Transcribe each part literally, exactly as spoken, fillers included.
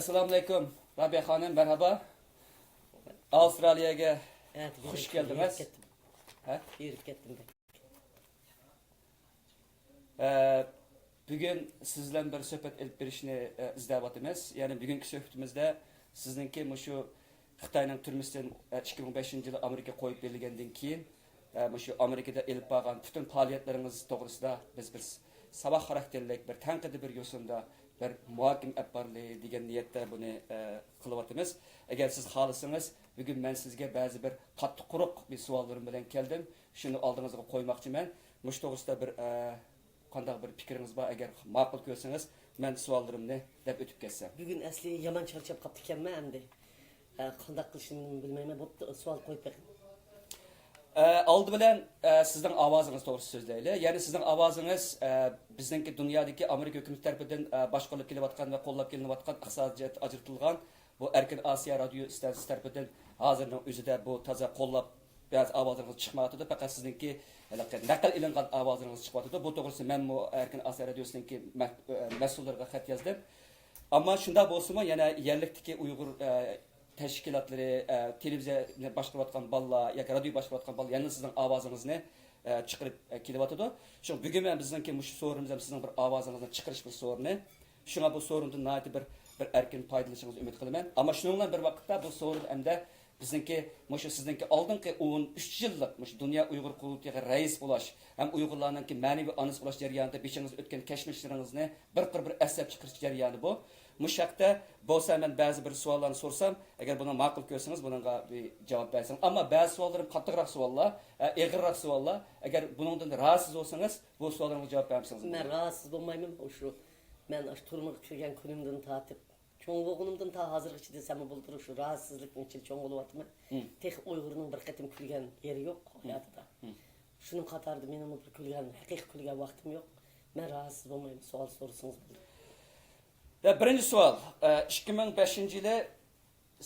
ئەسسالامۇئەلەيكۇم، رابىيە خانىم، مەرھابا. ئاۋسترالىيەگە ھە، خۇش يۈرۈپ، كەلدىڭىز. يۈرۈپ كەتتىم. ھە؟ يۈرۈپ كەتتىم. ئە، بۈگۈن سىز بىلەن بىر سۆھبەت ئېلىپ بېرىشنى، ئە، ئىزدەۋاتىمىز. يەنى بۈگۈنكى سۆھبىتىمىزدە سىزنىڭكى مۇشۇ خىتاينىڭ تۈرمىسىدىن، ئە، ئىككى مىڭ بەشىنچى يىلى ئامېرىكا قويۇپ بېرىلگەندىن كېيىن، ئە، مۇشۇ ئامېرىكىدا ئېلىپ بارغان پۈتۈن پائالىيەتلىرىڭىز توغرىسىدا بىز بىر ساۋاق خاراكتېرلىك، بىر تەنقىدىي بىر يوسۇندا بىر مۇھاكىمە ئېلىپ بارلى دېگەن نىيەتتە بۇنى، ئە، قىلىۋاتىمىز. ئەگەر سىز خالىسىڭىز، بۈگۈن مەن سىزگە بەزى بىر قاتتىق قۇرۇق بىر سوئاللىرىم بىلەن كەلدىم. شۇنى ئالدىڭىزغا قويماقچىمەن. مۇشۇ توغرىسىدا بىر، ئە، قانداق بىر پىكرىڭىز بار؟ ئەگەر ماقۇل كۆرسىڭىز، مەن سوئاللىرىمنى دەپ ئۆتۈپ كەتسەم. بۈگۈن ئەسلى يامان چارچاپ قاپتىكەنمەن ئەمدى. ئە، قانداق قىلىشنى بىلمەيمەن. بوپتۇ، سوئال قويۇپ بېقىڭ. ئە، ئالدى بىلەن، ئە، سىزنىڭ ئاۋازىڭىز توغرىسىدا سۆزلەيلى. يەنى سىزنىڭ ئاۋازىڭىز، ئە، بىزنىڭكى دۇنيادىكى ئامېرىكا ھۆكۈمىتى تەرىپىدىن، ئە، باشقۇرۇلۇپ كېلىۋاتقان ۋە قوللاپ كېلىنىۋاتقان ئىقتىسادىي جەھەتتىن ئاجرىتىلغان بۇ ئەركىن ئاسىيا رادىيو ئىستانسىسى تەرىپىدىن ھازىرنىڭ ئۆزىدە بۇ تازا قوللاپ بەزى ئاۋازلىرىڭىز چىقمايۋاتىدۇ. پەقەت سىزنىڭكى ھېلىقى نەقىل ئېلىنغان ئاۋازلىرىڭىز چىقىۋاتىدۇ. بۇ توغرىسىدا مەنمۇ ئەركىن ئاسىيا رادىيوسىنىڭكى مە-، ئە، مەسئۇللىرىغا خەت يازدىم. ئەمما شۇنداق بولسىمۇ، يەنە يەرلىكتىكى ئۇيغۇر، ئە، تەشكىلاتلىرى، ئە، تېلېۋىزىيەنى باشقۇرۇۋاتقان بالىلار ياكى رادىيو باشقۇرۇۋاتقان بالىلار يەنە سىزنىڭ ئاۋازىڭىزنى، ئە، چىقىرىپ، ئە، كېلىۋاتىدۇ. شۇڭا بۈگۈن مەن بىزنىڭكى مۇشۇ سورۇنىمىز ھەم سىزنىڭ بىر ئاۋازىڭىزنى چىقىرىش بىر سورۇنى. شۇڭا بۇ سورۇندىن ناھايىتى بىر، بىر ئەركىن پايدىلىنىشىڭىزنى ئۈمىد قىلىمەن. ئەمما شۇنىڭ بىلەن بىر ۋاقىتتا بۇ سورۇن ئەمدى بىزنىڭكى مۇشۇ سىزنىڭكى ئالدىنقى ئون ئۈچ يىللىق مۇشۇ دۇنيا ئۇيغۇر قۇرۇلتىيىغا رەئىس بولاش ھەم ئۇيغۇرلارنىڭكى مەنىۋى ئانىسى بولاش جەريانىدا بېشىڭىزدا ئۆتكەن كەچمىشلىرىڭىزنى بىر قۇر بىر ئەسلەپ چىقىرىش جەريانى بۇ. مۇشۇ ھەقتە بولسا مەن بەزى بىر سوئاللارنى سورىسام، ئەگەر بۇنى ماقۇل كۆرسىڭىز، بۇنىڭغا بىر جاۋاب بەرسىڭىز. ئەمما بەزى سوئاللىرىم قاتتىقراق سوئاللار، ئە، ئېغىرراق سوئاللار. ئەگەر بۇنىڭدىن رازى بولسىڭىز، بۇ سوئاللىرىمغا جاۋاب بەرمىسىڭىز مەن بولىدۇ. رازى بولمايمەن. ئۇشۇ مەن ئاشۇ تۈرمىگە كىرگەن كۈنۈمدىن تارتىپ، چوڭ بولغىنىمدىن تا ھازىرغىچە دېسەممۇ بولىدۇ، شۇ رازىسىزلىكنىڭ ئىچىدە چوڭ بولۇۋاتىمەن. مم. تېخى ئۇيغۇرنىڭ بىر قېتىم كۈلگەن يېرى يوق مم. ھاياتىدا. مم. شۇنىڭ قاتارىدا مېنىڭمۇ بىر كۈلگەن، ھەقىقىي كۈلگەن ۋاقتىم يوق. مەن رازىسىز بولمايمەن، سوئال سورىسىڭىز بولىدۇ. يا، بىرىنچى سوئال. ئە، ئىككى مىڭ بەشىنچى يىلى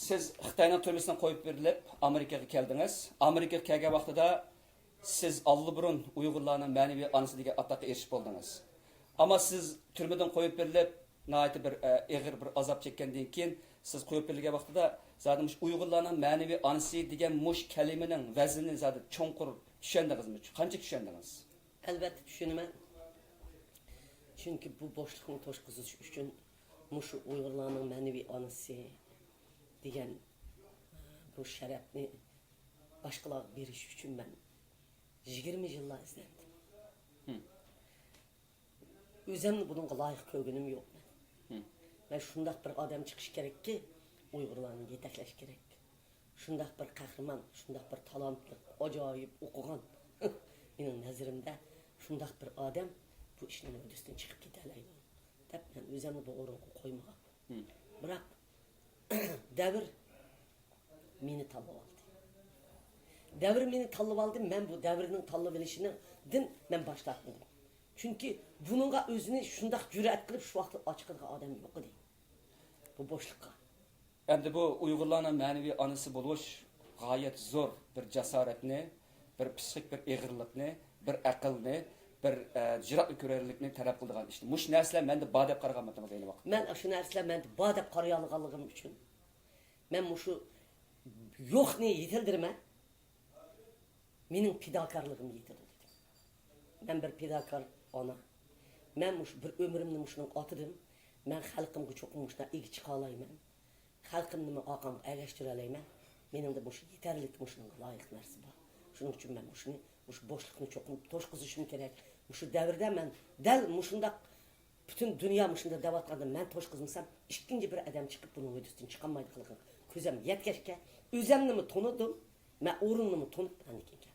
سىز خىتاينىڭ تۈرمىسىدىن قويۇپ بېرىلىپ، ئامېرىكىغا كەلدىڭىز. ئامېرىكىغا كەلگەن ۋاقتىدا سىز ئاللىبۇرۇن ئۇيغۇرلارنىڭ مەنىۋى ئانىسى دېگەن ئاتاققا ئېرىشىپ بولدىڭىز. ئەمما سىز تۈرمىدىن قويۇپ بېرىلىپ، ناھايىتى بىر، ئە، ئېغىر بىر ئازاب چەككەندىن كېيىن، سىز قويۇپ بېرىلگەن ۋاقتىدا زادى مۇشۇ ئۇيغۇرلارنىڭ مەنىۋى ئانىسى دېگەن مۇشۇ كەلىمىنىڭ ۋەزنىنى زادى چوڭقۇر چۈشەندىڭىزمۇ؟ قانچە چۈشەندىڭىز؟ ئەلۋەتتە چۈشىنىمەن. چۈنكى بۇ بوشلۇقنى توشقۇزۇش ئۈچۈن مۇشۇ ئۇيغۇرلارنىڭ مەنىۋى ئانىسى دېگەن، ئە، بۇ شەرەپنى باشقىلارغا بېرىش ئۈچۈن مەن يىگىرمە يىللار ئىزدەندىم. ھىم. ئۆزۈمنى بۇنىڭغا لايىق كۆرگىنىم يوق مەن. ھىم. مەن شۇنداق بىر ئادەم چىقىش كېرەككى، ئۇيغۇرلارنى يېتەكلەش كېرەك. شۇنداق بىر قەھرىمان، شۇنداق بىر تالانتلىق، ئاجايىپ ئوقۇغان، مېنىڭ نەزىرىمدە شۇنداق بىر ئادەم بۇ ئىشنىڭ ھۆددىسىدىن چىقىپ كېتەلەيدۇ، دەپ مەن ئۆزۈمنى بۇ ئورۇنغا قويمىغان. ھىم. بىراق، دەۋر مېنى تاللىۋالدى. دەۋر مېنى تاللىۋالدى، مەن بۇ دەۋرنىڭ تاللىۋېلىشىدىن مەن باش تارتمىدىم. چۈنكى بۇنىڭغا ئۆزىنى شۇنداق جۈرئەت قىلىپ شۇ ۋاقىتتا ئاچىقىدىغان ئادەم يوق ئىدى. بۇ بوشلۇققا. ئەمدى بۇ ئۇيغۇرلارنىڭ مەنىۋى ئانىسى بولۇش غايەت زور بىر جاسارەتنى، بىر پسىخىك بىر ئېغىرلىقنى، بىر ئەقىلنى، بىر، ئە، جىراقنى كۆرەرلىكنى تەلەپ قىلىدىغان ئىشتى. مۇشۇ نەرسىلەر مەندە بار دەپ قارىغانمىدىڭىز ئەينى ۋاقىتتا؟ مەن ئاشۇ نەرسىلەر مەندە بار دەپ قارىيالىغانلىقىم ئۈچۈن، مەن مۇشۇ يوقنى يېتىلدۈرىمەن. مېنىڭ پىداكارلىقىم يېتىدۇ دېدىم. مەن بىر پىداكار ئانا. مەن مۇشۇ بىر ئۆمرۈمنى مۇشۇنىڭغا ئاتىدىم. مەن خەلقىمگە چوقۇم مۇشۇنداق ئىگە چىقالايمەن. خەلقىمنىمۇ ئارقامغا ئەگەشتۈرەلەيمەن. مېنىڭدە مۇشۇ يېتەرلىك، مۇشۇنىڭغا لايىق نەرسە بار. شۇنىڭ ئۈچۈن مەن مۇشۇنى، مۇشۇ بوشلۇقنى چوقۇم توشقۇزۇشۇم كېرەك. مۇشۇ دەۋردە مەن دەل مۇشۇنداق پۈتۈن دۇنيا مۇشۇنداق دەۋاتقاندا مەن توشقۇزمىسام، ئىككىنچى بىر ئادەم چىقىپ بۇنىڭ ھۆددىسىدىن چىقالمايدىغانلىقىغا كۆزۈم يەتكەچكە، ئۆزۈمنىمۇ تونۇدۇم، مەن ئورنۇمنى تونۇپ ئاندىن كېيىن كەلدىم.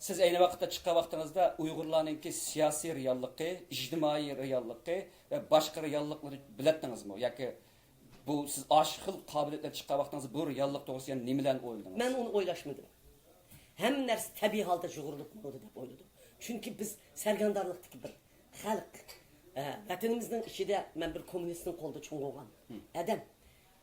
سىز ئەينى ۋاقىتتا چىققان ۋاقتىڭىزدا ئۇيغۇرلارنىڭكى سىياسىي رېئاللىقى، ئىجتىمائىي رېئاللىقى ۋە باشقا رېئاللىقلىرىنى بىلەتتىڭىزمۇ؟ ياكى بۇ سىز ئاشۇ خىل قابىلىيەت بىلەن چىققان ۋاقتىڭىزدا بۇ رېئاللىق توغرىسىدا يەنە نېمىلەرنى ئويلىدىڭىز؟ مەن ئۇنى ئويلاشمىدىم. ھەممە نەرسە تەبىئىي ھالدا يۈرۈپ ماڭىدۇ دەپ ئويلىدىم. چۈنكى بىز سەرگەردانلىقتىكى بىر خەلق. ئە، ۋەتىنىمىزنىڭ ئىچىدە مەن بىر كوممۇنىستنىڭ قولىدا چوڭ بولغان ئادەم.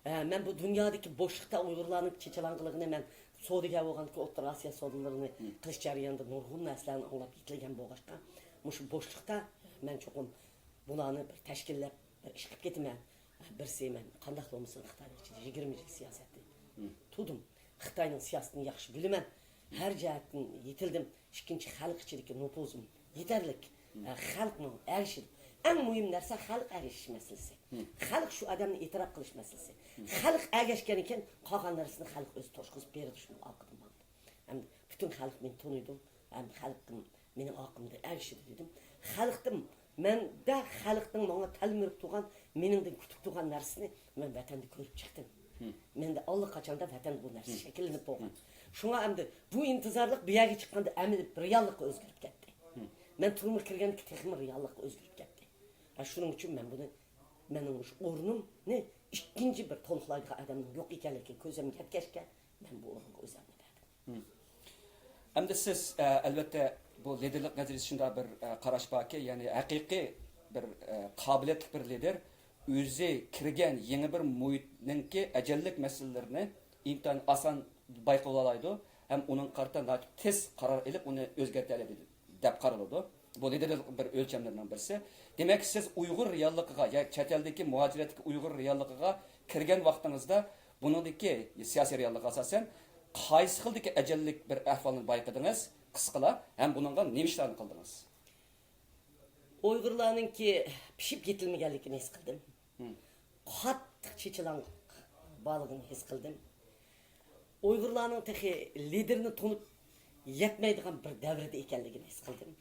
ئە، مەن بۇ دۇنيادىكى بوشلۇقتا ئۇيغۇرلارنىڭ چېچىلاڭغىلىقىنى مەن سودىگەر بولغاندىكىن ئوتتۇرا ئاسىيا سودىلىرىنى قىلىش جەريانىدا نۇرغۇن نەرسىلەرنى ئاڭلاپ يېتىلگەن بولغاچقا، مۇشۇ بوشلۇقتا مەن چوقۇم بۇلارنى بىر تەشكىللەپ، بىر ئىش قىلىپ كېتىمەن. بىرسى، مەن قانداقلا بولمىسۇن خىتاينىڭ ئىچىدە يىگىرمە يىل سىياسەتتە تۇردۇم. خىتاينىڭ سىياسىتىنى ياخشى بىلىمەن. ھەر جەھەتتىن يېتىلدىم. ئىككىنچى، خەلق ئىچىدىكى نوپۇزۇم يېتەرلىك. ھە، خەلق ماڭا ئەگىشىدۇ. ئەڭ مۇھىم نەرسە خەلق ئەگىشىش مەسىلىسى. خەلق شۇ ئادەمنى ئېتىراپ قىلىش مەسىلىسى. خەلق ئەگەشكەنىكەن، قالغان نەرسىنى خەلق ئۆزى توشقۇزۇپ بېرىدۇ، شۇنىڭ ئارقىدىن ماڭىدۇ. ھەم پۈتۈن خەلق مېنى تونۇيدۇ، ھەم خەلقىم مېنىڭ ئارقامدا ئەگىشىدۇ دېدىم. خەلقتىن، مەندە خەلقنىڭ ماڭا تەلمۈرۈپ تۇرغان، مېنىڭدىن كۈتۈپ تۇرغان نەرسىنى مەن ۋەتەندە كۆرۈپ چىقتىم. مەندە ئاللىقاچاندا ۋەتەندە بۇ نەرسە شەكىللىنىپ بولغان. شۇڭا ئەمدى بۇ ئىنتىزارلىق بۇ يەرگە چىققاندا ئەمەلىي رېئاللىققا ئۆزگىرىپ كەتتى. مەن تۈرمىگە كىرگەندىكى تېخىمۇ رېئاللىققا ئۆزگىرىپ كەتتى. ھە، شۇنىڭ ئۈچۈن مەن بۇنى، مېنىڭ مۇشۇ ئورنۇمنى ئىككىنچى بىر تولۇقلايدىغان ئادەمنىڭ يوق ئىكەنلىكى كۆزۈمگە يەتكەچكە، مەن بۇ ئورۇنغا ئۆزۈمنى بەردىم. ئەمدى سىز، ئە، ئەلۋەتتە، بۇ لىدېرلىق نەزەرىيىسى شۇنداق بىر، ئە، قاراش باركى، يەنى ھەقىقىي بىر، ئە، قابىلىيەتلىك بىر لىدېر ئۆزى كىرگەن يېڭى بىر مۇھىتنىڭكى ئەجەللىك مەسىلىلىرىنى ئىنتايىن ئاسان بايقىۋالالايدۇ ھەم ئۇنىڭغا قارىتا ناھايىتى تېز قارار ئېلىپ، ئۇنى ئۆزگەرتەلەيدۇ دەپ قارىلىدۇ. بۇ لىدېرلىق بىر ئۆلچەملىرىنىڭ بىرسى. دېمەك، سىز ئۇيغۇر رېئاللىقىغا، يا چەت ئەلدىكى مۇھاجىرەتتىكى ئۇيغۇر رېئاللىقىغا كىرگەن ۋاقتىڭىزدا، بۇنىڭدىكى سىياسىي رېئاللىققا ئاساسەن، قايسى خىلدىكى ئەجەللىك بىر ئەھۋالنى بايقىدىڭىز، قىسقىلا، ھەم بۇنىڭغا نېمە ئىشلارنى قىلدىڭىز؟ ئۇيغۇرلارنىڭكى پىشىپ يېتىلمىگەنلىكىنى ھېس قىلدىم. قاتتىق چېچىلاڭلىق بارلىقىنى ھېس قىلدىم. ئۇيغۇرلارنىڭ تېخى لىدېرنى تونۇپ يەتمەيدىغان بىر دەۋردە ئىكەنلىكىنى ھېس قىلدىم.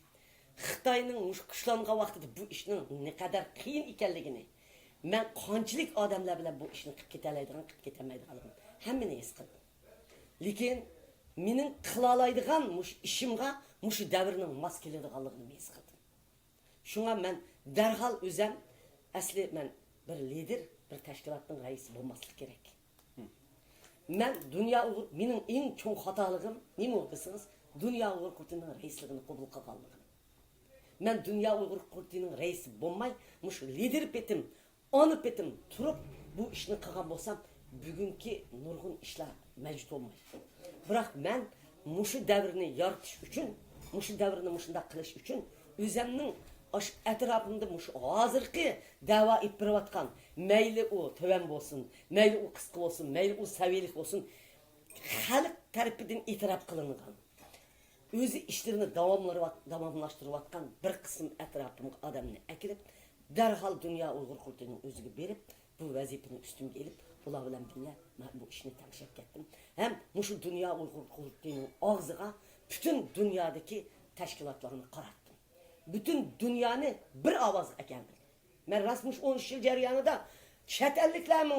خىتاينىڭ مۇشۇ كۈچلەنگەن ۋاقتىدا بۇ ئىشنىڭ نەقەدەر قىيىن ئىكەنلىكىنى، مەن قانچىلىك ئادەملەر بىلەن بۇ ئىشنى قىلىپ كېتەلەيدىغان، قىلىپ كېتەلمەيدىغانلىقىنى ھەممىنى ھېس قىلدىم. لېكىن مېنىڭ قىلالايدىغان مۇشۇ ئىشىمغا مۇشۇ دەۋرنىڭ ماس كېلىدىغانلىقىنى ھېس قىلدىم. شۇڭا مەن دەرھال ئۆزەم، ئەسلى مەن بىر لىدېر، بىر تەشكىلاتنىڭ رەئىسى بولماسلىق كېرەك. مەن دۇنيا ئۇيغۇر، مېنىڭ ئەڭ چوڭ خاتالىقىم نېمە دېسىڭىز، دۇنيا ئۇيغۇر قۇرۇلتىيىنىڭ رەئىسلىكىنى قوبۇل قىلغانلىقىم. مەن دۇنيا ئۇيغۇر قۇرۇلتىيىنىڭ رەئىسى بولماي، مۇشۇ لىدېر پېتىم، ئانا پېتىم تۇرۇپ، بۇ ئىشنى قىلغان بولسام، بۈگۈنكى نۇرغۇن ئىشلار مەۋجۇت بولمايدۇ. بىراق مەن مۇشۇ دەۋرنى يارىتىش ئۈچۈن، مۇشۇ دەۋرنى مۇشۇنداق قىلىش ئۈچۈن ئۆزەمنىڭ ئاشۇ ئەتراپىمدا مۇشۇ ھازىرقى دەۋا ئېلىپ بېرىۋاتقان، مەيلى ئۇ تۆۋەن بولسۇن، مەيلى ئۇ قىسقا بولسۇن، مەيلى ئۇ سەۋىيەلىك بولسۇن، خەلق تەرىپىدىن ئېتىراپ قىلىنغان، ئۆزى ئىشلىرىنى داۋاملىرىۋات-، داۋاملاشتۇرۇۋاتقان بىر قىسىم ئەتراپىمغا ئادەمنى ئەكىرىپ، دەرھال دۇنيا ئۇيغۇر قۇرۇلتىيىنىڭ ئۆزىگە بېرىپ، بۇ ۋەزىپىنى ئۈستۈمگە ئېلىپ، بۇلار بىلەن بىللە مەن بۇ ئىشنى تەڭشەپ كەتتىم. ھەم مۇشۇ دۇنيا ئۇيغۇر قۇرۇلتىيىنىڭ ئاغزىغا پۈتۈن دۇنيادىكى تەشكىلاتلارنى قاراتتىم. پۈتۈن دۇنيانى بىر ئاۋازغا ئەكەلدىم. مەن راست مۇشۇ ئون ئۈچ يىل جەريانىدا چەت ئەللىكلەرمۇ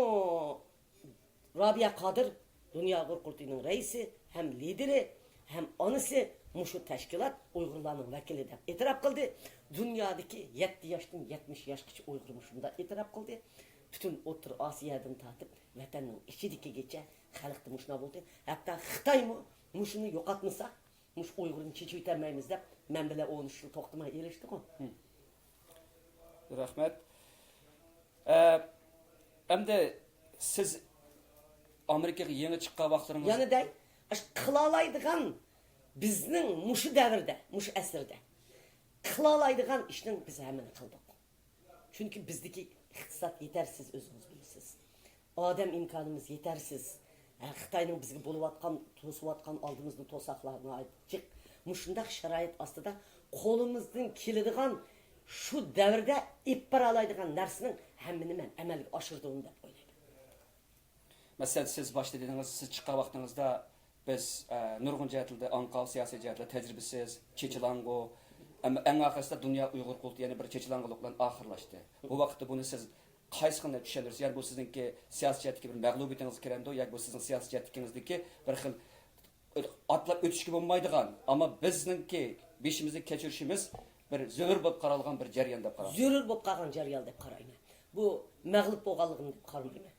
رابىيە قادىر دۇنيا ئۇيغۇر قۇرۇلتىيىنىڭ رەئىسى ھەم لىدېرى ھەم ئانىسى مۇشۇ تەشكىلات ئۇيغۇرلارنىڭ ۋەكىلى دەپ ئېتىراپ قىلدى. دۇنيادىكى يەتتە ياشتىن يەتمىش ياشقىچە ئۇيغۇر مۇشۇنداق ئېتىراپ قىلدى. پۈتۈن ئوتتۇرا ئاسىيادىن تارتىپ ۋەتەننىڭ ئىچىدىكىگىچە خەلقتە مۇشۇنداق بولدى. ھەتتا خىتايمۇ مۇشۇنى يوقاتمىساق، مۇشۇ ئۇيغۇرنى چېچىۋېتەلمەيمىز دەپ مەن بىلەن ئون ئۈچ يىل توختىماي ئېلىشتىغۇ. رەھمەت. ئە، ئەمدى سىز ئامېرىكىغا يېڭى چىققان ۋاقىتلىرىڭىز. يەنە دەي، ئاشۇ قىلالايدىغان، بىزنىڭ مۇشۇ دەۋردە، مۇشۇ ئەسىردە قىلالايدىغان ئىشنىڭ بىز ھەممىنى قىلدۇق. چۈنكى بىزدىكى ئىقتىساد يېتەرسىز، ئۆزىڭىز بىلىسىز. ئادەم ئىمكانىمىز يېتەرسىز. ھە، خىتاينىڭ بىزگە بولۇۋاتقان، توسۇۋاتقان، ئالدىمىزدا توساقلار ناھايىتى جىق. مۇشۇنداق شارائىت ئاستىدا قولىمىزدىن كېلىدىغان، شۇ دەۋردە ئېلىپ بارالايدىغان نەرسىنىڭ ھەممىنى مەن ئەمەلگە ئاشۇردۇم دەپ ئويلايمەن. مەسىلەن، سىز باشتا دېدىڭىز، سىز چىققان ۋاقتىڭىزدا بىز، ئە، نۇرغۇن جەھەتلەردە ئاڭقاۋ، سىياسىي جەھەتلەردە تەجرىبىسىز، چېچىلاڭغۇ، ئەمما ئەڭ ئاخىرسىدا دۇنيا ئۇيغۇر قۇرۇلتىيى يەنە بىر چېچىلاڭغۇلۇق بىلەن ئاخىرلاشتى. بۇ ۋاقىتتا بۇنى سىز قايسى خىلنى چۈشەندۈرىسىز؟ يەنى بۇ سىزنىڭكى سىياسىي جەھەتتىكى بىر مەغلۇبىيىتىڭىزگە كىرەمدۇ ياكى بۇ سىزنىڭ سىياسىي جەھەتتىكىڭىزدىكى بىر خىل ئاتلاپ ئۆتۈشكە بولمايدىغان، ئەمما بىزنىڭكى بېشىمىزدىن كەچۈرۈشىمىز بىر زۆرۈر بولۇپ قارالغان بىر جەريان دەپ قاراڭ. زۆرۈر بولۇپ قالغان جەريان دەپ قارايمەن. بۇ مەغلۇپ بولغانلىقىم دەپ قارىمايمەن.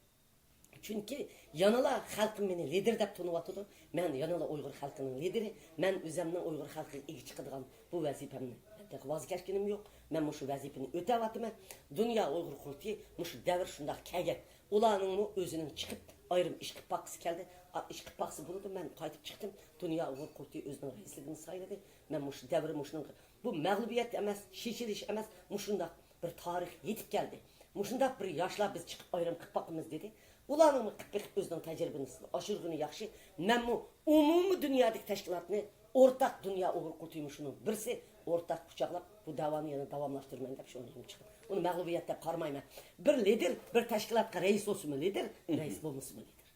چۈنكى يەنىلا خەلقىم مېنى لىدېر دەپ تونۇۋاتىدۇ. مەن يەنىلا ئۇيغۇر خەلقىنىڭ لىدېرى. مەن ئۆزەمنىڭ ئۇيغۇر خەلقىگە ئىگە چىقىدىغان بۇ ۋەزىپەمنى تېخى ۋاز كەچكىنىم يوق. مەن مۇشۇ ۋەزىپىنى ئۆتەۋاتىمەن. دۇنيا ئۇيغۇر قۇرۇلتىيى مۇشۇ دەۋر شۇنداق كەلگەن. ئۇلارنىڭمۇ ئۆزىنىڭ چىقىپ ئايرىم ئىش قىلىپ باققۇسى كەلدى. ئا، ئىش قىلىپ باقسا بولىدۇ، مەن قايتىپ چىقتىم. دۇنيا ئۇيغۇر قۇرۇلتىيى ئۆزىنىڭ رەئىسلىكىنى سايلىدى. مەن مۇشۇ دەۋر مۇشۇنىڭ، بۇ مەغلۇبىيەت ئەمەس، شېچىلىش ئەمەس، مۇشۇنداق بىر تارىخ يېتىپ كەلدى. مۇشۇنداق بىر ياشلار بىز چىقىپ ئايرىم قىلىپ باقىمىز دېدى. ئۇلارنىڭمۇ قىلىپ بېقىپ ئۆزىنىڭ تەجرىبىسىنى ئاشۇرغىنى ياخشى. مەنمۇ ئومۇمىي دۇنيادىكى تەشكىلاتنى ئورتاق دۇنيا ئۇيغۇر قۇرۇلتىيى مۇشۇنىڭ بىرسى ئورتاق قۇچاقلاپ بۇ داۋانى يەنە داۋاملاشتۇرىمەن دەپ شۇنى يولغا چىقىپ. ئۇنى مەغلۇبىيەت دەپ قارىمايمەن. بىر لىدېر بىر تەشكىلاتقا رەئىس بولسىمۇ لىدېر، رەئىس بولمىسىمۇ لىدېر.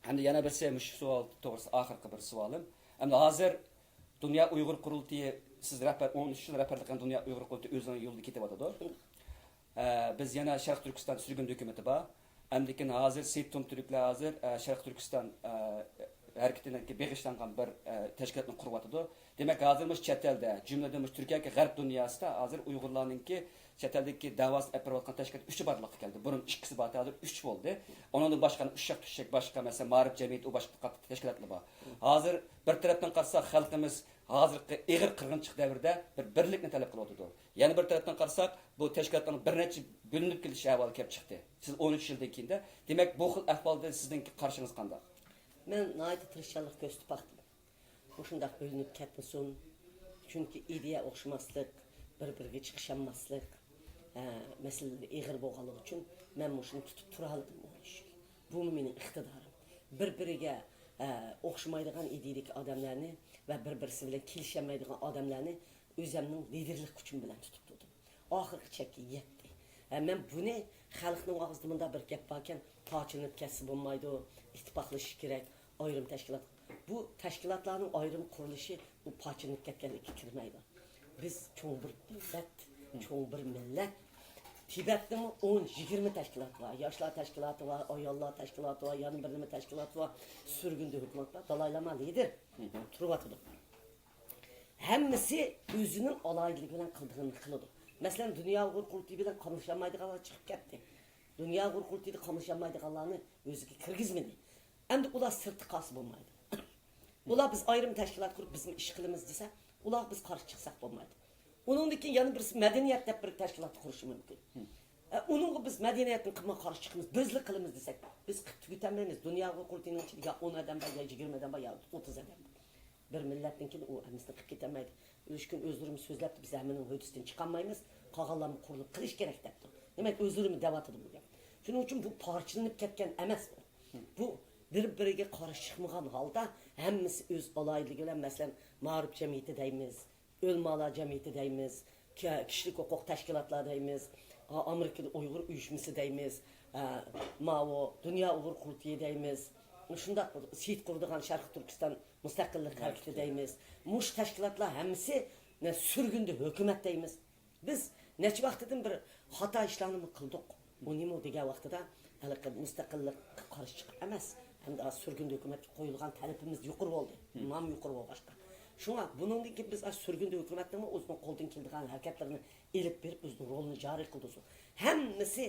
ئەمدى يەنە بىرسى مۇشۇ سوئال توغرىسىدا ئاخىرقى بىر سوئالىم. ئەمدى ھازىر دۇنيا ئۇيغۇر قۇرۇلتىيى، سىز رەھبەر، ئون ئۈچ يىل رەھبەرلىك قىلغان دۇنيا ئۇيغۇر قۇرۇلتىيى ئۆزىنىڭ يولىدا كېتىۋاتىدۇ. ئە، بىز يەنە شەرقىي تۈركىستان سۈرگۈندە ھۆكۈمىتى بار. ئەمدىكىن ھازىر سېيىت توم تۈركلەر ھازىر، ئە، شەرقىي تۈركىستان، ئە، ھەرىكىتىگە بېغىشلانغان بىر، ئە، تەشكىلاتنى قۇرۇۋاتىدۇ. دېمەك، ھازىر مۇشۇ چەت ئەلدە، جۈملىدىن مۇشۇ تۈركىيەدىكى غەرب دۇنياسىدا ھازىر ئۇيغۇرلارنىڭكى چەت ئەلدىكى دەۋاسىنى ئېلىپ بېرىۋاتقان تەشكىلات ئۈچى بارلىققا كەلدى. بۇرۇن ئىككىسى بار، ھازىر ئۈچ بولدى. ئۇنىڭدىن باشقا ئۇششاق-چۈششەك باشقا، مەسىلەن، مائارىپ جەمئىيىتى، ئۇ باشقا قاتتىق تەشكىلاتلار بار. ھازىر بىر تەرەپتىن قارىساق، خەلقىمىز ھازىرقى ئېغىر قىرغىنچىلىق دەۋرىدە بىر بىرلىكنى تەلەپ قىلىۋاتىدۇ. يەنە بىر تەرەپتىن قارىساق، بۇ تەشكىلاتنىڭ بىر نەچچە بۆلۈنۈپ كېتىش ئەھۋالى كېلىپ چىقتى. سىز ئون ئۈچ يىلدىن كېيىندە. دېمەك، بۇ خىل ئەھۋالدا سىزنىڭكى قارىشىڭىز قانداق؟ مەن ناھايىتى تىرىشچانلىق كۆرسىتىپ باقتىم. مۇشۇنداق بۆلۈنۈپ كەتمىسۇن. چۈنكى ئىدىيە ئوخشىماسلىق، بىر-بىرىگە چىقىشالماسلىق، ئە، مەسىلىلىرى ئېغىر بولغانلىقى ئۈچۈن مەن مۇشۇنى تۇتۇپ تۇرالىدىم ئون ئۈچ يىل. بۇمۇ مېنىڭ ئىقتىدارىم. بىر-بىرىگە، ئە، ئوخشىمايدىغان ئىدىيىدىكى ئادەملەرنى ۋە بىر-بىرسى بىلەن كېلىشەلمەيدىغان ئادەملەرنى ئۆزەمنىڭ لىدېرلىق كۈچۈم بىلەن تۇتۇپ تۇردۇم. ئاخىرقى چەككە يەتتى. ھە، مەن بۇنى خەلقنىڭ ئاغزىدا مۇنداق بىر گەپ باركەن، پارچىلىنىپ كەتسە بولمايدۇ، ئىتتىپاقلىشىش كېرەك، ئايرىم تەشكىلات. بۇ تەشكىلاتلارنىڭ ئايرىم قۇرۇلۇشى، بۇ پارچىلىنىپ كەتكەنلىككە كىرمەيدۇ. بىز چوڭ بىر دۆلەت، چوڭ بىر مىللەت. تىبەتنىڭمۇ ئون، يىگىرمە تەشكىلاتى بار، ياشلار تەشكىلاتى بار، ئاياللار تەشكىلاتى بار، يەنە بىر نېمە تەشكىلاتى بار، سۈرگۈندە ھۆكۈمەت بار، دالاي لاما لىدېر تۇرۇۋاتىدۇ. ھەممىسى ئۆزىنىڭ ئالاھىدىلىكى بىلەن قىلىدىغىنىنى قىلىدۇ. مەسىلەن، دۇنيا ئۇيغۇر قۇرۇلتىيى بىلەن قاملىشالمايدىغانلار چىقىپ كەتتى. دۇنيا ئۇيغۇر قۇرۇلتىيىدا قاملىشالمايدىغانلارنى ئۆزىگە كىرگۈزمىدى. ئەمدى ئۇلار سىرتتا قالسا بولمايدۇ. ئۇلار بىز ئايرىم تەشكىلات قۇرۇپ، بىزمۇ ئىش قىلىمىز دېسە، ئۇلارغا بىز قارشى چىقساق بولمايدۇ. ئۇنىڭدىن كېيىن يەنە بىرسى مەدەنىيەت دەپ بىر تەشكىلاتنى قۇرۇشى مۇمكىن. ئە، ئۇنىڭغا بىز مەدەنىيەتنى قىلماي قارشى چىقىمىز، بىزلا قىلىمىز دېسەك، بىز قىلىپ تۈگىتەلمەيمىز. دۇنيا ئۇيغۇر قۇرۇلتىيىنىڭ ئىچىدە يا ئون ئادەم بار، يا يىگىرمە ئادەم بار، يا ئوتتۇز ئادەم بار. بىر مىللەتنىڭكىنى ئۇ ھەممىسىنى قىلىپ كېتەلمەيدۇ. ئۈچ كۈن ئۆزلىرىمۇ سۆزلەپتۇ، بىز ھەممىنىڭ ھۆددىسىدىن چىقالمايمىز، قالغانلارمۇ قۇرۇلۇپ قېلىش كېرەك دەپتۇ. دېمەك، ئۆزلىرىمۇ دەۋاتىدۇ بۇ گەپ. شۇنىڭ ئۈچۈن بۇ پارچىلىنىپ كەتكەن ئەمەس بۇ. بۇ بىر-بىرىگە قارشى چىقمىغان ھالدا ھەممىسى ئۆز ئالاھىدىلىكى بىلەن، مەسىلەن، مائارىپ جەمئىيىتى دەيمىز، ئۆلىمالار جەمئىيىتى دەيمىز، كە-، كىشىلىك ھوقۇق تەشكىلاتلار دەيمىز، ئا-، ئامېرىكىدا ئۇيغۇر ئۇيۇشمىسى دەيمىز، ئە، ماۋۇ دۇنيا ئۇيغۇر قۇرۇلتىيى دەيمىز، شۇنداق سېيىت قۇرىدىغان شەرقىي تۈركىستان مۇستەقىللىق ھەرىكىتى دەيمىز. مۇشۇ تەشكىلاتلار ھەممىسى، نە، سۈرگۈندە ھۆكۈمەت دەيمىز. بىز نەچچە ۋاقىتتىن بىر خاتا ئىشلارنىمۇ قىلدۇق. ئۇنىمۇ دېگەن ۋاقتىدا ھېلىقى مۇستەقىللىققا قارشى چىقىپ ئەمەس، ھەمدە سۈرگۈندە ھۆكۈمەتكە قويۇلغان تەلىپىمىز يۇقىرى بولدى. مم. ئىمام يۇقىرى بولغاچقا. شۇڭا بۇنىڭدىن كېيىن بىز ئاشۇ سۈرگۈندە ھۆكۈمەتنىڭمۇ ئۆزىنىڭ قولىدىن كېلىدىغان ھەرىكەتلىرىنى ئېلىپ بېرىپ، ئۆزىنىڭ رولىنى جارى قىلدۇرسۇن. ھەممىسى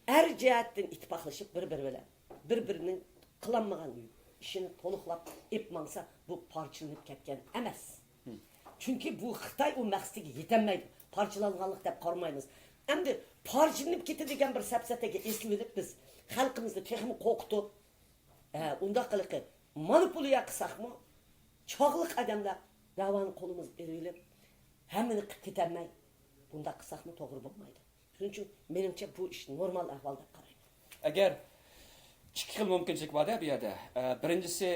ھەر جەھەتتىن ئىتتىپاقلىشىپ، بىر-بىرى بىلەن، بىر-بىرىنىڭ قىلالمىغان ئىشىنى تولۇقلاپ ئېلىپ ماڭسا، بۇ پارچىلىنىپ كەتكەن ئەمەس. چۈنكى بۇ خىتاي ئۇ مەقسىتىگە يېتەلمەيدۇ. پارچىلانغانلىق دەپ قارىمايمىز. ئەمدى پارچىلىنىپ كېتىدۇ دېگەن بىر سەپسەتەگە ئېسىلىۋېلىپ، بىز خەلقىمىزنى تېخىمۇ قورقۇتۇپ، ھە، ئۇنداق قىلىقى مانىپۇليا قىلساقمۇ، چاغلىق ئادەملەر داۋانى قولىمىزغا ئېلىۋېلىپ، ھەممىنى قىلىپ كېتەلمەي، بۇنداق قىلساقمۇ توغرا بولمايدۇ. شۇنىڭ ئۈچۈن مېنىڭچە بۇ ئىش نورمال ئەھۋال دەپ قارايمەن. ئەگەر ئىككى خىل مۇمكىنچىلىك بار-دە بۇ يەردە. ئە، بىرىنچىسى،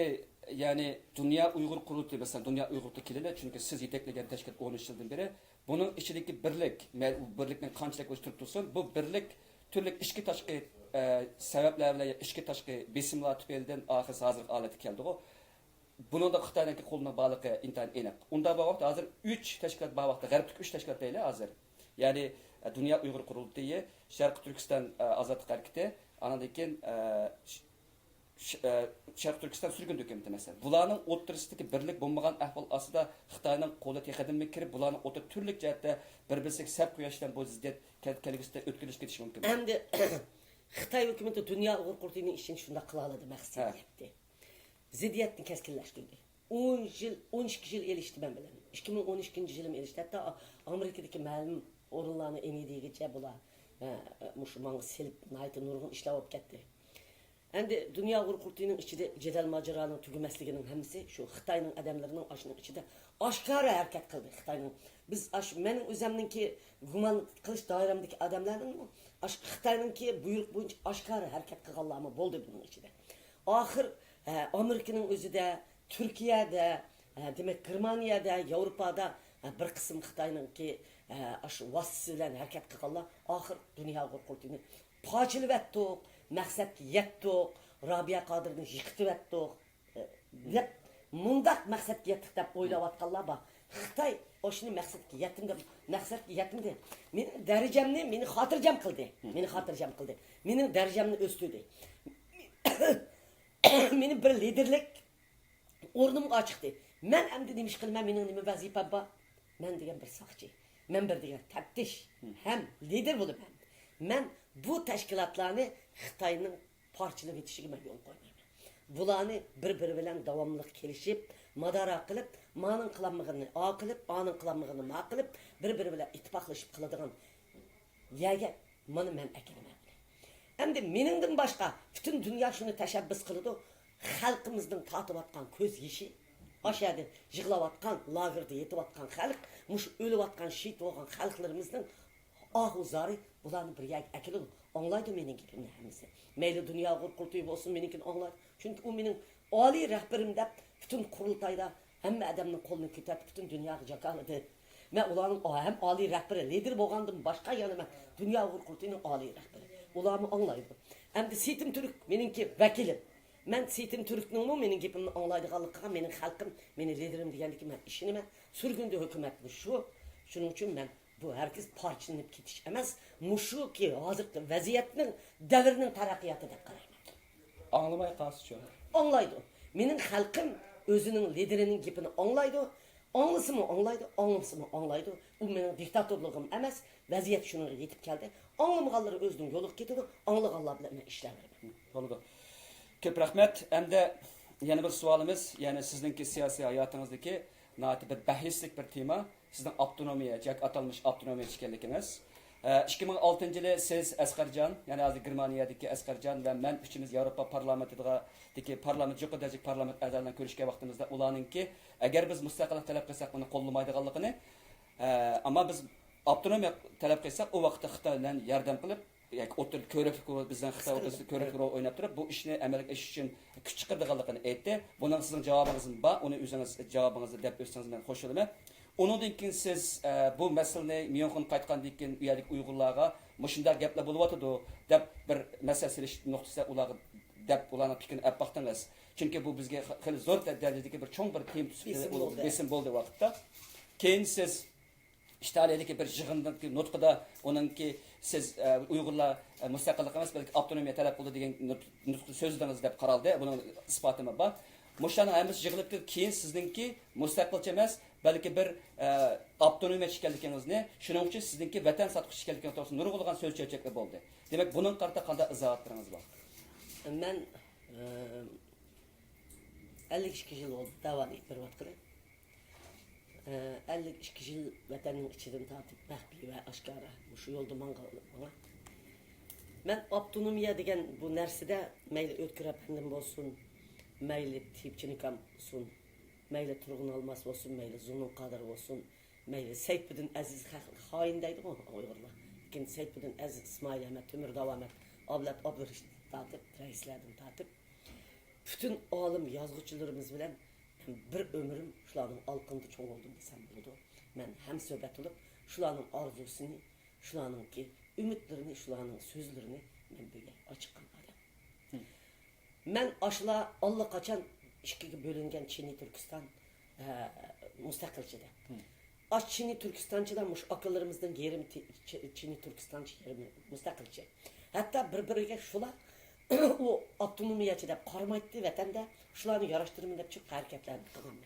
يەنى دۇنيا ئۇيغۇر قۇرۇلتىيى، مەسىلەن، دۇنيا ئۇيغۇر قۇرۇلتىيى كېلىلى، چۈنكى سىز يېتەكلىگەن تەشكىلات ئون ئۈچ يىلدىن بېرى، بۇنىڭ ئىچىدىكى بىرلىك، مە-، ئۇ بىرلىكنىڭ قانچىلىك بولۇشى تۇرۇپ تۇرسۇن، بۇ بىرلىك تۈرلۈك ئىچكى تاشقى، ئە، سەۋەبلەر بىلەن، ئىچكى تاشقى بېسىملار تۈپەيلىدىن ئاخىرى ھازىرقى ھالەتكە كەلدىغۇ. بۇنىڭدا خىتاينىڭكى قولىنىڭ بارلىقى ئىنتايىن ئېنىق. ئۇنداق بار ۋاقىتتا، ھازىر ئۈچ تەشكىلات بار ۋاقىتتا، غەربتىكى ئۈچ تەشكىلات دەيلى ھازىر. يەنى، ئە، دۇنيا ئۇيغۇر قۇرۇلتىيى، شەرقىي تۈركىستان، ئە، ئازادلىق ھەرىكىتى، ئانىڭدىن كېيىن، ئە، ش-، ش-، ئە، شەرقىي تۈركىستان سۈرگۈندە ھۆكۈمىتى، مەسىلەن. بۇلارنىڭ ئوتتۇرىسىدىكى بىرلىك بولمىغان ئەھۋال ئاستىدا خىتاينىڭ قولى تېخىدىنمۇ كىرىپ، بۇلارنىڭ ئوتتۇرا تۈرلۈك جەھەتتە بىر-بىرسىگە سەپ قويۇش بىلەن بۇ زىددىيەت كەل-، كەلگۈسىدە ئۆتكىلىشىپ كېتىشى مۇمكىن. ئەمدى خىتاي ھۆكۈمىتى دۇنيا ئۇيغۇر قۇرۇلتىيىنىڭ ئىشىنى شۇنداق قىلالايدۇ، مەقسىتىگە يەتتى. زىددىيەتنى كەسكىنلەشتۈردى. ئون يىل، ئون ئىككى يىل ئېلىشتى مەن بىلەن. ئىككى مىڭ ئون ئىككىنچى يىلىمۇ ئېلىشتى. ھەتتا ئامېرىكىدىكى مەلۇم ئورۇنلارنى ئېنى دېگىچە بۇلار، ئە، مۇشۇ ماڭا سېلىپ ناھايىتى نۇرغۇن ئىشلار بولۇپ كەتتى. ئەمدى دۇنيا ئۇيغۇر قۇرۇلتىيىنىڭ ئىچىدە جېدەل ماجىرانىڭ تۈگىمەسلىكىنىڭ ھەممىسى شۇ خىتاينىڭ ئادەملىرىنىڭ ئاشۇنىڭ ئىچىدە ئاشكارا ھەرىكەت قىلدى. خىتاينىڭ، بىز ئاش-، مەن ئۆزۈمنىڭكى گۇمان قىلىش دائىرەمدىكى ئادەملەرنىڭمۇ ئاش-، خىتاينىڭكى بۇيرۇق بويىچە ئاشكارا ھەرىكەت قىلغانلارمۇ بولدى بۇنىڭ ئىچىدە. ئاخىر، ئە، ئامېرىكىنىڭ ئۆزىدە، تۈركىيەدە، ئە، دېمەك، گېرمانىيەدە، ياۋروپادا، ئە، بىر قىسىم خىتاينىڭكى، ئە، ئاشۇ ۋاسىتىسى بىلەن ھەرىكەت قىلغانلار ئاخىر دۇنيا ئۇيغۇر قۇرۇلتىيىنى پارچىلىۋەتتۇق، مەقسەتكە يەتتۇق، رابىيە قادىرنى يىقىتىۋەتتۇق، ئە، دەپ، مۇنداق مەقسەتكە يەتتۇق دەپ ئويلاۋاتقانلار بار. خىتاي ئاشۇنى مەقسەتكە يەتتىم دەپ، مەقسەتكە يەتمىدى. مېنىڭ دەرىجەمنى، مېنى خاتىرجەم قىلدى. مېنى خاتىرجەم قىلدى. مېنىڭ دەرىجەمنى ئۆستۈردى. مېنى بىر لىدېرلىك ئورنۇمغا چىقتى. مەن ئەمدى نېمە ئىش قىلىمەن، مېنىڭ نېمە ۋەزىپەم بار؟ مەن دېگەن بىر ساقچى. مەن بىر دېگەن تەپتىش ھەم لىدېر بولىمەن. مەن بۇ تەشكىلاتلارنى خىتاينىڭ پارچىلىۋېتىشىگە مەن يول قويمايمەن. بۇلارنى بىر-بىرى بىلەن داۋاملىق كېلىشىپ، مادارا قىلىپ، مانىڭ قىلالمىغىنىنى ئا قىلىپ، ئانىڭ قىلالمىغىنىنى ما قىلىپ، بىر-بىرى بىلەن ئىتتىپاقلىشىپ قىلىدىغان يەرگە مانا مەن ئەكېلىمەن. ئەمدى مېنىڭدىن باشقا پۈتۈن دۇنيا شۇنى تەشەببۇس قىلىدۇ. خەلقىمىزنىڭ تارتىۋاتقان كۆز يېشى، ئاشۇ يەردە يىغلاۋاتقان، لاگېردا يېتىۋاتقان خەلق، مۇشۇ ئۆلۈۋاتقان، شېھىت بولغان خەلقلىرىمىزنىڭ ئاھۇ زارى بۇلارنى بىر يەرگە ئەكېلىدۇ. ئاڭلايدۇ مېنىڭ گېپىمنى ھەممىسى. مەيلى دۇنيا ئۇيغۇر قۇرۇلتىيى بولسۇن، مېنىڭكىنى ئاڭلايدۇ. چۈنكى ئۇ مېنىڭ ئالىي رەھبىرىم دەپ پۈتۈن قۇرۇلتايدا ھەممە ئادەمنىڭ قولىنى كۆتەرتىپ، پۈتۈن دۇنياغا جاكارلىدى. مەن ئۇلارنىڭ ھەم ئالىي رەھبىرى، لىدېر بولغاندىن باشقا يەنە مەن دۇنيا ئۇيغۇر قۇرۇلتىيىنىڭ ئالىي رەھبىرى. ئۇلارمۇ ئاڭلايدۇ. ئەمدى سېيىتىم تۈرك مېنىڭكى ۋەكىلىم. مەن سېيىتىم تۈركنىڭمۇ مېنىڭ گېپىمنى ئاڭلايدىغانلىقىغا، مېنىڭ خەلقىم، مېنى لىدېرىم دېگەندىكى مەن ئىشىنىمەن. سۈرگۈندە ھۆكۈمەتمۇ شۇ. شۇنىڭ ئۈچۈن مەن بۇ ھەرگىز پارچىلىنىپ كېتىش ئەمەس، مۇشۇكى ھازىرقى ۋەزىيەتنىڭ، دەۋرنىڭ تەرەققىياتى دەپ قارايمەن. ئاڭلىماي قالسىچۇ؟ ئاڭلايدۇ. مېنىڭ خەلقىم ئۆزىنىڭ لىدېرىنىڭ گېپىنى ئاڭلايدۇ. ئاڭلىسىمۇ ئاڭلايدۇ، ئاڭلىمىسىمۇ ئاڭلايدۇ. ئۇ مېنىڭ دىكتاتورلۇقۇم ئەمەس. ۋەزىيەت شۇنىڭغا يېتىپ كەلدى. ئاڭلىمىغانلىرى ئۆزىنىڭ يولىغا كېتىدۇ، ئاڭلىغانلار بىلەن مەن ئىشلەۋېرىمەن. بولىدۇ. كۆپ رەھمەت. ئەمدى يەنە بىر سوئالىمىز، يەنى سىزنىڭكى سىياسىي ھاياتىڭىزدىكى ناھايىتى بىر بەھسلىك بىر تېما، سىزنىڭ ئاپتونومىيە ياكى ئاتالمىش ئاپتونومىيەچى ئىكەنلىكىڭىز. ئە، ئىككى مىڭ ئالتىنچى يىلى سىز، ئەسقەرجان، يەنى ھازىر گېرمانىيەدىكى ئەسقەرجان ۋە مەن ئۈچىمىز ياۋروپا پارلامېنتىدىكى پارلامېنت، يۇقىرى دەرىجىلىك پارلامېنت ئەزالىرىنى كۆرۈشكەن ۋاقتىمىزدا ئۇلارنىڭكى، ئەگەر بىز مۇستەقىللىق تەلەپ قىلساق، ئۇنى قوللىمايدىغانلىقىنى، ئە، ئەمما بىز ئاپتونومىيە تەلەپ قىلساق، ئۇ ۋاقىتتا خىتاي بىلەن ياردەم قىلىپ، ياكى ئوتتۇرىدا كۆرەكلىك رول، بىزنىڭ خىتاي ئوتتۇرىسىدا كۆرەكلىك رول ئويناپ تۇرۇپ، بۇ ئىشنى ئەمەلگە ئېشىرىش ئۈچۈن كۈچ چىقىرىدىغانلىقىنى ئېيتتى. بۇنىڭ سىزنىڭ جاۋابىڭىزمۇ بار، ئۇنى ئۆزىڭىز جاۋابىڭىزنى دەپ ئۆتسىڭىز مەن خوش بولىمەن. ئۇنىڭدىن كېيىن سىز، ئە، بۇ مەسىلىنى ميۇنخېن قايتقاندىن كېيىن ئۇ يەردىكى ئۇيغۇرلارغا مۇشۇنداق گەپلەر بولۇۋاتىدۇ دەپ بىر مەسىلە سېلىش نۇقتىسى ئۇلارغا دەپ ئۇلارنىڭ پىكرىنى ئېلىپ باقتىڭىز. چۈنكى بۇ بىزگە خېلى زور دەرىجىدىكى بىر چوڭ بىر تېما تۈسىدە بېسىم بولدى. بېسىم بولدى ۋاقىتتا. كېيىن سىز ئىتالىيەدىكى بىر يىغىندىكى نۇتقىدا ئۇنىڭكى سىز، ئە، ئۇيغۇرلار، ئە، مۇستەقىللىق ئەمەس، بەلكى ئاپتونومىيە تەلەپ قىلىدۇ دېگەن نۇت-، نۇتقى سۆزلىدىڭىز دەپ قارالدى. بۇنىڭ ئىسپاتىمۇ بار. مۇشۇلارنىڭ ھەممىسى يىغىلىپ كېلىپ، كېيىن سىزنىڭكى مۇستەقىلچى ئەمەس، بەلكى بىر، ئە، ئاپتونومىيەچى ئىكەنلىكىڭىزنى، شۇنىڭ ئۈچۈن سىزنىڭكى ۋەتەن ساتقۇچى ئىكەنلىكىڭىز توغرىسىدا نۇرغۇنلىغان سۆز چۆچەكلەر بولدى. دېمەك، بۇنىڭغا قارىتا قانداق ئىزاھاتلىرىڭىز بار؟ مەن، ئە، ئەللىك ئىككى يىل بولدى داۋانى ئېلىپ بېرىۋاتقىلى. ئەللىك ئىككى يىل ۋەتەننىڭ ئىچىدىن تارتىپ مەخپىي ۋە ئاشكارا مۇشۇ يولدا ماڭغان ماڭا. مەن ئاپتونومىيە دېگەن بۇ نەرسىدە مەيلى ئۆتكۈر ئەپەندىم بولسۇن، مەيلى تىپچىنىكام بولسۇن، مەيلى تۇرغۇن ئالماس بولسۇن، مەيلى زۇنۇن قادىر بولسۇن، مەيلى سەيپىدىن ئەزىز، خەقنى خائىن دەيدىغۇ ئۇيغۇرلار. لېكىن سەيپىدىن ئەزىز، ئىسمائىل ئەمەت، تۆمۈر داۋامەت، ئابلەت ئابدۇرېشىتتىن تارتىپ، رەئىسلەردىن تارتىپ، پۈتۈن ئالىم يازغۇچىلىرىمىز بىلەن مەن بىر ئۆمرۈم شۇلارنىڭ ئالىقىنىدا چوڭ بولدۇم دېسەم بولىدۇ. مەن ھەمسۆھبەت بولۇپ، شۇلارنىڭ ئارزۇسىنى، شۇلارنىڭكى ئۈمىدلىرىنى، شۇلارنىڭ سۆزلىرىنى مەن بىلگەن ئاچىققان ئادەم. مەن ئاشۇلار ئاللىقاچان ئىككىگە بۆلۈنگەن چىنى تۈركىستان، ئە، مۇستەقىلچى دەپ. ئاش چىنى تۈركىستانچىلار مۇشۇ ئاكىلىرىمىزدىن يېرىم تى-، چى-، چىنى تۈركىستانچى، يېرىمى مۇستەقىلچى. ھەتتا بىر-بىرىگە شۇلار ئۇ ئاپتونومىيەچى دەپ قارىمايتتى ۋەتەندە، شۇلارنى ياراشتۇرىمەن دەپ چىقىپ ھەرىكەتلەرنى قىلغان.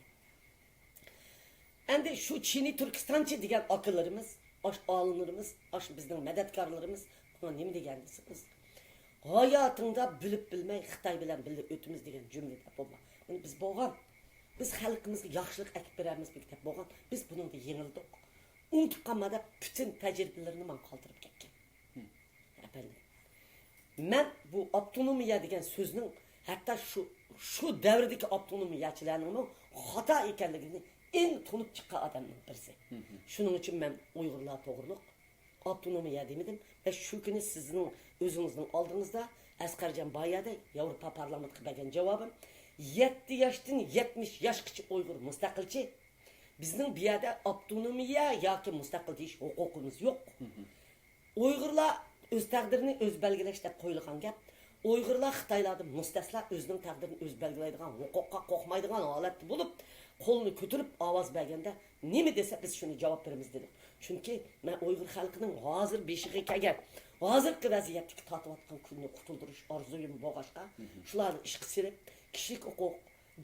ئەمدى شۇ چىنى تۈركىستانچى دېگەن ئاكىلىرىمىز، ئاش ئالىملىرىمىز، ئاش بىزنىڭ مەدەتكارلىرىمىز بۇنىڭ نېمە دېگەن دېسىڭىز، ھاياتىڭدا بىلىپ بىلمەي خىتاي بىلەن بىللە ئۆتىمىز دېگەن جۈملىدە بولما. بۇنى بىز بولغان. بىز خەلقىمىزگە ياخشىلىق ئەكىپ بېرەرمىز دەپ بولغان. بىز بۇنىڭدا يېڭىلدۇق. ئۇنتۇپ قالما دەپ پۈتۈن تەجرىبىلىرىنى ماڭا قالدۇرۇپ كەتكەن. ئەپەندىم. مەن بۇ ئاپتونومىيە دېگەن سۆزنىڭ ھەتتا شۇ، شۇ دەۋردىكى ئاپتونومىيەچىلەرنىڭمۇ خاتا ئىكەنلىكىنى ئەڭ تونۇپ چىققان ئادەمنىڭ بىرسى. شۇنىڭ ئۈچۈن مەن ئۇيغۇرلار توغرۇلۇق ئاپتونومىيە دېمىدىم. ۋە شۇ كۈنى سىزنىڭ ئۆزىڭىزنىڭ ئالدىڭىزدا ئەسقەرجان بايادە ياۋروپا پارلامېنتىغا بەرگەن جاۋابىم، يەتتە ياشتىن يەتمىش ياشقىچە ئۇيغۇر مۇستەقىلچى. بىزنىڭ بۇ يەردە ئاپتونومىيە ياكى مۇستەقىل دېيىش ھوقۇقىمىز يوق. ئۇيغۇرلار ئۆز تەقدىرىنى ئۆزى بەلگىلەش دەپ قويۇلغان گەپ. ئۇيغۇرلار خىتايلاردىن مۇستەسنا، ئۆزىنىڭ تەقدىرىنى ئۆزى بەلگىلەيدىغان ھوقۇققا قورقمايدىغان ھالەتتە بولۇپ، قولىنى كۆتۈرۈپ ئاۋاز بەرگەندە، نېمە دېسە بىز شۇنى جاۋاب بېرىمىز دېدۇق. چۈنكى مەن ئۇيغۇر خەلقىنىڭ ھازىر بېشىغا كەلگەن، ھازىرقى ۋەزىيەتتىكى تارتىۋاتقان كۈننى قۇتۇلدۇرۇش ئارزۇيۇم بولغاچقا، شۇلارنى ئىشقا سېلىپ، كىشىلىك ھوقۇق،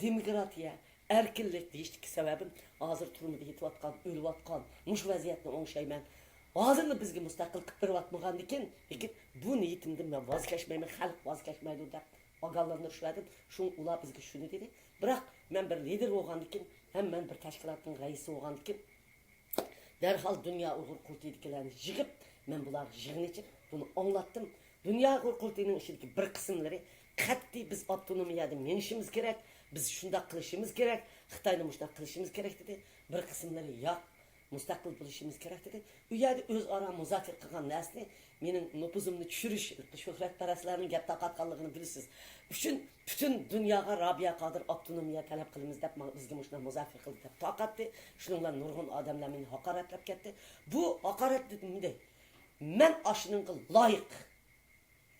دېموكراتىيە، ئەركىنلىك دېيىشتىكى سەۋەبىم، ھازىر تۈرمىدە يېتىۋاتقان، ئۆلۈۋاتقان مۇشۇ ۋەزىيەتنى ئوڭشايمەن. ھازىرلا بىزگە مۇستەقىل قىلىپ بېرىۋاتمىغاندىكىن، لېكىن بۇ نىيىتىمدىن مەن ۋاز كەچمەيمەن، خەلق ۋاز كەچمەيدۇ دەپ ئاگاھلاندۇرۇش بەردىم. شۇڭا ئۇلار بىزگە شۇنى دېدى. بىراق مەن بىر لىدېر بولغاندىكىن ھەم مەن بىر تەشكىلاتنىڭ رەئىسى بولغاندىكىن، دەرھال دۇنيا ئۇيغۇر قۇرۇلتىيىدىكىلەرنى يىغىپ، مەن بۇلارغا يىغىن ئېچىپ، بۇنى ئاڭلاتتىم. دۇنيا ئۇيغۇر قۇرۇلتىيىنىڭ ئىچىدىكى بىر قىسىملىرى قەتئىي بىز ئاپتونومىيەدە مېڭىشىمىز كېرەك، بىز شۇنداق قىلىشىمىز كېرەك، خىتاينى مۇشۇنداق قىلىشىمىز كېرەك دېدى. بىر قىسىملىرى ياق، مۇستەقىل بولۇشىمىز كېرەك دېدى. ئۇ يەردە ئۆزئارا مۇزاكىرە قىلغان نەرسىنى مېنىڭ نوپۇزۇمنى چۈشۈرۈش، شۆھرەتپەرەسلەرنىڭ گەپ تارقاتقانلىقىنى بىلىسىز. ئۈچۈن پۈتۈن دۇنياغا رابىيە قادىر ئاپتونومىيە تەلەپ قىلىمىز دەپ ماڭا، بىزگە مۇشۇنداق مۇزاكىرە قىلدى دەپ تارقاتتى. شۇنىڭ بىلەن نۇرغۇن ئادەملەر مېنى ھاقارەتلەپ كەتتى. بۇ ھاقارەت دېمىدى. مەن ئاشۇنىڭغا لايىق.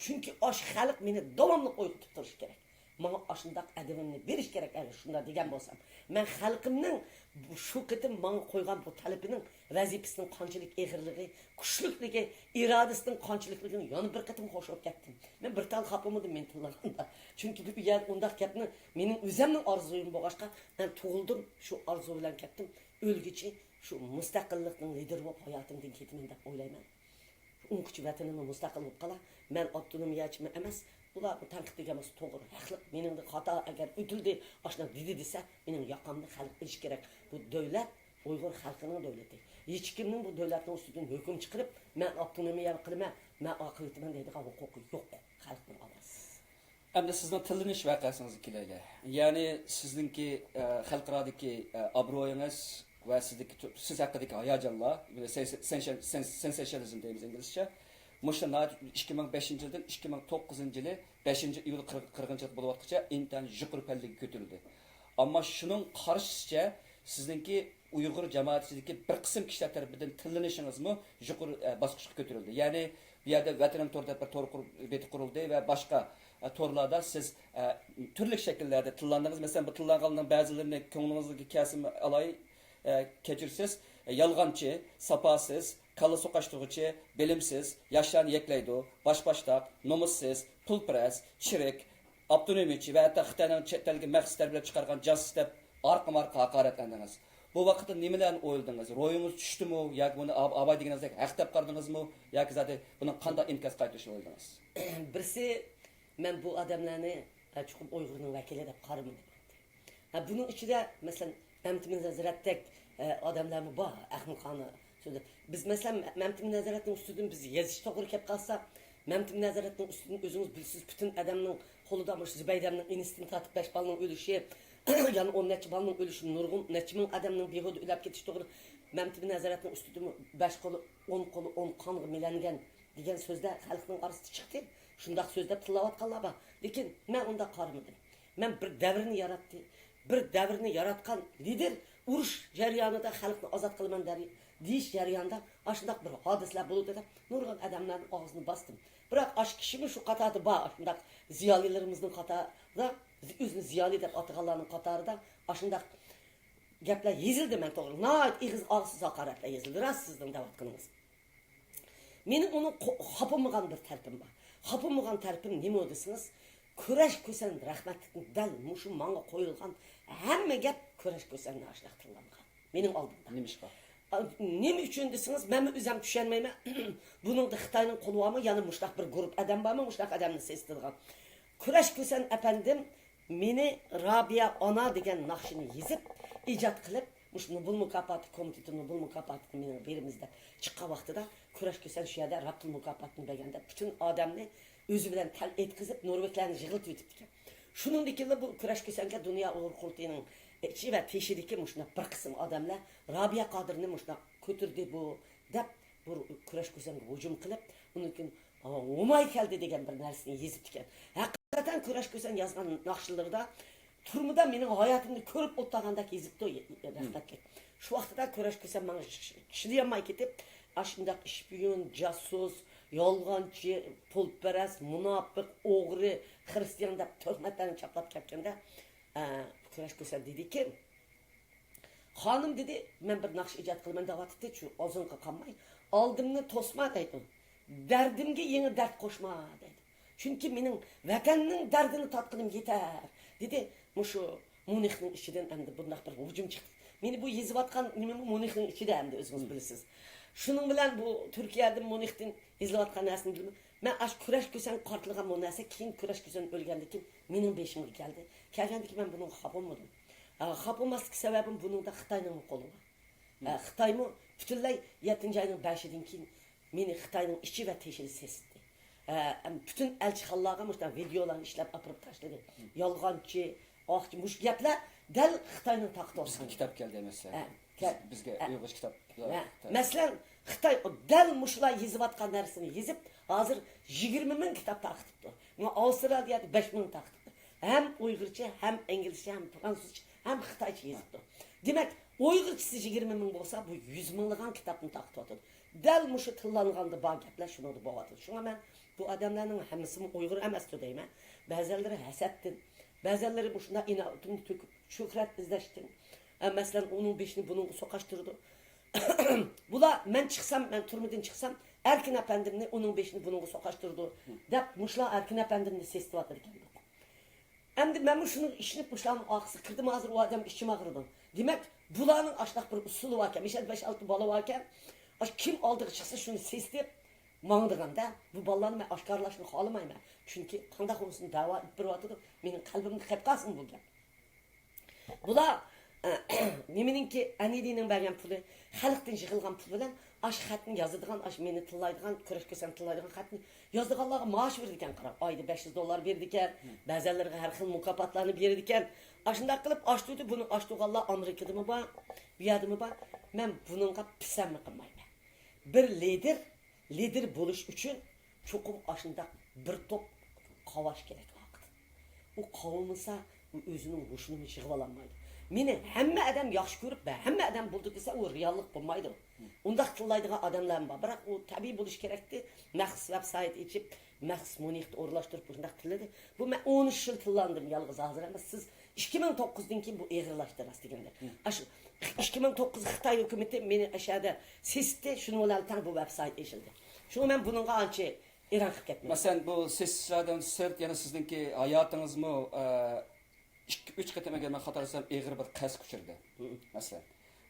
چۈنكى ئاشۇ خەلق مېنى داۋاملىق ئويغىتىپ تۇرۇشى كېرەك. ماڭا ئاشۇنداق ئەدىبىمنى بېرىش كېرەك، ئەگەر شۇنداق دېگەن بولسام. مەن خەلقىمنىڭ بۇ، شۇ قېتىم ماڭا قويغان بۇ تەلىپىنىڭ ۋەزىپىسىنىڭ قانچىلىك ئېغىرلىقى، كۈچلۈكلۈكى، ئىرادىسىنىڭ قانچىلىكلىكىنى يەنە بىر قېتىم خوش بولۇپ كەتتىم. مەن بىر تال خاپىمىدىم مېنى تىللىغاندا. چۈنكى بۇ يەردە ئۇنداق گەپنى مېنىڭ ئۆزەمنىڭ ئارزۇيۇم بولغاچقا، مەن تۇغۇلدۇم، شۇ ئارزۇ بىلەن كەتتىم. ئۆلگۈچە شۇ مۇستەقىللىقنىڭ لىدىرى بولۇپ ھاياتىمدىن كېتىمەن دەپ ئويلايمەن. ئۇنىڭغىچە ۋەتىنىممۇ مۇستەقىل بولۇپ قالا. مەن ئاپتونومىيەچىمۇ ئەمەس. بۇلار بۇ تەنقىد دېگەن بولسا توغرا، ھەقلىق. مېنىڭدىن خاتا ئەگەر ئۆتۈلدى، ئاشۇنداق دېدى دېسە، مېنىڭ ياقامنى خەلق ئېلىشى كېرەك. بۇ دۆلەت ئۇيغۇر خەلقىنىڭ دۆلىتى. ھېچكىمنىڭ بۇ دۆلەتنىڭ ئۈستىدىن ھۆكۈم چىقىرىپ، مەن ئاپتونومىيە قىلىمەن، مەن ئاقىۋېتىمەن دەيدىغان ھوقۇقى يوق خەلقنىڭ ئاۋازى. ئەمدى سىزنىڭ تىللىنىش ۋەقەسىڭىزگە كېلەيلى. يەنى سىزنىڭكى، ئە، خەلقئارادىكى، ئە، ئابرۇيىڭىز ۋە سىزدىكى تۇ-، سىز ھەققىدىكى ھاياجانلار، سېنسېشنىزم دەيمىز ئىنگلىزچە. مۇشۇ ناھايىتى ئىككى مىڭ بەشىنچى يىلدىن ئىككى مىڭ توققۇزىنچى يىلى بەشىنچى ئىيۇل قىر-، قىرغىنچىلىق بولۇۋاتقۇچە ئىنتايىن يۇقىرى پەللىگە كۆتۈرۈلدى. ئەمما شۇنىڭ قارشىسىچە سىزنىڭكى ئۇيغۇر جامائىتى ئىچىدىكى بىر قىسىم كىشىلەر تەرىپىدىن تىللىنىشىڭىزمۇ يۇقىرى، ئە، باسقۇچقا كۆتۈرۈلدى. يەنى بۇ يەردە ۋەتىنىم تور دەپ بىر تور قۇر-، بېتى قۇرۇلدى ۋە باشقا، ئە، تورلاردا سىز، ئە، تۈرلۈك شەكىللەردە تىللاندىڭىز. مەسىلەن، بۇ تىللانغانلارنىڭ بەزىلىرىنى كۆڭلىڭىزگە كەلسىمۇ ئالاي، ئە، كەچۈرسىز. يالغانچى، ساپاسىز، كاللا سوقاشتۇرغۇچى، بىلىمسىز، ياشلارنى يەكلەيدۇ، باشباشتاق، نومۇسسىز، پۇلپەرەس، چىرىك، ئاپتونومىيىچى ۋە ھەتتا خىتاينىڭ چەت ئەلگە مەخسۇس تەربىيەلەپ چىقارغان جاسۇس دەپ ئارقىمۇ ئارقا ھاقارەتلەندىڭىز. بۇ ۋاقىتتا نېمىلەرنى ئويلىدىڭىز؟ روھىڭىز چۈشتىمۇ ياكى بۇنى ئاب-، ئاباي دېگىنىڭىزدەك ھەق دەپ قارىدىڭىزمۇ ياكى زادى بۇنىڭ قانداق ئىنكاس قايتۇرۇشنى ئويلىدىڭىز؟ بىرسى، مەن بۇ ئادەملەرنى، ئە، چوقۇم ئۇيغۇرنىڭ ۋەكىلى دەپ قارىمىدىم. ھە، بۇنىڭ ئىچىدە، مەسىلەن، مەمتىمىن ھەزرەتتەك، ئە، ئادەملەرمۇ بار، ئەخمىقانە سۆزلەپ. بىز، مەسىلەن، مەمتىمىن ھەزرەتنىڭ ئۈستىدىن بىز يېزىش توغرا كەپ قالسا، مەمتىمىن ھەزرەتنىڭ ئۈستىدىن ئۆزىڭىز بىلىسىز، پۈتۈن ئادەمنىڭ قولىدا مۇشۇ زۇبەيدەمنىڭ ئىنىسىدىن تارتىپ بەش بالىنىڭ ئۆلۈشى، يەنە ئون نەچچە بالىنىڭ ئۆلۈشى، نۇرغۇن نەچچە مىڭ ئادەمنىڭ بىھۇدە ئۆلۈپ كېتىشى توغرا. مەمتىمىن ھەزرەتنىڭ ئۈستىدىمۇ بەش قولى، ئون قولى، ئون قانغا مىلەنگەن دېگەن سۆزلەر خەلقنىڭ ئارىسىدا چىقتى. شۇنداق سۆزلەپ تىللاۋاتقانلار بار. لېكىن مەن ئۇنداق قارىمىدىم. مەن بىر دەۋرنى ياراتتى. بىر دەۋرنى ياراتقان لىدېر ئۇرۇش جەريانىدا خەلقنى ئازاد قىلىمەن دەر-، دېيىش جەريانىدا ئاشۇنداق بىر ھادىسىلەر بولىدۇ دەپ نۇرغۇن ئادەملەرنىڭ ئاغزىنى باستىم. بىراق ئاشۇ كىشىمۇ شۇ قاتاردا بار، ئاشۇنداق زىيالىيلىرىمىزنىڭ قاتارىدا، ئۆزىنى زىيالىي دەپ ئاتىغانلارنىڭ قاتارىدا ئاشۇنداق گەپلەر يېزىلدى مەن توغرا. ناھايىتى ئېغىز ئاغزىسىز ھاقارەتلەر يېزىلدى. راست سىزنىڭ دەۋاتقىنىڭىز. مېنىڭ ئۇنىڭ قو-، خاپىمىغان بىر تەرىپىم بار. خاپىمىغان تەرىپىم نېمە دېسىڭىز، كۈرەش كۈسەن رەھمەتلىكنىڭ دەل مۇشۇ ماڭا قويۇلغان ھەممە گەپ كۈرەش كۈسەننى ئاشۇنداق تىللانغان مېنىڭ ئالدىمدا. نېمىشقا؟ ئا، نېمە ئۈچۈن دېسىڭىز، مەنمۇ ئۆزۈم چۈشەنمەيمەن. بۇنىڭدا خىتاينىڭ قولى بارمۇ، يەنى مۇشۇنداق بىر گۇرۇپ ئادەم بارمۇ، مۇشۇنداق ئادەمنى سېسىتىدىغان؟ كۈرەش كۈسەن ئەپەندىم مېنى رابىيە ئانا دېگەن ناخشىنى يېزىپ، ئىجاد قىلىپ، مۇشۇ نوبېل مۇكاپاتى كومىتېتى نوبېل مۇكاپاتىنى مېنىڭ بېرىمىز دەپ چىققان ۋاقتىدا، كۈرەش كۈسەن شۇ يەردە رابتىل مۇكاپاتىنى بەرگەندە، پۈتۈن ئادەمنى ئۆزى بىلەن تەل ئېتىقىزىپ، نورۋېگلارنى يىغلىتىۋېتىپتىكەن. شۇنىڭدىن كېيىنلا بۇ كۈرەش كۆسەڭگە دۇنيا ئۇيغۇر قۇرۇلتىيىنىڭ ئىچى ۋە تېشىدىكى مۇشۇنداق بىر قىسىم ئادەملەر رابىيە قادىرنى مۇشۇنداق كۆتۈردى بۇ دەپ، بۇ كۈرەش كۆسەڭگە ھۇجۇم قىلىپ، ئۇنىڭ كېيىن، «ھوماي كەلدى» دېگەن بىر نەرسىنى يېزىپتىكەن. ھەقىقەتەن كۈرەش كۆسەڭ يازغان ناخشىلىرىدا تۈرمىدە مېنىڭ ھاياتىمنى كۆرۈپ ئولتۇرغاندەك يېزىپتۇ، رەھمەتلىك. شۇ ۋاقتىدا كۈرەش كۆسەڭ ماڭا چىدىيالماي كېتىپ، ئاشۇنداق ئىشپىيون، جاسۇس، يالغانچى، پۇلپەرەس، مۇناپىق، ئوغرى، خىرىستىيان دەپ تۆھمەتلەرنى چاپلاپ كەتكەندە، ئە، كۈرەش كۆسەڭ دېدىكى، «خانىم» دېدى، «مەن بىر ناخشا ئىجاد قىلىمەن» دەۋاتىتتى، شۇ ئازۇنغا قالماي، «ئالدىمنى توسما» دەيدۇ، «دەردىمگە يېڭى دەرد قوشما» دەيدۇ. «چۈنكى مېنىڭ ۋەتەننىڭ دەردىنى تارتقىنىم يېتەر» دېدى. مۇشۇ مۇنىخنىڭ ئىچىدىن ئەمدى بۇنداق بىر ھۇجۇم چىقتى. مېنى بۇ يېزىۋاتقان نېمىمۇ مۇنىخنىڭ ئىچىدە ئەمدى ئۆزىڭىز بىلىسىز. شۇنىڭ بىلەن بۇ تۈركىيەدىن، مۇنىختىن يېزىلىۋاتقان نەرسىنى بىلمەي، مەن ئاشۇ كۈرەش كۆسەڭ قارتلىغان بۇ نەرسە كېيىن كۈرەش كۆسەڭ ئۆلگەندىن كېيىن مېنىڭ بېشىمغا كەلدى. كەلگەندىن كېيىن مەن بۇنىڭغا خاپا بولمىدىم. ئە، خاپا بولماسلىق سەۋەبىم بۇنىڭدا خىتاينىڭمۇ قولى بار. ئە، خىتايمۇ پۈتۈنلەي يەتتىنچى ئاينىڭ بەشىدىن كېيىن مېنى خىتاينىڭ ئىچى ۋە تېشىدا سېسىتتى. ئە، ئەم، پۈتۈن ئەلچىخانىلارغا مۇشۇنداق ۋىدېئولارنى ئىشلەپ ئاپىرىپ تاشلىدى. يالغانچى، ئاقچى، مۇشۇ گەپلەر دەل خىتاينىڭ تاقىتى بىزگە ئوخشايدۇ. كىتاب كەلدى، مەسىلەن. ئە، كەل-، بىز-، بىزگە ئە، ئۇيغۇرچە كىتاب. ئە، مەسىلەن، خىتاي دەل مۇشۇلار يېزىۋاتقان نەرسىنى يېزىپ، ھازىر يىگىرمە مىڭ كىتاب تارقىتىپتۇ. مانا ئاۋسترالىيەدە بەش مىڭ تارقىتىپتۇ. ھەم ئۇيغۇرچە، ھەم ئىنگلىزچە، ھەم فرانسۇزچە، ھەم خىتايچە يېزىپتۇ. دېمەك، ئۇيغۇرچىسى يىگىرمە مىڭ بولسا، بۇ يۈز مىڭلىغان كىتابنى تارقىتىۋاتىدۇ. دەل مۇشۇ تىللانغاندا بار گەپلەر شۇنىڭدا بولۇۋاتىدۇ. شۇڭا مەن بۇ ئادەملەرنىڭ ھەممىسىمۇ ئۇيغۇر ئەمەستۇ دەيمەن. بەزەنلىرى ھەسەتتىن، بەزەنلىرى مۇشۇنداق ئىناۋىتىنى تۆكۈپ، شۆھرەت ئىزدەشتىن، ئە، مەسىلەن، ئۇنىڭ بېشىنى بۇنىڭغا سوقاشتۇرىدۇ. بۇلار، مەن چىقسام، مەن تۈرمىدىن چىقسام، ئەركىن ئەپەندىمنى ئۇنىڭ بېشىنى بۇنىڭغا سوقاشتۇرىدۇ، دەپ، مۇشۇلار ئەركىن ئەپەندىمنى سېسىتىۋاتىدىكەن. ئەمدى مەنمۇ شۇنىڭغا ئىشىنىپ، مۇشۇلارنىڭ ئارقىسىغا كىردىم، ھازىر ئۇ ئادەمگە ئىچىم ئاغرىدى. دېمەك، بۇلارنىڭ ئاشۇنداق بىر ئۇسۇلى باركەن. مىشەدە بەش-ئالتە بالا باركەن. ئاشۇ كىم ئالدىغا چىقسا، شۇنى سېسىتىپ ماڭىدىغان-دە. بۇ بالىلارنى مەن ئاشكارىلاشنى خالىمايمەن. چۈنكى قانداق بولسۇن، دەۋا ئېلىپ بېرىۋاتىدۇ. مېنىڭ قەلبىمگە قېلىپ قالسۇن بۇ گەپ. بۇلار، نېمىنىڭكى، ئەنىدىنىڭ بەرگەن پۇلى، خەلقتىن يىغىلغان پۇل بىلەن ئاشۇ خەتنى يازىدىغان، ئاشۇ مېنى تىللايدىغان، كۈرەش كۆسەڭ تىللايدىغان خەتنى يازىدىغانلارغا مائاش بېرىدىكەن، قاراڭ. ئايدا بەش يۈز دوللار بېرىدىكەن، بەزەنلىرىگە ھەر خىل مۇكاپاتلارنى بېرىدىكەن. ئاشۇنداق قىلىپ ئاچتۇردى، بۇنى ئاچتۇرغانلار ئامېرىكىدىمۇ بار، بۇ يەردىمۇ بار. مەن بۇنىڭغا پىسەنمۇ قىلمايمەن. بىر لىدىر، لىدىر بولۇش ئۈچۈن چوقۇم ئاشۇنداق بىر توپ قاۋاش كېرەك ۋاقىت. ئۇ قاۋىمىسا، ئۇ ئۆزىنىڭ ھوشىنىمۇ يىغىۋالالمايدۇ. مېنى ھەممە ئادەم ياخشى كۆرۈپ، ھەممە ئادەم بولدى دېسە، ئۇ رېئاللىق بولمايدۇ. ئۇنداق تىللايدىغان ئادەملەرمۇ بار. بىراق ئۇ تەبىئىي بولۇشى كېرەكتى. مەخسۇس ۋېب سايت ئېچىپ، مەخسۇس مۇنىختا ئورۇنلاشتۇرۇپ، مۇشۇنداق تىللىدى. بۇ مەن ئون ئۈچ يىل تىللاندىم يالغۇز، ھازىر ئەمەس. سىز ئىككى مىڭ توققۇزدىن كېيىن بۇ ئېغىرلاشتى، راست دېگەندە. ئاشۇ ئىككى مىڭ توققۇز خىتاي ھۆكۈمىتى مېنى ئەشەدە سېسىتتى، شۇنىڭ بىلەن تەڭ بۇ ۋېب سايت ئېچىلدى. شۇڭا مەن بۇنىڭغا ئانچە ئېرەن قىلىپ كەتمەيمەن. مەسىلەن، بۇ سېسىشلاردىن سىرت يەنە سىزنىڭكى ھاياتىڭىزمۇ، ئە، ئىككى، ئۈچ قېتىم، ئەگەر مەن خاتا دېسەم، ئېغىر بىر قەستكە ئۇچرىدى. مەسىلەن،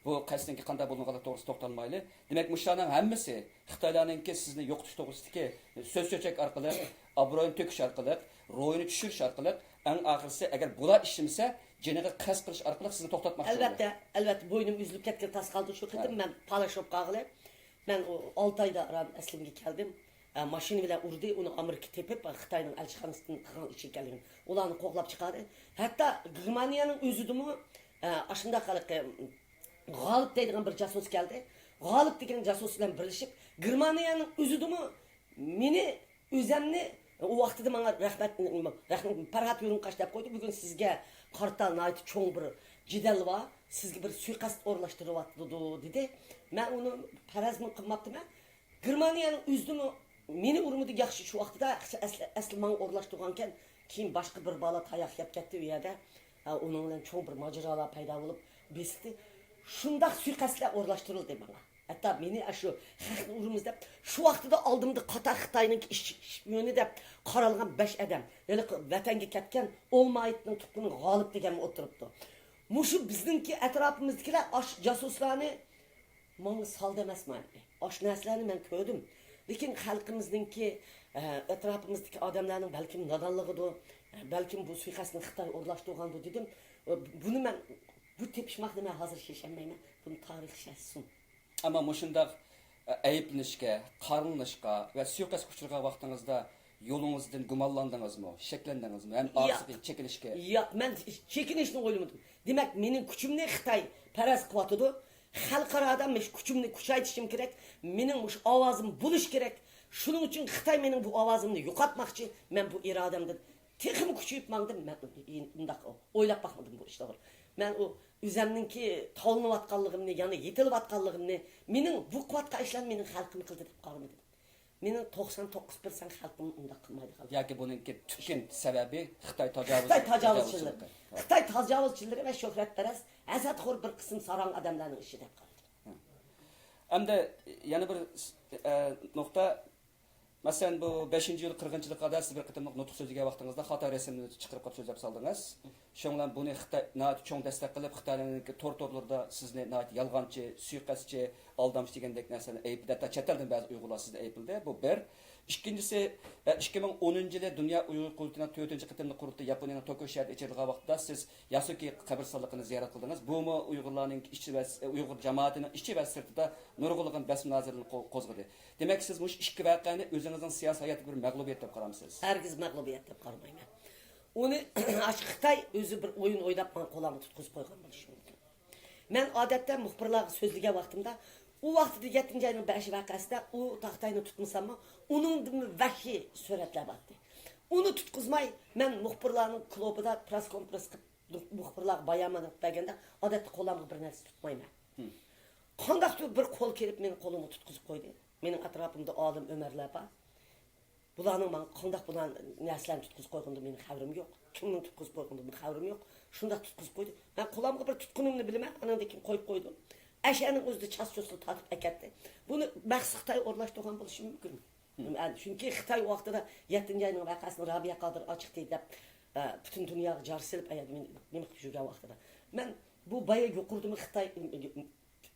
بۇ قەستنىڭكى قانداق بولغانلىقى توغرىسىدا توختالمايلى. دېمەك، مۇشۇلارنىڭ ھەممىسى خىتايلارنىڭكى سىزنى يوقىتىش توغرىسىدىكى سۆز-چۆچەك ئارقىلىق، ئابرۇيىنى تۆكۈش ئارقىلىق، روھىنى چۈشۈرۈش ئارقىلىق، ئەڭ ئاخىرسى، ئەگەر بۇلار ئىشلىمىسە، جېنىغا قەست قىلىش ئارقىلىق سىزنى توختاتماقچى بولىدۇ. ئەلۋەتتە، ئەلۋەتتە، بوينۇم ئۈزۈلۈپ كەتكىلى تاس قالدى. شۇ قېتىم مەن پالاش بولۇپ قالغىلى. مەن ئۇ ئالتە ئايدا ئاران ئەسلىمگە كەلدىم. ئە، ماشىنا بىلەن ئۇردى، ئۇنى ئامېرىكا تېپىپ، خىتاينىڭ ئەلچىخانىسىدىن قىلغان ئىش ئىكەنلىكىنى، ئۇلارنى قوغلاپ چىقاردى. ھەتتا گېرمانىيەنىڭ ئۆزىدىمۇ، ئە، ئاشۇنداق ھېلىقى غالىپ دەيدىغان بىر جاسۇس كەلدى. غالىپ دېگەن جاسۇس بىلەن بىرلىشىپ، گېرمانىيەنىڭ ئۆزىدىمۇ مېنى، ئۆزەمنى، ئۇ ۋاقتىدا ماڭا رەھمەت، رەھمەت، پەرھات يۇرۇڭقاش دەپ قويدى. بۈگۈن سىزگە قارىتا ناھايىتى چوڭ بىر جېدەل بار، سىزگە بىر سۇيىقەست ئورۇنلاشتۇرۇۋاتىدۇ، دېدى. مەن ئۇنى پەرەزمۇ قىلماپتىمەن. گېرمانىيەنىڭ ئۆزىدىمۇ مېنى ئۇرمىدى، ياخشى، شۇ ۋاقتىدا ئەسلى، ئەسلى ماڭا ئورۇنلاشتۇرغانكەن، كېيىن باشقا بىر بالا تاياق يەپ كەتتى ئۇ يەردە. ھە، ئۇنىڭ بىلەن چوڭ بىر ماجىرالار پەيدا بولۇپ، بېسىتتى. شۇنداق سۇيىقەستلەر ئورۇنلاشتۇرۇلدى ماڭا. ھەتتا مېنى ئاشۇ خەقنى ئۇرىمىز دەپ، شۇ ۋاقتىدا ئالدىمدا قاتار خىتاينىڭكى ئىش-، ئىشپىيونى دەپ قارالغان بەش ئادەم، ھېلىقى ۋەتەنگە كەتكەن ئولمايتنىڭ تۇغقىنى غالىپ دېگەنمۇ ئولتۇرۇپتۇ. مۇشۇ بىزنىڭكى ئەتراپىمىزدىكىلەر ئاشۇ جاسۇسلارنى ماڭا سالدى ئەمەسمۇ ئەمدى. ئاشۇ نەرسىلەرنى مەن كۆردۈم. لېكىن خەلقىمىزنىڭكى، ئە، ئەتراپىمىزدىكى ئادەملەرنىڭ بەلكىم نادانلىقىدۇر، ئە، بەلكىم بۇ سۇيىقەستنى خىتاي ئورۇنلاشتۇرغاندۇ دېدىم. ئە، بۇنى مەن، بۇ تېپىشماقنى مەن ھازىر شېشەلمەيمەن. بۇنى تارىخ شەھسۇن. ئەمما مۇشۇنداق، ئە، ئەيىبلىنىشكە، قارىلىنىشقا ۋە سۇيىقەستكە ئۇچرىغان ۋاقتىڭىزدا يولىڭىزدىن گۇمانلاندىڭىزمۇ، شەكلەندىڭىزمۇ؟ ھەم ياق، ئارىسىغا چېكىنىشكە. ياق، مەن چېكىنىشنى ئويلىمىدىم. دېمەك، مېنىڭ كۈچۈمنى خىتاي پەرەز قىلىۋاتىدۇ. خەلقئارادا مەن شۇ كۈچۈمنى كۈچەيتىشىم كېرەك. مېنىڭ مۇشۇ ئاۋازىم بولۇشى كېرەك. شۇنىڭ ئۈچۈن خىتاي مېنىڭ بۇ ئاۋازىمنى يوقاتماقچى. مەن بۇ ئىرادەمدىن تېخىمۇ كۈچىيىپ ماڭدىم. مەن ئۇنداق ئويلاپ باقمىدىم بۇ ئىشلارغا. مەن ئۇ ئۆزەمنىڭكى تاۋلىنىۋاتقانلىقىمنى، يەنى يېتىلىۋاتقانلىقىمنى، مېنىڭ بۇ قىلىۋاتقان ئىشلارنى مېنىڭ خەلقىم قىلدى دەپ قارىمىدىم. مېنىڭ توقسان توققۇز پىرسەنت خەلقىم ئۇنداق قىلمايدىغان. ياكى بۇنىڭكى تۈپكى سەۋەبى خىتاي تاجاۋۇز-، خىتاي تاجاۋۇزچىلىرى. تاجاۋۇزچىلىقى. خىتاي تاجاۋۇزچىلىرى ۋە شۆھرەتپەرەس، ھەسەتخور بىر قىسىم ساراڭ ئادەملەرنىڭ ئىشى دەپ قارىدىم. ئەمدى يەنە بىر، ئە، نۇقتا. مەسىلەن، بۇ بەشىنچى ئىيۇل قىرغىنچىلىقىدا سىز بىر قېتىملىق نۇتۇق سۆزلىگەن ۋاقتىڭىزدا خاتا رەسىمنى چىقىرىپ قويۇپ سۆزلەپ سالدىڭىز. شۇنىڭ بىلەن بۇنى خىتاي ناھايىتى چوڭ دەستەك قىلىپ، خىتاينىڭكى تور تورلىرىدا سىزنى ناھايىتى يالغانچى، سۇيىقەستچى، ئالدامچى دېگەندەك نەرسىلەرنى ئەيىبلىدى. ھەتتا چەت ئەلدىن بەزى ئۇيغۇرلار سىزنى ئەيىبلىدى. بۇ بىر. ئىككىنچىسى، ئىككى مىڭ ئونىنچى يىلى دۇنيا ئۇيغۇر قۇرۇلتىيىنىڭ تۆتىنچى قېتىملىق قۇرۇلتىيى ياپونىيەنىڭ توكيو شەھىرىدە ئېچىلغان ۋاقتىدا سىز ياسۇكى قەبرىستانلىقىنى زىيارەت قىلدىڭىز. بۇمۇ ئۇيغۇرلارنىڭ ئىچى ۋە، ئۇيغۇر جامائىتىنىڭ ئىچى ۋە سىرتىدا نۇرغۇنلىغان بەس مۇنازىرىنى قو-، قوزغىدى. دېمەك، سىز مۇشۇ ئىككى ۋەقەنى ئۆزىڭىزنىڭ سىياسىي ھاياتىدىكى بىر مەغلۇبىيەت دەپ قارامسىز؟ ھەرگىز مەغلۇبىيەت دەپ قارىمايمەن. ئۇنى ئاشۇ خىتاي ئۆزى بىر ئويۇن ئويناپ ماڭا قولۇمغا تۇتقۇزۇپ قويغان بولۇشى مۇمكىن. مەن ئادەتتە مۇخبىرلارغا سۆزلىگەن ۋاقتىمدا، ئۇ ۋاقتىدا يەتتىنچى ئاينىڭ بەشى ۋەقەسىدە ئۇ تاختاينى تۇتمىساممۇ، ئۇنىڭدىنمۇ ۋەھشىي سۈرەتلەر بارتى. ئۇنى تۇتقۇزماي، مەن مۇخبىرلارنىڭ كۇلۇبىدا پرېس كونفرانس قىلىپ، مۇخبىرلارغا بايانات بەرگەندە، ئادەتتە قولۇمغا بىر نەرسە تۇتمايمەن. قانداقتۇر بىر قول كېلىپ مېنى قولۇمغا تۇتقۇزۇپ قويدى. مېنىڭ ئەتراپىمدا ئالىم ئۆمەرلەر بار. بۇلارنىڭ ماڭا قانداق بۇلار نەرسىلەرنى تۇتقۇزۇپ قويغىنىدىن مېنىڭ خەۋىرىم يوق. كىمنىڭ تۇتقۇزۇپ قويغىنىدىن مېنىڭ خەۋىرىم يوق. شۇنداق تۇتقۇزۇپ قويدى. مەن قولامغا بىر تۇتقىنىمنى بىلىمەن، ئانىڭدىن كېيىن قويۇپ قويدۇم. ئەشەنىڭ ئۆزىدە چاس-چۇسلا تارتىپ ئەكەتتى. بۇنى مەخسۇس خىتاي ئورۇنلاشتۇرغان بولۇشى مۇمكىن. چۈنكى خىتاي ۋاقتىدا يەتتىنچى ئاينىڭ ۋەقەسىنى رابىيە قادىر ئاچىقتى دەپ، ئە، پۈتۈن دۇنياغا جار سېلىپ، ئەگەر مېنى نېمە قىلىپ يۈرگەن ۋاقتىدا. مەن بۇ بايا يۇقىرىدىمۇ خىتاي،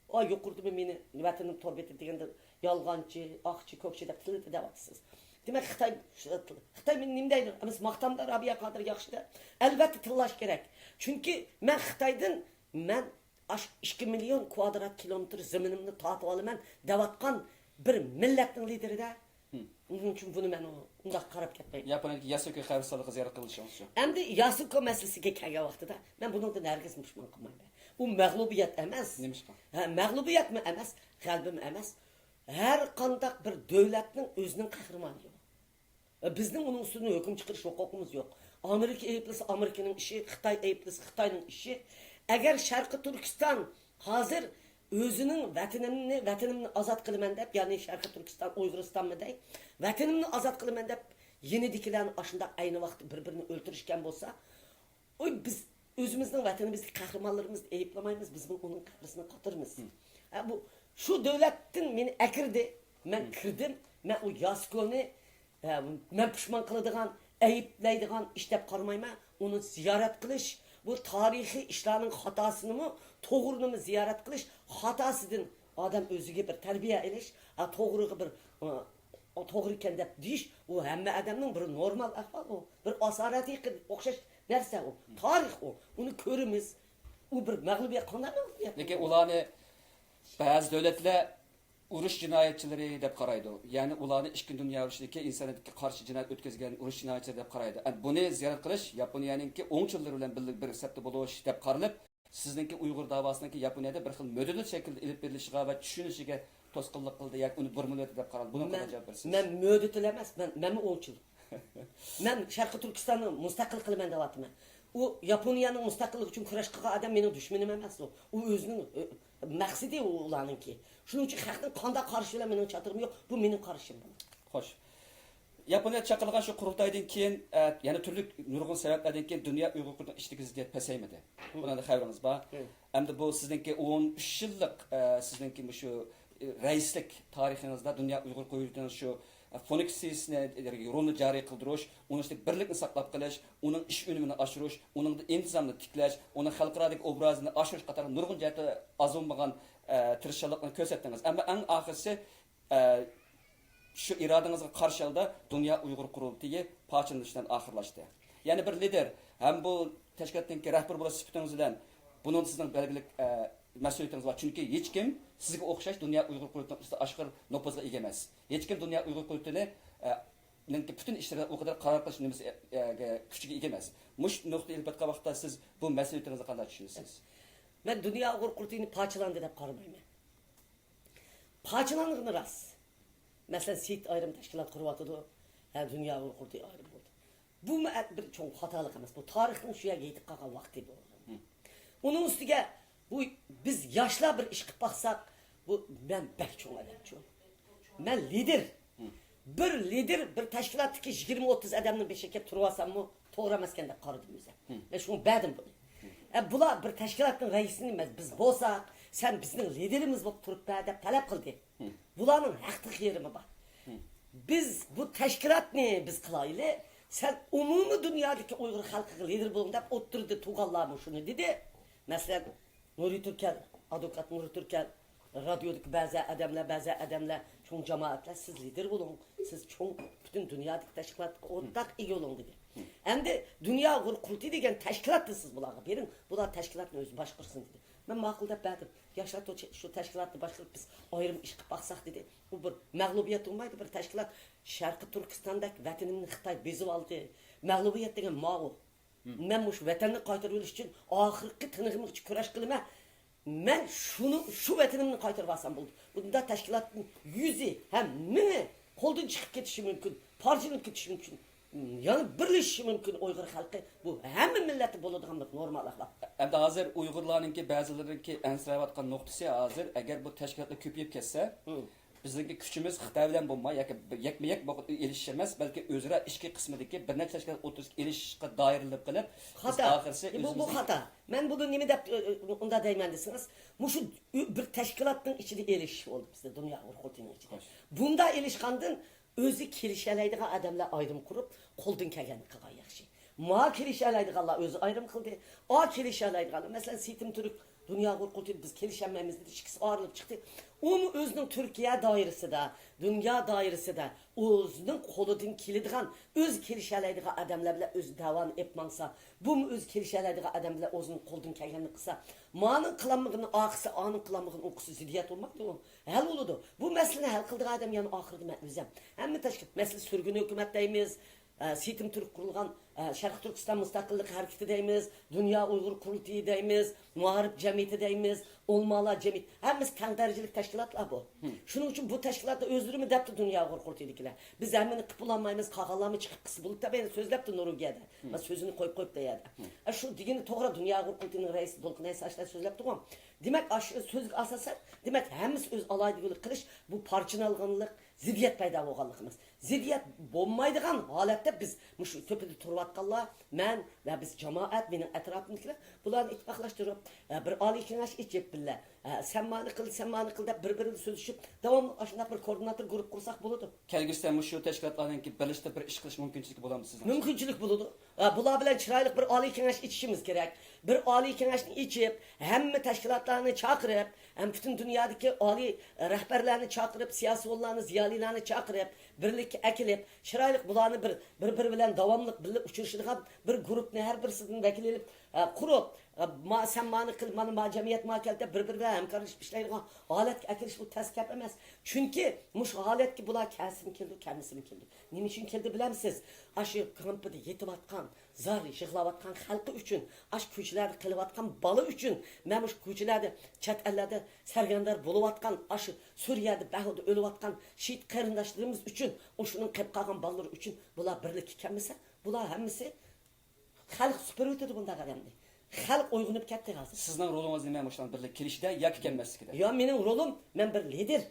ئا، يۇقىرىدىمۇ مېنى ۋەتىنىم تور بېتى دېگەندە يالغانچى، ئاقچى، كۆكچى دەپ تىللىدى دەۋاتىسىز. دېمەك، خىتاي، خىتاي مېنى نېمە دەيدۇ؟ ئەمەس، ماختامدا رابىيە قادىر ياخشى دە. ئەلۋەتتە تىللاش كېرەك. چۈنكى مەن خىتايدىن، مەن ئاشۇ ئىككى مىليون كۋادرات كىلومېتىر زېمىنىمنى تارتىۋالىمەن دەۋاتقان بىر مىللەتنىڭ لىدىرى دە. شۇنىڭ ئۈچۈن بۇنى مەن ئۇنداق قاراپ كەتمەيمەن. ياپونىيەدىكى ياسۇكو قەبرىستانلىقىغا زىيارەت قىلىشىڭىزچۇ؟ ئەمدى ياسۇكو مەسىلىسىگە كەلگەن ۋاقتىدا مەن بۇنىڭدىن ھەرگىز پۇشمان قىلمايمەن. ئۇ مەغلۇبىيەت ئەمەس. نېمىشقا؟ ھە، مەغلۇبىيەتمۇ ئەمەس، غەلىبىمۇ ئەمەس. ھەر قانداق بىر دۆلەتنىڭ ئۆزىنىڭ قەھرىمانى يوق. بىزنىڭ ئۇنىڭ ئۈستىدىن ھۆكۈم چىقىرىش ھوقۇقىمىز يوق. ئامېرىكا ئەيىبلىسە ئامېرىكىنىڭ ئىشى، خىتاي ئەيىبلىسە خىتاينىڭ ئىشى. ئەگەر شەرقىي تۈركىستان ھازىر ئۆزىنىڭ ۋەتىنىمنى، ۋەتىنىمنى ئازاد قىلىمەن دەپ، يەنى شەرقىي تۈركىستان، ئۇيغۇرىستانمۇ دەي، ۋەتىنىمنى ئازاد قىلىمەن دەپ، يېنىدىكىلەرنى ئاشۇنداق ئەينى ۋاقىتتا بىر-بىرىنى ئۆلتۈرۈشكەن بولسا، ئۇ بىز ئۆزىمىزنىڭ ۋەتىنىمىزدىكى قەھرىمانلىرىمىزنى ئەيىبلىمەيمىز، بىز ئۇنىڭ قەبرىسىنى قاتۇرىمىز. ھە، بۇ، شۇ دۆلەتتىن مېنى ئەكىردى، مەن كىردىم، مەن ئۇ ياسۇكونى، ھە، مەن پۇشمان قىلىدىغان، ئەيىبلەيدىغان ئىش دەپ قارىمايمەن. ئۇنى زىيارەت قىلىش، بۇ تارىخىي ئىشلارنىڭ خاتاسىنىمۇ، توغرىنىمۇ زىيارەت قىلىش، خاتاسىدىن ئادەم ئۆزىگە بىر تەربىيە ئېلىش، ھە، توغرىغا بىر، ئۇ توغرا ئىكەن دەپ دېيىش، ئۇ ھەممە ئادەمنىڭ بىر نورمال ئەھۋال ئۇ. بىر ئاسارەتىگە ئوخشاش نەرسە ئۇ. تارىخ ئۇ. ئۇنى كۆرىمىز. ئۇ بىر مەغلۇبىيەت، قانداق مەغلۇبىيەت؟ لېكىن ئۇلارنى بەزى دۆلەتلەر ئۇرۇش جىنايەتچىلىرى دەپ قارايدۇ. يەنى ئۇلارنى ئىككىنچى دۇنيا ئۇرۇشىدىكى ئىنسانىيەتكە قارشى جىنايەت ئۆتكۈزگەن ئۇرۇش جىنايەتچىلىرى دەپ قارايدۇ. ئەمدى بۇنى زىيارەت قىلىش ياپونىيەنىڭكى ئوڭچىلىرى بىلەن بىللە بىر سەپتە بولۇش دەپ قارىلىپ، سىزنىڭكى ئۇيغۇر داۋاسىنىڭكى ياپونىيەدە بىر خىل مۆدىتىل شەكىلدە ئېلىپ بېرىلىشىغا ۋە چۈشىنىشىگە توسقۇنلۇق قىلدى ياكى ئۇنى بۇرمىلىۋەتتى دەپ قارالدى. بۇنىڭغا مەن، قانداق جاۋاب بېرىسىز؟ مەن مۆدىتىل ئەمەس، مەن، مەنمۇ ئوڭچىل. مەن شەرقىي تۈركىستاننى مۇستەقىل قىلىمەن دەۋاتىمەن. ئۇ ياپونىيەنىڭ مۇستەقىللىقى ئۈچۈن كۈرەش قىلغان ئادەم مېنىڭ دۈشمىنىم ئەمەس ئۇ. ئۇ ئۆزىنىڭ، ئۆ، مەقسىتى ئۇ ئۇلارنىڭكى. شۇنىڭ ئۈچۈن خەقنىڭ قانداق قارىشى بىلەن مېنىڭ چاتىقىم يوق. بۇ مېنىڭ قارىشىم. خوش. ياپونىيەدە چاقىرىلغان شۇ قۇرۇلتايدىن كېيىن، ئە، يەنە تۈرلۈك نۇرغۇن سەۋەبلەردىن كېيىن دۇنيا ئۇيغۇر قۇرۇلتىيىنىڭ ئىچىدىكى زىددىيەت پەسەيمىدى. بۇنىڭدا خەۋىرىڭىز بار. ئەمدى بۇ سىزنىڭكى ئون ئۈچ يىللىق، ئە، سىزنىڭكى مۇشۇ، ئە، رەئىسلىك تارىخىڭىزدا دۇنيا ئۇيغۇر قۇرۇلتىيىنىڭ شۇ، ئە، فۇنكسىيىسىنى، رولىنى جارى قىلدۇرۇش، ئۇنىڭ ئىچىدە بىرلىكنى ساقلاپ قېلىش، ئۇنىڭ ئىش ئۈنۈمىنى ئاشۇرۇش، ئۇنىڭدا ئىنتىزامنى تىكلەش، ئۇنىڭ خەلقئارادىكى ئوبرازىنى ئاشۇرۇش قاتارلىق نۇرغۇن جەھەتتە ئاز بولمىغان، ئە، تىرىشچانلىقنى كۆرسەتتىڭىز. ئەمما ئەڭ ئاخىرسى ئە، شۇ ئىرادىڭىزغا قارشى ھالدا دۇنيا ئۇيغۇر قۇرۇلتىيى پارچىلىنىش بىلەن ئاخىرلاشتى. يەنە بىر لىدېر ھەم بۇ تەشكىلاتنىڭكى رەھبىر بولۇش سۈپىتىڭىز بىلەن بۇنىڭدا سىزنىڭ بەلگىلىك، ئە، مەسئۇلىيىتىڭىز بار. چۈنكى ھېچكىم سىزگە ئوخشاش دۇنيا ئۇيغۇر قۇرۇلتىيىنىڭ ئۈستىدە ئاشقىر نوپۇزغا ئىگە ئەمەس. ھېچكىم دۇنيا ئۇيغۇر قۇرۇلتىيىنى، ئە، نىڭكى پۈتۈن ئىشلىرىغا ئۇ قەدەر قارار قىلىش نېمىسى، ئە، ئە، كۈچىگە ئىگە ئەمەس. مۇشۇ نۇقتىغا ئېلىپ ئېيتقان ۋاقىتتا سىز بۇ مەسئۇلىيىتىڭىزنى قانداق چۈشىنىسىز؟ مەن دۇنيا ئۇيغۇر قۇرۇلتىيىنى پارچىلاندى دەپ قارىمايمەن. پارچىلانغىنى راست. مەسىلەن، سېيىت ئايرىم تەشكىلات قۇرۇۋاتىدۇ، ھە، دۇنيا ئۇيغۇر قۇرۇلتىيى ئايرىم بولدى. بۇمۇ ئە-، بىر چوڭ خاتالىق ئەمەس. بۇ تارىخنىڭ شۇ يەرگە يېتىپ قالغان ۋاقتى بۇ. ئۇنىڭ ئۈستىگە بۇ بىز ياشلار بىر ئىش قىلىپ باقساق، بۇ مەن بەك چوڭ ئادەمچۇ. مەن لىدىر. بىر لىدىر، بىر تەشكىلاتتىكى يىگىرمە ئوتتۇز ئادەمنىڭ بېشىغا كېلىپ تۇرۇۋالساممۇ توغرا ئەمەسكەن دەپ قارىدىم ئۆزۈم. مەن شۇڭا بەردىم بۇنى. ئە، بۇلار بىر تەشكىلاتنىڭ رەئىسىنى مەن، بىز بولساق، سەن بىزنىڭ لىدىرىمىز بولۇپ تۇرۇپ بەر دەپ تەلەپ قىلدى. بۇلارنىڭ ھەقلىق يېرىمى بار. بىز بۇ تەشكىلاتنى بىز قىلايلى، سەن ئومۇمىي دۇنيادىكى ئۇيغۇر خەلقىگە لىدىر بولۇڭ دەپ ئوتتۇرىدا تۇرغانلارمۇ شۇنى دېدى. مەسىلەن، نۇرى تۈركەل، ئادۋوكات نۇرى تۈركەل، رادىيودىكى بەزى ئادەملەر، بەزى ئادەملەر، چوڭ جامائەتلەر، سىز لىدىر بولۇڭ، سىز چوڭ، پۈتۈن دۇنيادىكى تەشكىلاتقا ئورتاق ئىگە بولۇڭ دېدى. ئەمدى دۇنيا ئۇيغۇر قۇرۇلتىيى دېگەن تەشكىلاتنى سىز بۇلارغا بېرىڭ، بۇلار تەشكىلاتنى ئۆزى باشقۇرسۇن دېدى. مەن ماقۇل دەپ بەردىم. ياشلار شۇ تەشكىلاتنى باشقۇرۇپ بىز ئايرىم ئىش قىلىپ باقساق دېدى. بۇ بىر مەغلۇبىيەت بولمايدۇ، بىر تەشكىلات شەرقىي تۈركىستاندەك ۋەتىنىمنى خىتاي بېزىۋالدى. مەغلۇبىيەت دېگەن ماۋۇ. مەن مۇشۇ ۋەتەننى قايتۇرۇۋېلىش ئۈچۈن ئاخىرقى تىنىقىمغىچە كۈرەش قىلىمەن. مەن شۇنى، شۇ ۋەتىنىمنى قايتۇرۇۋالسام بولدى. بۇنداق تەشكىلاتتىن يۈزى ھەم مىڭى قولدىن چىقىپ كېتىشى مۇمكىن، پارچىلىنىپ كېتىشى مۇمكىن، يەنە بىرلىشىشى مۇمكىن ئۇيغۇر خەلقى. بۇ ھەممە مىللەتتە بولىدىغان بىر نورمال ئەخلاق. ئەمدى ھازىر ئۇيغۇرلارنىڭكى بەزىلىرىنىڭكى ئەنسىرەۋاتقان نۇقتىسى، ھازىر ئەگەر بۇ تەشكىلاتلار كۆپىيىپ كەتسە، بىزنىڭكى كۈچىمىز خىتاي بىلەن بولماي ياكى يەكمۇ يەك بولۇپ ئېلىشىش ئەمەس، بەلكى ئۆزئارا ئىچكى قىسمىدىكى بىر نەچچە تەشكىلات ئوتتۇرىسىدىكى ئېلىشىشقا دائىرىلىنىپ قېلىپ، بىز خاتا. ئاخىرسى بۇ، بۇ ئۆزىمىزنىڭ خاتا. مەن بۇنى نېمە دەپ، ئۇ، ئۇ، ئۇنداق دەيمەن دېسىڭىز، مۇشۇ بىر تەشكىلاتنىڭ ئىچىدە ئېلىشىش بولدى بىزدە، دۇنيا ئۇيغۇر قۇرۇلتىيىنىڭ ئىچىدە. خوش. بۇنداق ئېلىشقاندىن ئۆزى كېلىشەلەيدىغان ئادەملەر ئايرىم قۇرۇپ، قولدىن كەلگەننى قىلغان ياخشى. ما كېلىشەلەيدىغانلار ئۆزى ئايرىم قىلدى. ئا كېلىشەلەيدىغانلار، مەسىلەن، سېيىتىم تۈرك دۇنيا ئۇيغۇر قۇرۇلتىيىدا بىز كېلىشەلمەيمىز دېدى، ئىككىسى ئايرىلىپ چىقتى. ئۇمۇ ئۆزىنىڭ تۈركىيە دائىرىسىدە، دۇنيا دائىرىسىدە ئۆزىنىڭ قولىدىن كېلىدىغان، ئۆزى كېلىشەلەيدىغان ئادەملەر بىلەن ئۆزى دەۋانى ئېلىپ ماڭسا، بۇمۇ ئۆزى كېلىشەلەيدىغان ئادەم بىلەن ئۆزىنىڭ قولىدىن كەلگەننى قىلسا، مانىڭ قىلالمىغىنىنى ئاخىرسى، ئانىڭ قىلالمىغىنىنى ئۇنقىسى زىددىيەت بولمايدۇ. ھەل بولىدۇ. بۇ مەسىلىنى ھەل قىلىدىغان ئادەم يەنە ئاخىرىدا مەن ئۆزۈم. ھەممە تەشكىل، مەسىلە سۈرگۈن ھۆكۈمەت دەيمىز، ئە، سېيىتىم تۈرك قۇرۇلغان، ئە، شەرقىي تۈركىستان مۇستەقىللىق ھەرىكىتى دەيمىز، دۇنيا ئۇيغۇر قۇرۇلتىيى دەيمىز، مائارىپ جەمئىيىتى دەيمىز، ئۆلىمالار جەمئىيىتى، ھەممىسى تەڭ دەرىجىلىك تەشكىلاتلار بۇ. شۇنىڭ ئۈچۈن بۇ تەشكىلاتلار ئۆزلىرىمۇ دەپتۇ دۇنيا ئۇيغۇر قۇرۇلتىيىدىكىلەر. بىز ھەممىنى قىلىپ بولالمايمىز، قالغانلارمۇ چىقىپ قىلسا بولىدۇ دەپ يەنە سۆزلەپتۇ نورۋېگىيەدە. مەن سۆزىنى قويۇپ قويۇپتۇ يەردە. ئە، شۇ دېگىنى توغرا، دۇنيا ئۇيغۇر قۇرۇلتىيىنىڭ رەئىسى دولقۇن ھەيسە ئاشۇنداق سۆزلەپتىغۇ. دېمەك، ئاشۇ سۆزگە ئاساسەن، دېمەك، ھەممىسى ئۆز ئالاھىدىگۈلۈك قىلىش، بۇ پارچىلانغانلىق، زىددىيەت پەيدا بولغانلىقى ئەمەس. زىددىيەت بولمايدىغان ھالەتتە بىز مۇشۇ تۆپىدە تۇرۇۋاتقانلار، مەن ۋە بىز جامائەت، مېنىڭ ئەتراپىمدىكىلەر، بۇلارنى ئىتتىپاقلاشتۇرۇپ، ئە، بىر ئالىي كېڭەش ئېچىپ بىللە، ئە، سەن مانى قىل، سەن مانى قىل دەپ بىر-بىرىدە سۆزلىشىپ، داۋاملىق ئاشۇنداق بىر كوردىناتور گۇرۇپ قۇرساق بولىدۇ. كەلگۈسىدە مۇشۇ تەشكىلاتلارنىڭكى بىرلىشىپ بىر ئىش قىلىش مۇمكىنچىلىكى بولامدۇ سىزنىڭ؟ مۇمكىنچىلىك بولىدۇ. ئە، بۇلار بىلەن چىرايلىق بىر ئالىي كېڭەش ئېچىشىمىز كېرەك. بىر ئالىي كېڭەشنى ئېچىپ، ھەممە تەشكىلاتلارنى چاقىرىپ، ھەم پۈتۈن دۇنيادىكى ئالىي رەھبەرلەرنى چاقىرىپ، سىياسىيونلارنى، زىيالىيلارنى چاقىرىپ، بىرلىككە ئەكېلىپ، چىرايلىق بۇلارنى بىر، بىر-بىرى بىلەن داۋاملىق بىللە ئۇچرىشىدىغان بىر گۇرۇپنى ھەر بىرسىدىن ۋەكىل ئېلىپ، ئە، قۇرۇپ، ئە، ما-، سەن مانى قىل، مانا ما جەمئىيەت ما كەلدى دەپ بىر-بىرى بىلەن ھەمكارلىشىپ ئىشلەيدىغان ھالەتكە ئەكېلىش بۇ تەس گەپ ئەمەس. چۈنكى مۇشۇ ھالەتكە بۇلار كەلسىمۇ كېلىدۇ، كەلمىسىمۇ كېلىدۇ. نېمە ئۈچۈن كەلدى بىلەمسىز؟ ئاشۇ كامپىدا يېتىۋاتقان، زار يىغلاۋاتقان خەلقى ئۈچۈن، ئاشۇ كوچىلاردا قېلىۋاتقان بالا ئۈچۈن، مەن مۇشۇ كوچىلاردا، چەت ئەللەردە سەرگەردان بولۇۋاتقان، ئاشۇ سۈرىيەدە، بەھۇدا ئۆلۈۋاتقان شېھىت قېرىنداشلىرىمىز ئۈچۈن، ئۇشۇنىڭ قېلىپ قالغان بالىلىرى ئۈچۈن بۇلار بىرلىككە كەلمىسە، بۇلار ھەممىسى خەلق سۈپۈرۈۋېتىدۇ بۇنداق ئادەمنى. خەلق ئويغىنىپ كەتتى ھازىر. سىزنىڭ رولىڭىز نېمە مۇشۇلارنىڭ بىرلىككە كېلىشىدە ياكى كەلمەسلىكىدە؟ يا، مېنىڭ رولۇم، مەن بىر لىدىر،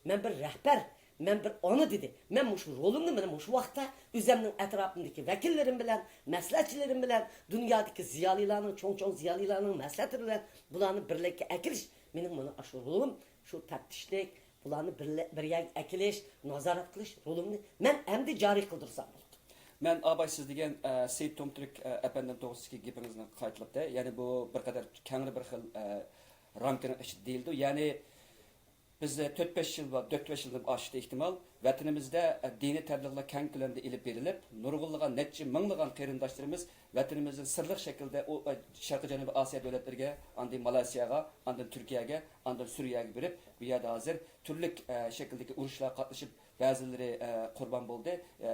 مەن بىر رەھبەر، مەن بىر ئانا دېدى. مەن مۇشۇ رولۇمنى مانا مۇشۇ ۋاقىتتا ئۆزەمنىڭ ئەتراپىمدىكى ۋەكىللىرىم بىلەن، مەسلىھەتچىلىرىم بىلەن، دۇنيادىكى زىيالىيلارنىڭ، چوڭ-چوڭ زىيالىيلارنىڭ مەسلىھەتى بىلەن بۇلارنى بىرلىككە ئەكېلىش مېنىڭ مانا ئاشۇ رولۇم، شۇ تەپتىشلىك، بۇلارنى بىرلە-، بىر يەرگە ئەكېلىش، نازارەت قىلىش رولۇمنى مەن ئەمدى جارى قىلدۇرسام بولىدۇ. مەن ئاباي سىز دېگەن، ئە، سېيىت تومتۈرك، ئە، ئەپەندىنىڭ توغرىسىدىكى گېپىڭىزنى قايتىلاپ دەي. يەنى بۇ بىر قەدەر كەڭرى بىر خىل، ئە، رامكىنىڭ ئىچىدە دېيىلىدۇ. يەنى بىز تۆت بەش يىل، تۆت بەش يىلدىن ئاشتى ئېھتىمال، ۋەتىنىمىزدە دىنىي تەبلىغلار كەڭ كۆلەمدە ئېلىپ بېرىلىپ، نۇرغۇنلىغان نەچچە مىڭلىغان قېرىنداشلىرىمىز ۋەتىنىمىزدىن سىرلىق شەكىلدە ئۇ، شەرقىي جەنۇبىي ئاسىيا دۆلەتلىرىگە، ئاندىن مالايسىياغا، ئاندىن تۈركىيەگە، ئاندىن سۈرىيەگە بېرىپ، بۇ يەردە ھازىر تۈرلۈك، ئە، شەكىلدىكى ئۇرۇشلارغا قاتنىشىپ، بەزىلىرى، ئە، قۇربان بولدى. ئە،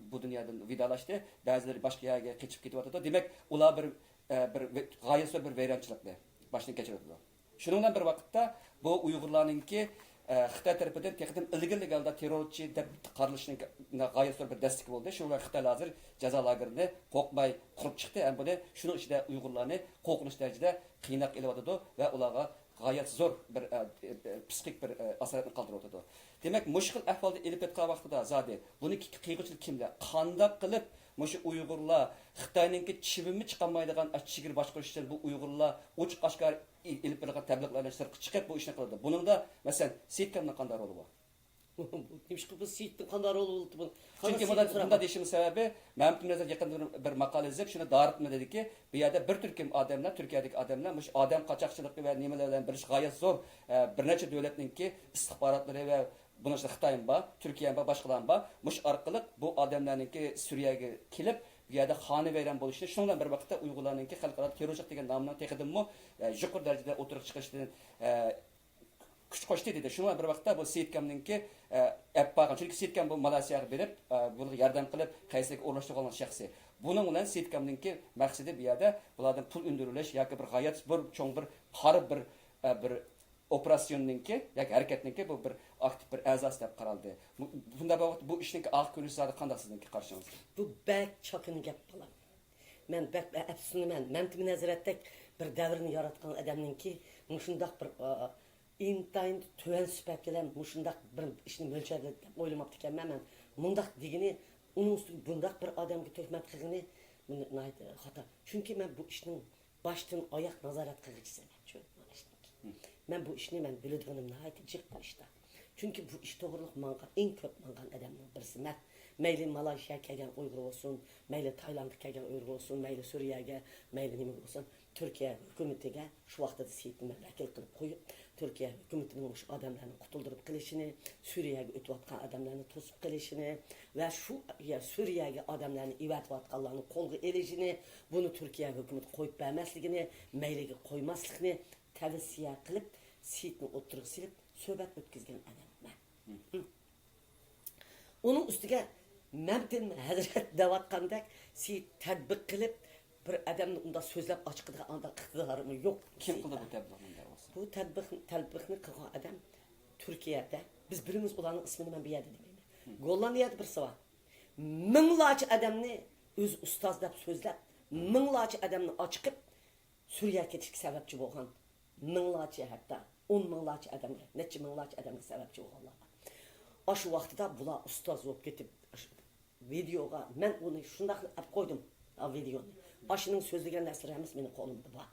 بۇ دۇنيادىن ۋىدالاشتى. بەزىلىرى باشقا يەرگە قېچىپ كېتىۋاتىدۇ. دېمەك، ئۇلار بىر، ئە، بىر ۋە-، غايەت زور بىر ۋەيرانچىلىقنى باشتىن كەچۈرۈۋاتىدۇ. شۇنىڭ بىلەن بىر ۋاقىتتا، بۇ ئۇيغۇرلارنىڭكى، ئە، خىتاي تەرىپىدىن تېخىدىن ئىلگىرىلىك ھالدا تېررورچى دەپ قارىلىشىنىڭ غايەت زور بىر دەستىكى بولدى. شۇ بىلەن خىتاي ھازىر جازا لاگېرىنى قورقماي قۇرۇپ چىقتى. ھەم بۇنى شۇنىڭ ئىچىدە ئۇيغۇرلارنى قورقۇنچ دەرىجىدە قىيناپ ئېلىۋاتىدۇ ۋە ئۇلارغا غايەت زور بىر، ئە، ئە، پسىخىك بىر، ئە، ئاسارەتنى قالدۇرۇۋاتىدۇ. دېمەك، مۇشۇ خىل ئەھۋالدا ئېلىپ كەتكەن ۋاقتىدا زادى بۇنى قىيغۇچىلار كىملەر؟ قانداق قىلىپ مۇشۇ ئۇيغۇرلار خىتاينىڭكى چىۋىنمۇ چىقالمايدىغان چېگرا باشقۇرۇشتىن بۇ ئۇيغۇرلار ئوچۇق ئاشكارا ئېلىپ بېرىلغان تەبلىغلاردىن سىرتقا چىقىپ بۇ ئىشنى قىلىدۇ. بۇنىڭدا، مەسىلەن، سېيىتكامنىڭ قانداق رولى بار؟ نېمىشقا بۇ سېيىتنىڭ قانداق رولى بولۇپتۇ بۇ؟ چۈنكى مۇنداق، مۇنداق دېيىشىمنىڭ سەۋەبى، مەمتىم نەزەر يېقىندا بىر، بىر ماقالە يېزىپ، شۇنى دارىتما دېدىكى، بۇ يەردە بىر تۈركۈم ئادەملەر، تۈركىيەدىكى ئادەملەر مۇشۇ ئادەم قاچاقچىلىقى ۋە نېمىلەر بىلەن بىرلىشىپ غايەت زور، ئە، بىر نەچچە دۆلەتنىڭكى ئىستىخباراتلىرى ۋە بۇنىڭ ئىچىدە خىتايمۇ بار، تۈركىيەمۇ بار، باشقىلارمۇ بار. مۇشۇ ئارقىلىق بۇ ئادەملەرنىڭكى سۈرىيەگە كېلىپ، بۇ يەردە خانىۋەيران بولۇشىنى، شۇنىڭ بىلەن بىر ۋاقىتتا ئۇيغۇرلارنىڭكى خەلقئارا تېررورچىلىق دېگەن نامنىڭ تېخىدىنمۇ، ئە، يۇقىرى دەرىجىدە ئوتتۇرىغا چىقىشىدىن، ئە، كۈچ قوشتى دېدى. شۇنىڭ بىلەن بىر ۋاقىتتا بۇ سېيىتكامنىڭكى، ئە، ئەپ بارغان، چۈنكى سېيىتكام بۇ مالايسىياغا بېرىپ، ئە، بۇنىڭغا ياردەم قىلىپ، قەيسەرگە ئورۇنلاشتۇرغان شەخسى. بۇنىڭ بىلەن سېيىتكامنىڭكى مەقسىتى بۇ يەردە بۇلاردىن پۇل ئۈندۈرۈۋېلىش ياكى بىر غايەت بىر چوڭ بىر قارا بىر، ئە، بىر ئوپېراتسىيوننىڭكى ياكى ھەرىكەتنىڭكى بۇ بىر ئاكتىپ بىر ئەزاسى دەپ قارالدى. بۇ، بۇنداق بولغان ۋاقىتتا بۇ ئىشنىڭكى ئارقا كۆرۈنۈشى زادى قانداق سىزنىڭكى قارىشىڭىزدا؟ بۇ بەك چاكىنا گەپ، بالام. مەن بەك ئەپسۇسلىنىمەن. مەمتىمىن ھەزرەتتەك بىر دەۋرنى ياراتقان ئادەمنىڭكى مۇشۇنداق بىر، ئا، ئىنتايىن تۆۋەن سۈپەت بىلەن مۇشۇنداق بىر ئىشنى مۆلچەرلىدى دەپ ئويلىماپتىكەنمەن مەن. مۇنداق دېگىنى، ئۇنىڭ ئۈستىگە بۇنداق بىر ئادەمگە تۆھمەت قىلغىنى ناھايىتى خاتا. چۈنكى مەن بۇ ئىشنىڭ باشتىن ئاياق نازارەت قىلغۇچىسىمەن، چۈشەندىڭىزمۇ؟ مەن بۇ ئىشنى مەن بىلىدىغىنىم ناھايىتى جىق بۇ ئىشتا. چۈنكى بۇ ئىش توغرىلىق ماڭغان، ئەڭ كۆپ ماڭغان ئادەمنىڭ بىرسى مەن. مەيلى مالايشىياغا كەلگەن ئۇيغۇر بولسۇن، مەيلى تايلاندقا كەلگەن ئۇيغۇر بولسۇن، مەيلى سۈرىيەگە، مەيلى نېمە بولسۇن، تۈركىيە ھۆكۈمىتىگە شۇ ۋاقتىدا سېيىتنى مەن ۋەكىل قىلىپ قويۇپ، تۈركىيە ھۆكۈمىتىنىڭ مۇشۇ ئادەملەرنى قۇتۇلدۇرۇپ قېلىشىنى، سۈرىيەگە ئۆتۈۋاتقان ئادەملەرنى توسۇپ قېلىشىنى ۋە شۇ يەر سۈرىيەگە ئادەملەرنى ئېۋەتىۋاتقانلارنى قولغا ئېلىشىنى، بۇنى تۈركىيە ھۆكۈمىتى قويۇپ بەرمەسلىكىنى، مەيلىگە قويماسلىقنى تەۋسىيە قىلىپ، سېيىتنى ئوتتۇرىغا سېلىپ سۆھبەت ئۆتكۈزگەن ئادەم مەن. ئۇنىڭ ئۈستىگە مەمتىم ھەزرەت دەۋاتقاندەك سېيىت تەتبىق قىلىپ، بىر ئادەمنى ئۇنداق سۆزلەپ ئاچىقىدىغان ئانداق ئىقتىدارىمۇ يوق. كىم قىلدى بۇ تەتبىقنى دەۋاتسا؟ بۇ تەتبىق، تەتبىقنى قىلغان ئادەم تۈركىيەدە. بىز بىلىمىز ئۇلارنىڭ ئىسمىنى، مەن بۇ يەردە دېمەيمەن. گوللاندىيەدە بىرسى بار. مىڭلارچە ئادەمنى ئۆزى ئۇستاز دەپ سۆزلەپ، مىڭلارچە ئادەمنى ئاچىقىپ، سۈرىيەگە كېتىشكە سەۋەبچى بولغان مىڭلارچە، ھەتتا ئون مىڭلارچە ئادەمگە، نەچچە مىڭلارچە ئادەمگە سەۋەبچى بولغانلار بار. ئاشۇ ۋاقتىدا بۇلار ئۇستاز بولۇپ كېتىپ، ئاشۇ ۋىدېئوغا مەن ئۇنى شۇنداق ئەپ قويدۇم، ئا، ۋىدېئونى. ئاشۇنىڭ سۆزلىگەن نەرسىلىرى ھەممىسى مېنىڭ قولۇمدا بار،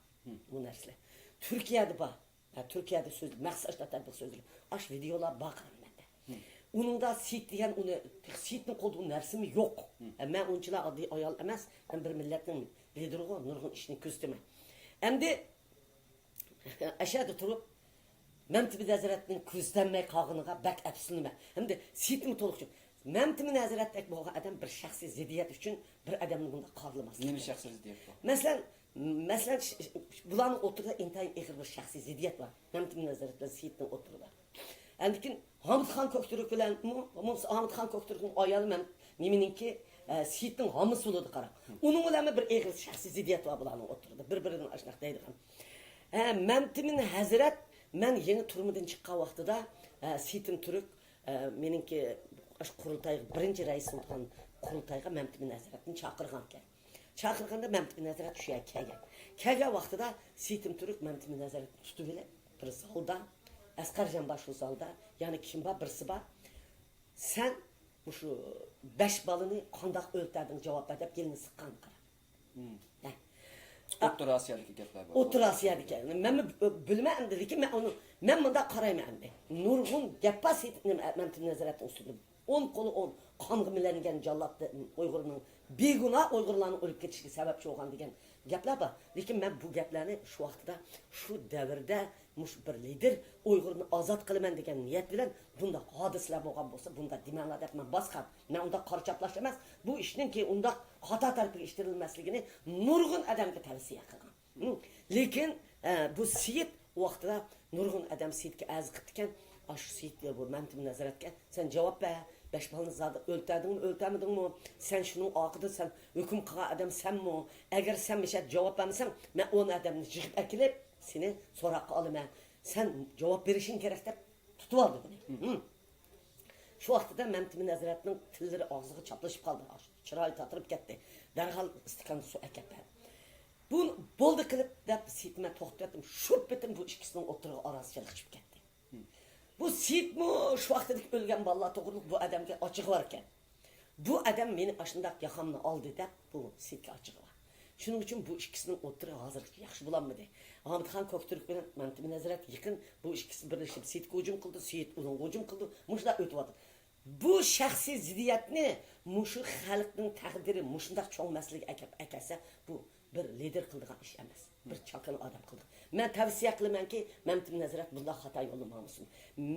بۇ نەرسىلەر. تۈركىيەدە بار. ھە، تۈركىيەدە سۆز، مەخسۇس ئاشۇنداق تەتبىق سۆزلىرى. ئاشۇ ۋىدېئولار بار قاراڭ مەندە. ئۇنىڭدا سېيىت دېگەن ئۇنى، سېيىتنىڭ قولىدا ئۇ نەرسىمۇ يوق. ھە، مەن ئۇنچىلا ئاددىي ئايال ئەمەس، مەن بىر مىللەتنىڭ لىدىرىغۇ، نۇرغۇن ئىشنى كۆزىتىمەن. ئەمدى ئەشەدە تۇرۇپ، مەمتىمىن ھەزرەتنىڭ كۆزىتەلمەي قالغىنىغا بەك ئەپسۇسلىنىمەن. ھەمدە سېيىتمۇ تولۇقچۇ. مەمتىمىن ھەزرەتتەك بولغان ئادەم بىر شەخسىي زىددىيەت ئۈچۈن بىر ئادەمنى بۇنداق قارىلىماسلىق نېمە كېرەك. شەخسىي زىددىيەت بۇ؟ مەسىلەن، مەسىلەن، ش-، ش-، بۇلارنىڭ ئوتتۇرىدا ئىنتايىن ئېغىر بىر شەخسىي زىددىيەت بار. مەمتىمىن ھەزرەت بىلەن سېيىتنىڭ ئوتتۇرىدا. ئاندىن كېيىن ھامىتخان كۆكتۈرك بىلەن، مۇ-، مۇ-، ھامىتخان كۆكتۈركنىڭ ئايالى مەم-، نېمىنىڭكى، ئە، سېيىتنىڭ ھامىسى بولىدۇ، قاراڭ. ئۇنىڭ بىلەنمۇ بىر ئېغىر شەخسىي زىددىيەت بار بۇلارنىڭ ئوتتۇرىدا. بىر-بىرىدىن ئاشۇنداق دەيدىغان. ھە، مەمتىمىن ھەزرەت، مەن يېڭى تۈرمىدىن چىققان ۋاقتىدا، ھە، سېيىتىم تۈرك، ئە، مېنىڭكى ئاشۇ قۇرۇلتايغا بىرىنچى رەئىس بولغان قۇرۇلتايغا مەمتىمىن ھەزرەتنى چاقىرغانىكەن. چاقىرغاندا مەمتىمىن ھەزرەت شۇ يەرگە كەلگەن. كەلگەن ۋاقتىدا سېيىتىم تۈرك مەمتىمىن ھەزرەتنى تۇتۇۋېلىپ، بىر زالدا، ئەسقەرجان بار شۇ زالدا، يەنە كىم بار، بىرسى بار. سەن مۇشۇ بەش بالىنى قانداق ئۆلتۈردۈڭ، جاۋاب بەر دەپ يېلىنى سىققان، قارا. ھە. ئوتتۇرا ئاسىيادىكى گەپلەر بار. ئوتتۇرا ئاسىيادىكى. مەنمۇ بىلمەن ئەمدى، لېكىن مەن ئۇنى، مەن مۇنداق قارايمەن ئەمدى. نۇرغۇن گەپ بار سېيىت-، نېمە، مەمتىمىن ھەزرەتنىڭ ئۈستىدە. ئون قولى ئون قانغا مىلەنگەن جاللات ئۇيغۇرنىڭ، بىگۇناھ ئۇيغۇرلارنىڭ ئۆلۈپ كېتىشىگە سەۋەبچى بولغان دېگەن گەپلەر بار. لېكىن مەن بۇ گەپلەرنى شۇ ۋاقتىدا، شۇ دەۋردە مۇشۇ بىر لىدېر ئۇيغۇرنى ئازاد قىلىمەن دېگەن نىيەت بىلەن بۇنداق ھادىسىلەر بولغان بولسا، بۇنداق دېمەڭلار دەپ مەن باسقان. مەن ئۇنداق قارا چاپلاش ئەمەس. بۇ ئىشنىڭكى ئۇنداق خاتا تەرىپىگە ئىتتىرىلمەسلىكىنى نۇرغۇن ئادەمگە تەۋسىيە قىلغان. ھىم. لېكىن، ئە، بۇ سېيىت ۋاقتىدا نۇرغۇن ئادەم سېيىتكە ئەرز قىپتىكەن. ئاشۇ سېيىت يا بۇ مەمتىمىن ھەزرەتكە، سەن جاۋاب بەر، بەش بالىنى زادى ئۆلتۈردۈڭمۇ، ئۆلتۈرمىدىڭمۇ؟ سەن شۇنىڭ ئارقىدا سەن ھۆكۈم قىلغان ئادەم سەنمۇ؟ ئەگەر سەن مۇشۇ يەردە جاۋاب بەرمىسەڭ، مەن ئون ئادەمنى يىغىپ ئەكېلىپ، سېنى سوراققا ئالىمەن. سەن جاۋاب بېرىشىڭ كېرەك دەپ تۇتۇۋالدى بۇنى. ھىم. شۇ ۋاقتىدا مەمتىمىن ھەزرەتنىڭ تىللىرى ئاغزىغا چاپلىشىپ قالدى. چىرايى تاتىرىپ كەتتى. دەرھال ئىستاكان سۇ ئەكەپ بەردى. بۇ بولدى قىلىپ دەپ سېيىتمەن توختىتىۋەتتىم. شۇ پېتىم بۇ ئىككىسىنىڭ ئوتتۇرىغا ئارازىچىلىق چۈشۈپ كەتتى. بۇ سېيىتمۇ شۇ ۋاقتىدىكى ئۆلگەن بالىلار توغرىلىق بۇ ئادەمگە ئاچىقى بار ئىكەن. بۇ ئادەم مېنى ئاشۇنداق ياقامنى ئالدى دەپ بۇ سېيىتكە ئاچىقى بار. شۇنىڭ ئۈچۈن بۇ ئىككىسىنىڭ ئوتتۇرىغا ھازىرغىچە ياخشى بولالمىدى. ھامىتخان كۆكتۈرك بىلەن مەمتىمىن ھەزرەت يېقىن، بۇ ئىككىسى بىرلىشىپ سېيىتكە ھۇجۇم قىلدى، سېيىت ئۇنىڭغا ھۇجۇم قىلدى. مۇشۇنداق ئۆتۈۋاتىدۇ. بۇ شەخسىي زىددىيەتنى مۇشۇ خەلقنىڭ تەقدىرى مۇشۇنداق چوڭ مەسىلىگە ئەكەپ ئەكەلسە، بۇ بىر لىدېر قىلىدىغان ئىش ئەمەس. بىر چاكىنا ئادەم قىلىدىغان. مەن تەۋسىيە قىلىمەنكى، مەمتىمىن ھەزرەت بۇنداق خاتا يولنى ماڭمىسۇن.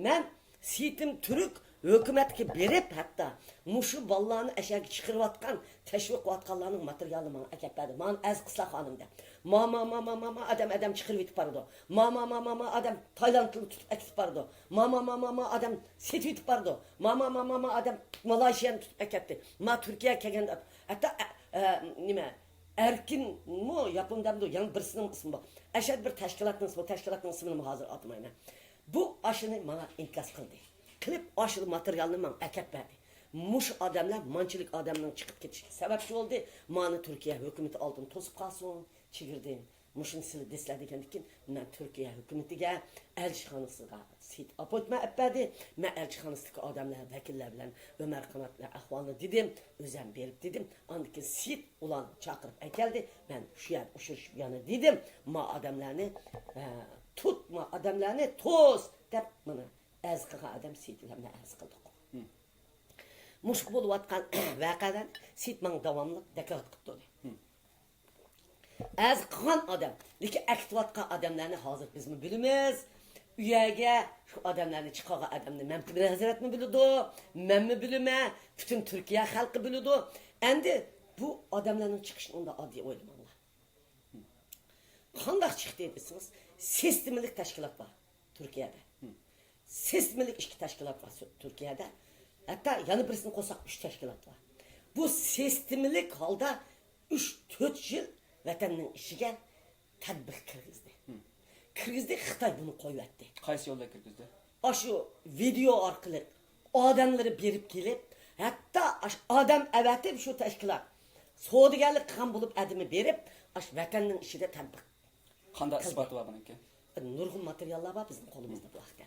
مەن سېيىتىم تۈرك ھۆكۈمەتكە بېرىپ، ھەتتا مۇشۇ بالىلارنى ئەشەگە چىقىرىۋاتقان، تەشۋىق قىلىۋاتقانلارنىڭ ماتېرىيالىنى ماڭا ئەكەپ بەردى. مانا ئەزىز قىسلا خانىم دەپ. ما، ما، ما، ما، ما، ما، ئادەم، ئادەم چىقىرىۋېتىپ بارىدۇ. ما، ما، ما، ما، ما، ئادەم تايلاندلىنى تۇتۇپ ئەكېتىپ بارىدۇ. ما، ما، ما، ما، ما، ئادەم سېتىۋېتىپ بارىدۇ. ما، ما، ما، ما، ما، ئادەم مالايشىيانى تۇتۇپ ئەكەتتى. ما تۈركىيە كەلگەندە، ھەتتا، ئە، ئە، نېمە، ئەركىنمۇ، ياپون دەمدۇ، يەنە بىرسىنىڭ ئىسمى بار. ئەشەد بىر تەشكىلاتنىڭ ئىسمى، تەشكىلاتنىڭ ئىسمىنىمۇ ھازىر ئاتىمايمەن. بۇ ئاشۇنى ماڭا ئىنكاس قىلدى. قىلىپ ئاشۇ ماتېرىيالنى ماڭا ئەكەپ بەردى. مۇشۇ ئادەملەر مانچىلىك ئادەمنىڭ چىقىپ كېتىشىگە سەۋەبچى بولدى. مانى تۈركىيە ھۆكۈمىتى ئالدىن توسۇپ قالسۇن، چېگرىدىن. مۇشۇنى سىلەر دېسىلەر دېگەندىن كېيىن، مەن تۈركىيە ھۆكۈمىتىگە، ئەلچىخانىسىغا سېيىت ئاپوينتمېنت ئەپ بەردى. مەن ئەلچىخانىسىدىكى ئادەملەر، ۋەكىللەر بىلەن ئۆمەر قانات بىلەن ئەھۋالنى دېدىم، ئۆزەم بېرىپ دېدىم. ئاندىن كېيىن سېيىت ئۇلارنى چاقىرىپ ئەكەلدى. مەن شۇ يەردە ئۇچرىشىپ يەنە دېدىم، ما ئادەملەرنى، ئە، تۇت، ما ئادەملەرنى توس دەپ، مانا ئەرز قىلغان ئادەم سېيىت بىلەن مەن ئەرز قىلدۇق. مۇشۇ بولۇۋاتقان ۋەقەلەرنى سېيىت ماڭا داۋاملىق داكلات قىلىپ تۇردى. ئەرز قىلغان ئادەم، لېكىن ئەكېتىۋاتقان ئادەملەرنى ھازىر بىزمۇ بىلىمىز. ئۇ يەرگە شۇ ئادەملەرنى چىقارغان ئادەمنى مەمتىمىن ھەزرەتمۇ بىلىدۇ، مەنمۇ بىلىمەن، پۈتۈن تۈركىيە خەلقى بىلىدۇ. ئەمدى بۇ ئادەملەرنىڭ چىقىشىنى ئۇنداق ئاددىي ئويلىماڭلار. قانداق چىقتى دېسىڭىز، سىستېمىلىك تەشكىلات بار تۈركىيەدە. سىستېمىلىك ئىككى تەشكىلات بار سۈ-، تۈركىيەدە. ھەتتا يەنە بىرسىنى قوشساق، ئۈچ تەشكىلات بار. بۇ سىستېمىلىك ھالدا ئۈچ، تۆت يىل ۋەتەننىڭ ئىچىگە تەتبىق كىرگۈزدى. كىرگۈزدى، خىتاي بۇنى قويۇۋەتتى. قايسى يولدا كىرگۈزدى؟ ئاشۇ ۋىدېئو ئارقىلىق ئادەملىرى بېرىپ كېلىپ، ھەتتا ئاشۇ ئادەم ئەۋەتىپ شۇ تەشكىلات سودىگەرلىك قىلغان بولۇپ ئادىمى بېرىپ، ئاشۇ ۋەتەننىڭ ئىچىدە تەتبىق قانداق قىلدى. ئىسپاتى بار بۇنىڭكى؟ نۇرغۇن ماتېرىياللار بار بىزنىڭ قولىمىزدا بۇ ھەقتە.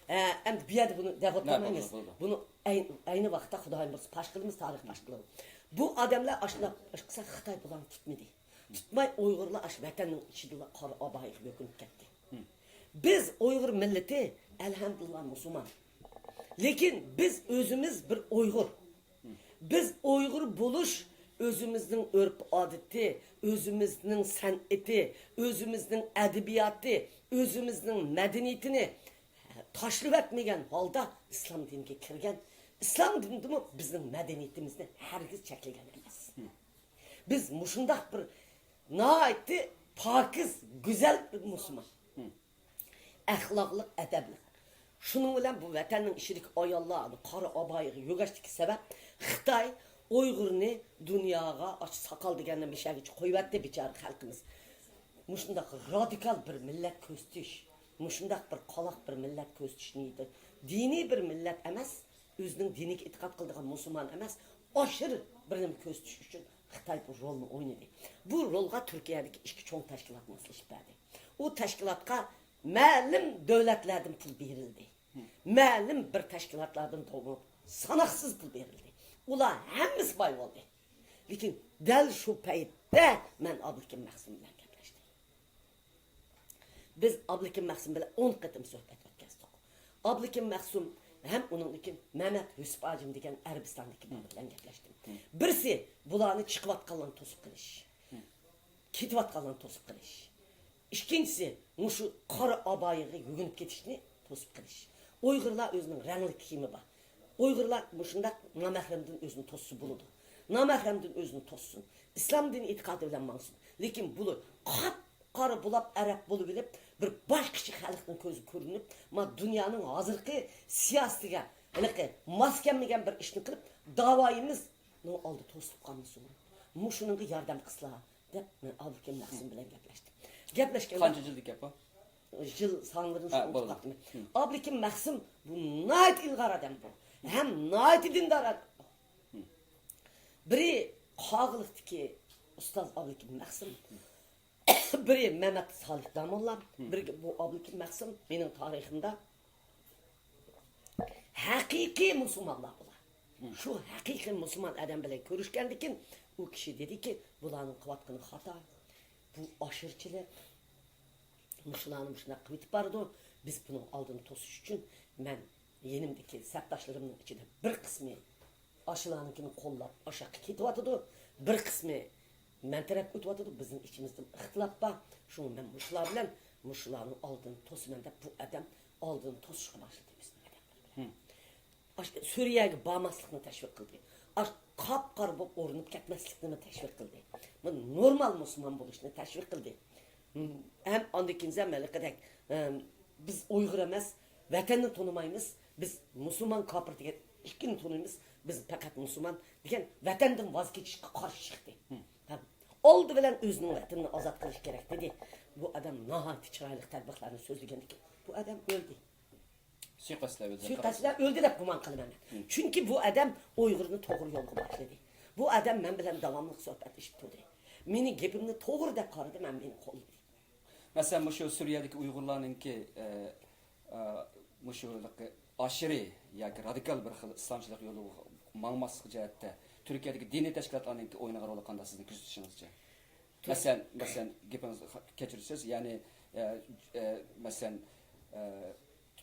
ئە، ئەمدى بۇ يەردە بۇنى دەپ نە، ئولتۇرمايمىز. بولىدۇ، بولىدۇ. بۇنى ئەي-، ئەينى ۋاقىتتا خۇدايىم بۇيرۇسا پاش قىلىمىز، تارىخ پاش قىلىدۇ. بۇ ئادەملەر ئاشۇنداق ئىش قىلسا خىتاي بۇلارنى تۇتمىدى. تۇتماي ئۇيغۇرلار ئاشۇ ۋەتەننىڭ ئىچىدىلا قارا ئابايىغا يۆكۈنۈپ كەتتى. بىز ئۇيغۇر مىللىتى ئەلھەمدۇلىللا مۇسۇلمان. لېكىن بىز ئۆزىمىز بىر ئۇيغۇر. بىز ئۇيغۇر بولۇش ئۆزىمىزنىڭ ئۆرپ-ئادىتى، ئۆزىمىزنىڭ سەنئىتى، ئۆزىمىزنىڭ ئەدەبىياتى، ئۆزىمىزنىڭ مەدەنىيىتىنى تاشلىۋەتمىگەن ھالدا ئىسلام دىنىگە كىرگەن. ئىسلام دىنىدىمۇ بىزنىڭ مەدەنىيىتىمىزنى ھەرگىز چەكلىگەن ئەمەس. بىز مۇشۇنداق بىر ناھايىتى پاكىز، گۈزەل بىر مۇسۇلمان. ئەخلاقلىق، ئەدەپلىك. شۇنىڭ بىلەن بۇ ۋەتەننىڭ ئىچىدىكى ئاياللار قارا ئابايىغا يۆگەشتىكى سەۋەب خىتاي ئۇيغۇرنى دۇنياغا ئاچ ساقال دېگەننى مىشەگىچە قويۇۋەتتى بىچارە خەلقىمىز. مۇشۇنداق رادىكال بىر مىللەت كۆرسىتىش، مۇشۇنداق بىر قالاق بىر مىللەت كۆرسىتىش نىيىتى. دىنىي بىر مىللەت ئەمەس، ئۆزىنىڭ دىنىگە ئېتىقاد قىلىدىغان مۇسۇلمان ئەمەس، ئاشىر بىر نېمە كۆرسىتىش ئۈچۈن خىتاي بۇ رولنى ئوينىدى. بۇ رولغا تۈركىيەدىكى ئىككى چوڭ تەشكىلات ماسلىشىپ بەردى. ئۇ تەشكىلاتقا مەلۇم دۆلەتلەردىن پۇل بېرىلدى. مەلۇم بىر تەشكىلاتلاردىن توغرا ساناقسىز پۇل بېرىلدى. ئۇلار ھەممىسى باي بولدى. لېكىن دەل شۇ پەيتتە مەن ئابلىكىم مەخسۇم بىلەن گەپلەشتىم. بىز ئابلىكىم مەخسۇم بىلەن ئون قېتىم سۆھبەت ئۆتكۈزدۇق. ئابلىكىم مەخسۇم ھەم ئۇنىڭدىن كېيىن مەمەت يۈسۈپ ھاجىم دېگەن ئەرەبىستاندىكى بىرى بىلەن گەپلەشتىم. بىرسى بۇلارنى چىقىۋاتقانلارنى توسۇپ قېلىش، كېتىۋاتقانلارنى توسۇپ قېلىش. ئىككىنچىسى، مۇشۇ قارا ئابايىغا يۆگىنىپ كېتىشنى توسۇپ قېلىش. ئۇيغۇرلار ئۆزىنىڭ رەڭلىك كىيىمى بار. ئۇيغۇرلار مۇشۇنداق نامەھرەمدىن ئۆزىنى توسسا بولىدۇ. نامەھرەمدىن ئۆزىنى توسسۇن. ئىسلام دىنى ئېتىقادى بىلەن ماڭسۇن. لېكىن بۇلار قاپقارا بولاپ، ئەرەب بولۇۋېلىپ، بىر باشقىچە خەلقنىڭ كۆزىگە كۆرۈنۈپ، ما دۇنيانىڭ ھازىرقى سىياسىتىگە ھېلىقى ماس كەلمىگەن بىر ئىشنى قىلىپ، داۋايىمىز نو ئالدى توسۇلۇپ قالمىسۇن. مۇشۇنىڭغا ياردەم قىلسىلا، دەپ مەن ئابلىكىم مەخسۇم بىلەن گەپلەشتىم. گەپلەشكەندە قانچە يىلدىكى گەپ بۇ؟ يىل سانلىرىنى ھە، شۇ بولدى. ئۇنتۇپ قاپتىمەن. ئابلىكىم مەخسۇم بۇ ناھايىتى ئىلغار ئادەم بۇ. ھەم ناھايىتى دىندار ئادەم. بىرى قاغىلىقتىكى ئۇستاز ئابلىكىم مەخسۇم. بىرى مەمەت سالىھ داموللا، بىرى بۇ ئابلىكىم مەخسۇم. مېنىڭ تارىخىمدا ھەقىقىي مۇسۇلمانلار بۇلار. شۇ ھەقىقىي مۇسۇلمان ئادەم بىلەن كۆرۈشكەندىكىن ئۇ كىشى دېدىكى، بۇلارنىڭ قىلىۋاتقىنى خاتا، بۇ ئاشىرىچىلىق، مۇشۇلارنى مۇشۇنداق قىلىۋېتىپ بارىدۇ. بىز بۇنىڭ ئالدىنى توسۇش ئۈچۈن مەن يېنىمدىكى سەپداشلىرىمنىڭ ئىچىدە بىر قىسمى ئاشۇلارنىڭكىنى قوللاپ ئاشاققا كېتىۋاتىدۇ، بىر قىسمى مەن تەرەپكە ئۆتۈۋاتىدۇ. بىزنىڭ ئىچىمىزدە ئىختىلاپ بار. شۇڭا مەن مۇشۇلار بىلەن مۇشۇلارنىڭ ئالدىنى توسىمەن دەپ بۇ ئادەم ئالدىنى توسۇشقا باشلىدى بىزنىڭ ئادەملەر بىلەن. ئاشۇ سۈرىيەگە بارماسلىقنى تەشۋىق قىلدى. ئاشۇ قاپقارا بولۇپ ئورنىپ كەتمەسلىكنىمۇ تەشۋىق قىلدى. بۇ نورمال مۇسۇلمان بولۇشنى تەشۋىق قىلدى. ھەم ئاندىن كېيىن ھېلىقىدەك، ئەم، بىز ئۇيغۇر ئەمەس، ۋەتەننى تونۇمايمىز، بىز مۇسۇلمان كاپىر دېگەن ئىككىنى تونۇيمىز، بىز پەقەت مۇسۇلمان دېگەن ۋەتەندىن ۋاز كېچىشكە قارشى چىقتى. ھەم ئالدى بىلەن ئۆزىنىڭ ۋەتىنىنى ئازاد قىلىش كېرەك دېدى. بۇ ئادەم ناھايىتى چىرايلىق تەبلىغلارنى سۆزلىگەندىكىن بۇ ئادەم ئۆلدى. سۇيىقەستلەر ئۆلدى. سۇيىقەستلەر ئۆلدى دەپ گۇمان قىلىمەن مەن. چۈنكى بۇ ئادەم ئۇيغۇرنى توغرا يولغا باشلىدى. بۇ ئادەم مەن بىلەن داۋاملىق سۆھبەتلىشىپ تۇردى. مېنىڭ گېپىمنى توغرا دەپ قارىدى، مەن مېنى قوللىدى. مەسىلەن، مۇشۇ سۈرىيەدىكى ئۇيغۇرلارنىڭكى، ئە، ئە، مۇشۇ ئاشىرى ياكى رادىكال بىر خىل ئىسلامچىلىق يولىغا ماڭماسلىق جەھەتتە تۈركىيەدىكى دىنىي تەشكىلاتلارنىڭكى ئوينىغان رولى قانداق سىزنىڭ كۆزىتىشىڭىزچە؟ مەسىلەن، مەسىلەن، گېپىڭىزنى خا-، كەچۈرىسىز، يەنى، ئە، ئە، مەسىلەن، ئە،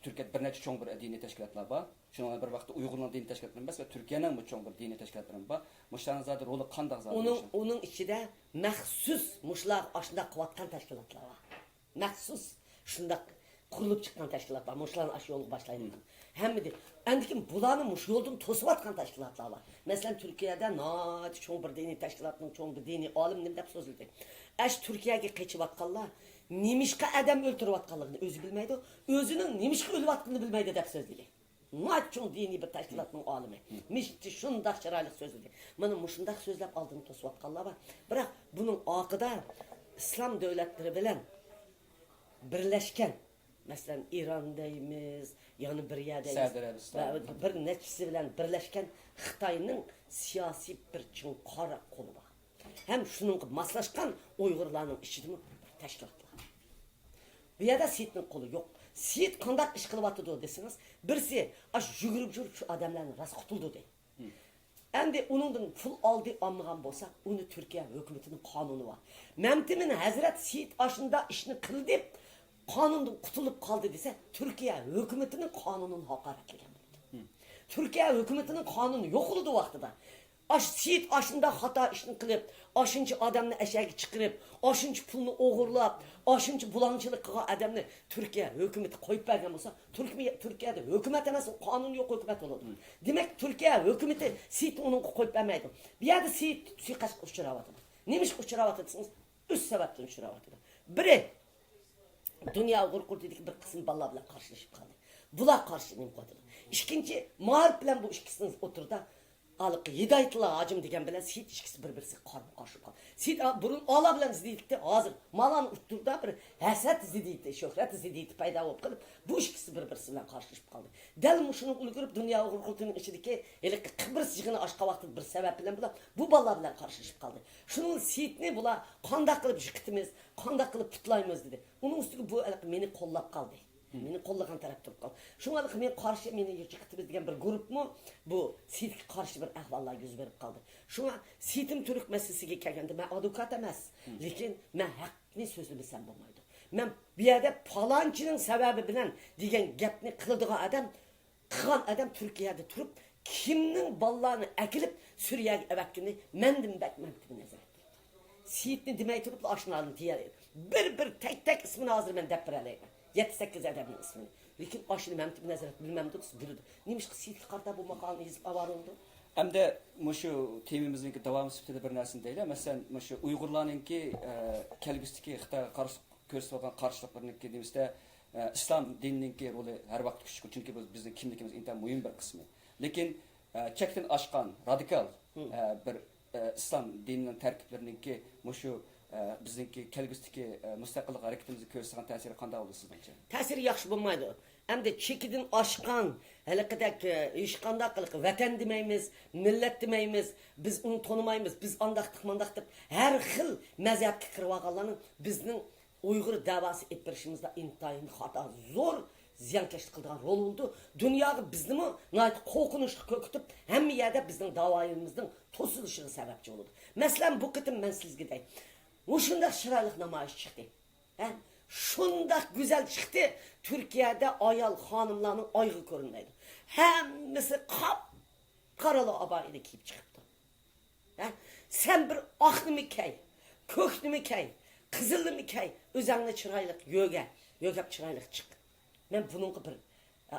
تۈركىيەدە بىر نەچچە چوڭ بىر دىنىي تەشكىلاتلار بار. شۇنىڭ بىلەن بىر ۋاقىتتا ئۇيغۇرنىڭ دىنىي تەشكىلاتلىرى ئەمەس ۋە تۈركىيەنىڭمۇ چوڭ بىر دىنىي تەشكىلاتلىرى بار. مۇشۇلارنىڭ زادى رولى قانداق زادى ئۇنىڭ، مۇشۇ؟ ئۇنىڭ ئىچىدە مەخسۇس مۇشۇلار ئاشۇنداق قىلىۋاتقان تەشكىلاتلار بار. مەخسۇس شۇنداق قۇرۇلۇپ چىققان تەشكىلات بار. مۇشۇلارنى ئاشۇ يولغا باشلايدىغان. ھەممىدىن. ئەندىكىن بۇلارنى مۇشۇ يولدىن توسۇۋاتقان تەشكىلاتلار بار. مەسىلەن، تۈركىيەدە ناھايىتى چوڭ بىر دىنىي تەشكىلاتنىڭ چوڭ بىر دىنىي ئالىمى نېمە دەپ سۆزلىدى؟ ئەش تۈركىيەگە قېچىۋاتقانلار نېمىشقا ئادەم ئۆلتۈرۈۋاتقانلىقىنى ئۆزى بىلمەيدۇ، ئۆزىنىڭ نېمىشقا ئۆلۈۋاتقىنىنى بىلمەيدۇ دەپ سۆزلىدى. ناھايىتى چوڭ دىنىي بىر تەشكىلاتنىڭ ئالىمى. مىشتى شۇنداق چىرايلىق سۆزلىدى. مانا مۇشۇنداق سۆزلەپ ئالدىنى توسۇۋاتقانلار بار. بىراق بۇنىڭ ئارقىدا ئىسلام دۆلەتلىرى بىلەن بىرلەشكەن، مەسىلەن، ئىران دەيمىز، يەنە بىر يەر دەيمىز. سەئۇدى ئەرەبىستان. ۋە بىر نەچچىسى بىلەن بىرلەشكەن خىتاينىڭ سىياسىي بىر چوڭ قارا قولى بار. ھەم شۇنىڭغا ماسلاشقان ئۇيغۇرلارنىڭ ئىچىدىمۇ بىر تەشكىلاتلار. بۇ يەردە سېيىتنىڭ قولى يوق. سېيىت قانداق ئىش قىلىۋاتىدۇ دېسىڭىز، بىرسى، ئاشۇ يۈگۈرۈپ يۈرۈپ شۇ ئادەملەرنى راست قۇتۇلدۇردى. ئەمدى ئۇنىڭدىن پۇل ئالدى ئالمىغان بولسا، ئۇنى تۈركىيە ھۆكۈمىتىنىڭ قانۇنى بار. مەمتىمىن ھەزرەت سېيىت ئاشۇنداق ئىشنى قىلدى، قانۇندىن قۇتۇلۇپ قالدى دېسە، تۈركىيە ھۆكۈمىتىنىڭ قانۇنىنى ھاقارەتلىگەن بولىدۇ. تۈركىيە ھۆكۈمىتىنىڭ قانۇنى يوقىلىدۇ ۋاقتىدا. ئاشۇ سېيىت ئاشۇنداق خاتا ئىشنى قىلىپ، ئاشۇنچە ئادەمنى ئەشەگە چىقىرىپ، ئاشۇنچە پۇلنى ئوغرىلاپ، ئاشۇنچە بۇلاڭچىلىق قىلغان ئادەمنى تۈركىيە ھۆكۈمىتى قويۇپ بەرگەن بولسا، تۈركىيە، تۈركىيەدە ھۆكۈمەت ئەمەس، قانۇن يوق ھۆكۈمەت بولىدۇ. دېمەك، تۈركىيە ھۆكۈمىتى سېيىتنى ئۇنىڭغا قويۇپ بەرمەيدۇ. بۇ يەردە سېيىت سۇيىقەستكە ئۇچراۋاتىدۇ. نېمىشقا ئۇچراۋاتىدۇ دېسىڭىز، ئۈچ سەۋەبتىن ئۇچراۋاتىدۇ. بىرى، دۇنيا ئۇيغۇر قۇرۇلتىيىدىكى بىر قىسىم بالىلار بىلەن قارشىلىشىپ قالدى. بۇلار قارشى نېمە قىلىۋاتىدۇ؟ ئىككىنچى، مائارىپ بىلەن بۇ ئىككىسىنىڭ ئوتتۇرىدا ھېلىقى ھىدايەتۇللا ھاجىم دېگەن بىلەن سېيىت ئىككىسى بىر-بىرسىگە قارمۇ قارشى بولۇپ قالدى. سېيىت ئا-، بۇرۇن ئالا بىلەن زىددىيەتتى، ھازىر مالانىڭ ئوتتۇرىدا بىر ھەسەت زىددىيىتى، شۆھرەت زىددىيىتى پەيدا بولۇپ قېلىپ، بۇ ئىككىسى بىر-بىرسى بىلەن قارشىلىشىپ قالدى. دەل مۇشۇنىڭغا ئۈلگۈرۈپ، دۇنيا ئۇيغۇر قۇرۇلتىيىنىڭ ئىچىدىكى ھېلىقى قىبرىس يىغىنى ئاچقان ۋاقتىدا بىر سەۋەب بىلەن بۇلار بۇ بالىلار بىلەن قارشىلىشىپ قالدى. شۇنىڭ سېيىتنى بۇلار قانداق قىلىپ يىقىتىمىز، قانداق قىلىپ پۇتلايمىز دېدى. ئۇنىڭ ئۈستىگە بۇ ھېلىقى مېنى قوللاپ قالدى. مېنى قوللىغان تەرەپ تۇرۇپ قالدى. شۇڭا ھېلىقى مېنى قارشى، مېنى يىقىتىمىز دېگەن بىر گۇرۇپمۇ بۇ سېيىتكە قارشى بىر ئەھۋاللار يۈز بېرىپ قالدى. شۇڭا سېيىتىم تۈرك مەسىلىسىگە كەلگەندە، مەن ئادۋوكات ئەمەس. لېكىن مەن ھەقنى سۆزلىمىسەم بولمايدۇ. مەن بۇ يەردە پالانچىنىڭ سەۋەبى بىلەن دېگەن گەپنى قىلىدىغان ئادەم قىلغان ئادەم تۈركىيەدە تۇرۇپ، كىمنىڭ بالىلارنى ئەكېلىپ سۈرىيەگە ئەۋەتكىنى مەندىن بەك مەكتىپى نەزەرەت دەيدۇ. سېيىتنى دېمەي تۇرۇپلا ئاشۇلارنى دېيەلەيدۇ. بىر بىر تەك تەك ئىسمىنى ھازىر مەن دەپ بېرەلەيمەن. يەتتە سەككىز ئادەمنىڭ ئىسمىنى. لېكىن ئاشۇنى مەمتىپ نەزەرەت بىلمەمدۇ، بىلىدۇ. نېمىشقا سېيىتكە قارىتا بۇ ماقالىنى يېزىپ ئاۋارە بولدۇ؟ ئەمدى مۇشۇ تېمىمىزنىڭكى داۋامى سۈپىتىدە بىر نەرسىنى دەيلى. مەسىلەن، مۇشۇ ئۇيغۇرلارنىڭكى، ئە، كەلگۈسىدىكى خىتايغا قارشى كۆرسىتىۋاتقان قارشىلىقلىرىنىڭكى نېمىسىدە، ئە، ئىسلام دىنىنىڭكى رولى ھەر ۋاقىت كۈچلۈك، چۈنكى بۇ بىزنىڭ كىملىكىمىز ئىنتايىن مۇھىم بىر قىسمى. لېكىن، ئە، چەكتىن ئاشقان رادىكال، ئە، بىر، ئە، ئىسلام دىنىنىڭ تەركىبلىرىنىڭكى مۇشۇ، ئە، بىزنىڭكى كەلگۈسىدىكى، ئە، مۇستەقىللىق ھەرىكىتىمىزگە كۆرسىتىدىغان تەسىرى قانداق بولىدۇ سىزنىڭچە؟ تەسىرى ياخشى بولمايدۇ. ئەمدى چېكىدىن ئاشقان، ھېلىقىدەك، ئە، ھېچقانداق ۋەتەن دېمەيمىز، مىللەت دېمەيمىز، بىز ئۇنى تونۇمايمىز، بىز ئانداقتۇق، مانداقتۇق، ھەر خىل مەزھەپكە كىرىۋالغانلارنىڭ بىزنىڭ ئۇيغۇر دەۋاسى ئېلىپ بېرىشىمىزدا ئىنتايىن خاتا، زور زىيانكەشلىك قىلىدىغان رول بولىدۇ. دۇنياغا بىزنىمۇ ناھايىتى قورقۇنچلۇق كۆرسىتىپ، ھەممە يەردە بىزنىڭ داۋايىمىزنىڭ توسۇلۇشىغا سەۋەبچى بولىدۇ. مەسىلەن، بۇ قېتىم مەن سىزگە دەي، مۇشۇنداق چىرايلىق نامايىش چىقتى. ھە؟ شۇنداق گۈزەل چىقتى، تۈركىيەدە ئايال، خانىملارنىڭ ئايىغى كۆرۈنمەيدۇ. ھەممىسى قاپقارا ئابايىنى كىيىپ چىقىپتۇ. ھە؟ سەن بىر ئاقنىمۇ كەي، كۆكنىمۇ كەي، قىزىلنىمۇ كەي، ئۆزەڭنى چىرايلىق يۆگە، يۆگەپ چىرايلىق چىق. مەن بۇنىڭغا بىر، ئە،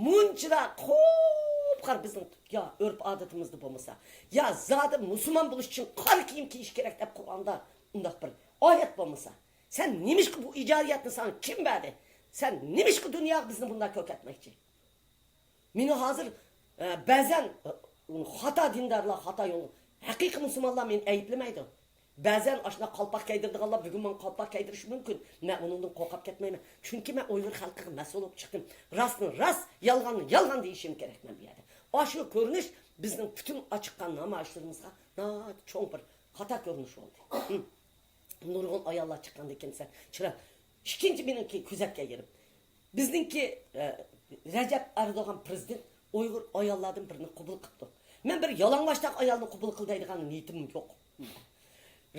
مۇنچىلا قۇپقارا بىزنىڭ يا ئۆرپ-ئادىتىمىزدە بولمىسا، يا زادى مۇسۇلمان بولۇش ئۈچۈن قارا كىيىم كىيىش كېرەك دەپ قۇرئاندا ئۇنداق بىر ئايەت بولمىسا، سەن نېمىشقا بۇ ئىجادىيەتنى ساڭا كىم بەردى؟ سەن نېمىشقا دۇنياغا بىزنى بۇنداق كۆرسەتمەكچى؟ مېنى ھازىر، ئە، بەزەن، ئە، خاتا دىندارلار خاتا يول، ھەقىقىي مۇسۇلمانلار مېنى ئەيىبلىمەيدۇ. بەزەن ئاشۇنداق قالپاق كىيدۈرىدىغانلار بۈگۈن ماڭا قالپاق كىيدۈرۈشى مۇمكىن. مەن ئۇنىڭدىن قورقۇپ كەتمەيمەن. چۈنكى مەن ئۇيغۇر خەلقىگە مەسئۇل بولۇپ چىقتىم. راستنى راست، يالغاننى يالغان دېيىشىم كېرەك مەن بۇ يەردە. ئاشۇ كۆرۈنۈش بىزنىڭ پۈتۈن ئاچىققان نامايىشلىرىمىزغا ناھايىتى چوڭ بىر خاتا كۆرۈنۈش بولدى. نۇرغۇن ئاياللار چىققاندىن كېيىن سەن چىراي. ئىككىنچى مېنىڭكى كۆزەتكەن يېرىم. بىزنىڭكى، ئە، رەجەپ ئەردوغان پىرېزىدېنت ئۇيغۇر ئاياللاردىن بىرىنى قوبۇل قىپتۇ. مەن بىر يالىڭاچتاق ئايالنى قوبۇل قىل دەيدىغان نىيىتىم يوق.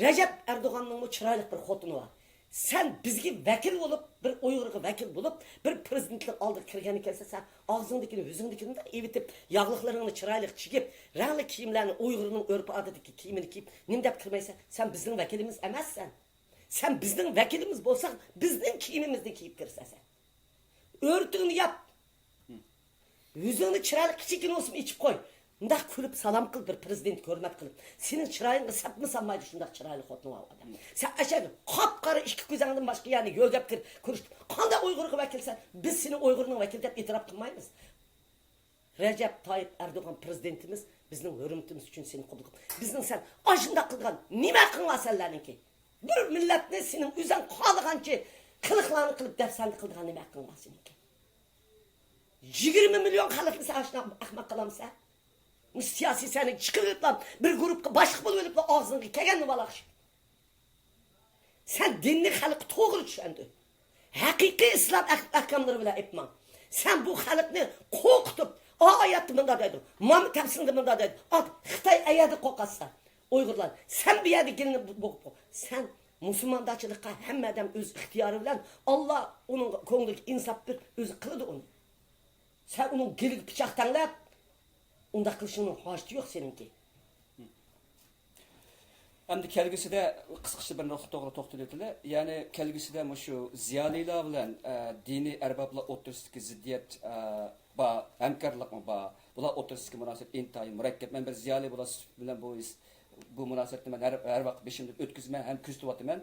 رەجەپ ئەردوغاننىڭمۇ چىرايلىق بىر خوتۇنى بار. سەن بىزگە ۋەكىل بولۇپ، بىر ئۇيغۇرغا ۋەكىل بولۇپ، بىر پىرېزىدېنتلىق ئالدىغا كىرگەن ئىكەنسەن، سەن ئاغزىڭدىكىنى، يۈزۈڭدىكىنى ئېۋىتىپ، ياغلىقلىرىڭنى چىرايلىق چىگىپ، رەڭلىك كىيىملەرنى، ئۇيغۇرنىڭ ئۆرپ-ئادىتىدىكى كىيىمىنى كىيىپ، نېمە دەپ كىرمەيسەن؟ سەن بىزنىڭ ۋەكىلىمىز ئەمەسسەن. سەن بىزنىڭ ۋەكىلىمىز بولساڭ، بىزنىڭ كىيىمىمىزنى كىيىپ كىرىسەن سەن. ئۆرتۈڭنى ياپ. يۈزۈڭنى چىرايلىق كىچىككىنە بولسىمۇ ئېچىپ قوي. مۇنداق كۈلۈپ سالام قىل، بىر پىرېزىدېنتكە ھۆرمەت قىلىپ. سېنىڭ چىرايىڭغا سەپمۇ سالمايدۇ شۇنداق چىرايلىق خوتۇن بولغان ئادەم. سەن ئەشەدە قاپقارا ئىككى كۆزۈڭدىن باشقا يەرنى يۆگەپ كىر، كۆرۈشتۈر. قانداق ئۇيغۇرغا ۋەكىلسەن؟ بىز سېنى ئۇيغۇرنىڭ ۋەكىلى دەپ ئېتىراپ قىلمايمىز. رەجەپ تايىپ ئەردوغان پىرېزىدېنتىمىز بىزنىڭ ھۆرمىتىمىز ئۈچۈن سېنى قوبۇل قىلىپ، بىزنىڭ سەن ئاشۇنداق قىلىدىغان نېمە ھەققىڭ بار سەنلەرنىڭكى؟ بىر مىللەتنى سېنىڭ ئۆزۈڭ خالىغانچە قىلىقلارنى قىلىپ، دەپسەندە قىلىدىغان نېمە ھەققىڭ بار سېنىڭكى؟ يىگىرمە مىليون خەلقنى سەن ئاشۇنداق ئەخمەق قىلامسەن؟ مۇشۇ سىياسىي سەھنىگە چىقىۋېلىپلا بىر گۇرۇپپىغا باشلىق بولۇۋېلىپلا ئاغزىڭغا كەلگەننى ۋالاقشىپ. سەن دىننى خەلققە توغرا چۈشەندۈر. ھەقىقىي ئىسلام ئەھ-، ئەھكاملىرى بىلەن ئېيتماڭ. سەن بۇ خەلقنى قورقۇتۇپ، ئايەتتە مۇنداق دەيدۇ، مانا تەپسىرىدە مۇنداق دەيدۇ. ئا، خىتاي ئەيەردە قورقاتسا، ئۇيغۇرلار، سەن بۇ يەردە گېلىنى بو-، بوغۇپ قوي. سەن مۇسۇلماندارچىلىققا ھەممە ئادەم ئۆز ئىختىيارى بىلەن، ئاللا ئۇنىڭ كۆڭلىگە ئىنساپ بېرىپ، ئۆزى قىلىدۇ ئۇنى. سەن ئۇنىڭ گېلىگە پىچاق تەڭلەپ، ئۇنداق قىلىشىڭنىڭ ھاجىتى يوق سېنىڭكى. ئەمدى كەلگۈسىدە قىسقىچە بىر نۇقتا توغرا توختىلىپ ئۆتىلى. يەنى كەلگۈسىدە مۇشۇ زىيالىيلار بىلەن، ئە، دىنىي ئەربابلار ئوتتۇرىسىدىكى زىددىيەت، ئە، بار، ھەمكارلىقمۇ بار. بۇلار ئوتتۇرىسىدىكى مۇناسىۋەت ئىنتايىن مۇرەككەپ. مەن بىر زىيالىي بولاش سۈپىتى بىلەن بۇ ھېس-، بۇ مۇناسىۋەتنى مەن ھەر، ھەر ۋاقىت بېشىمدىن ئۆتكۈزىمەن ھەم كۆزىتىۋاتىمەن.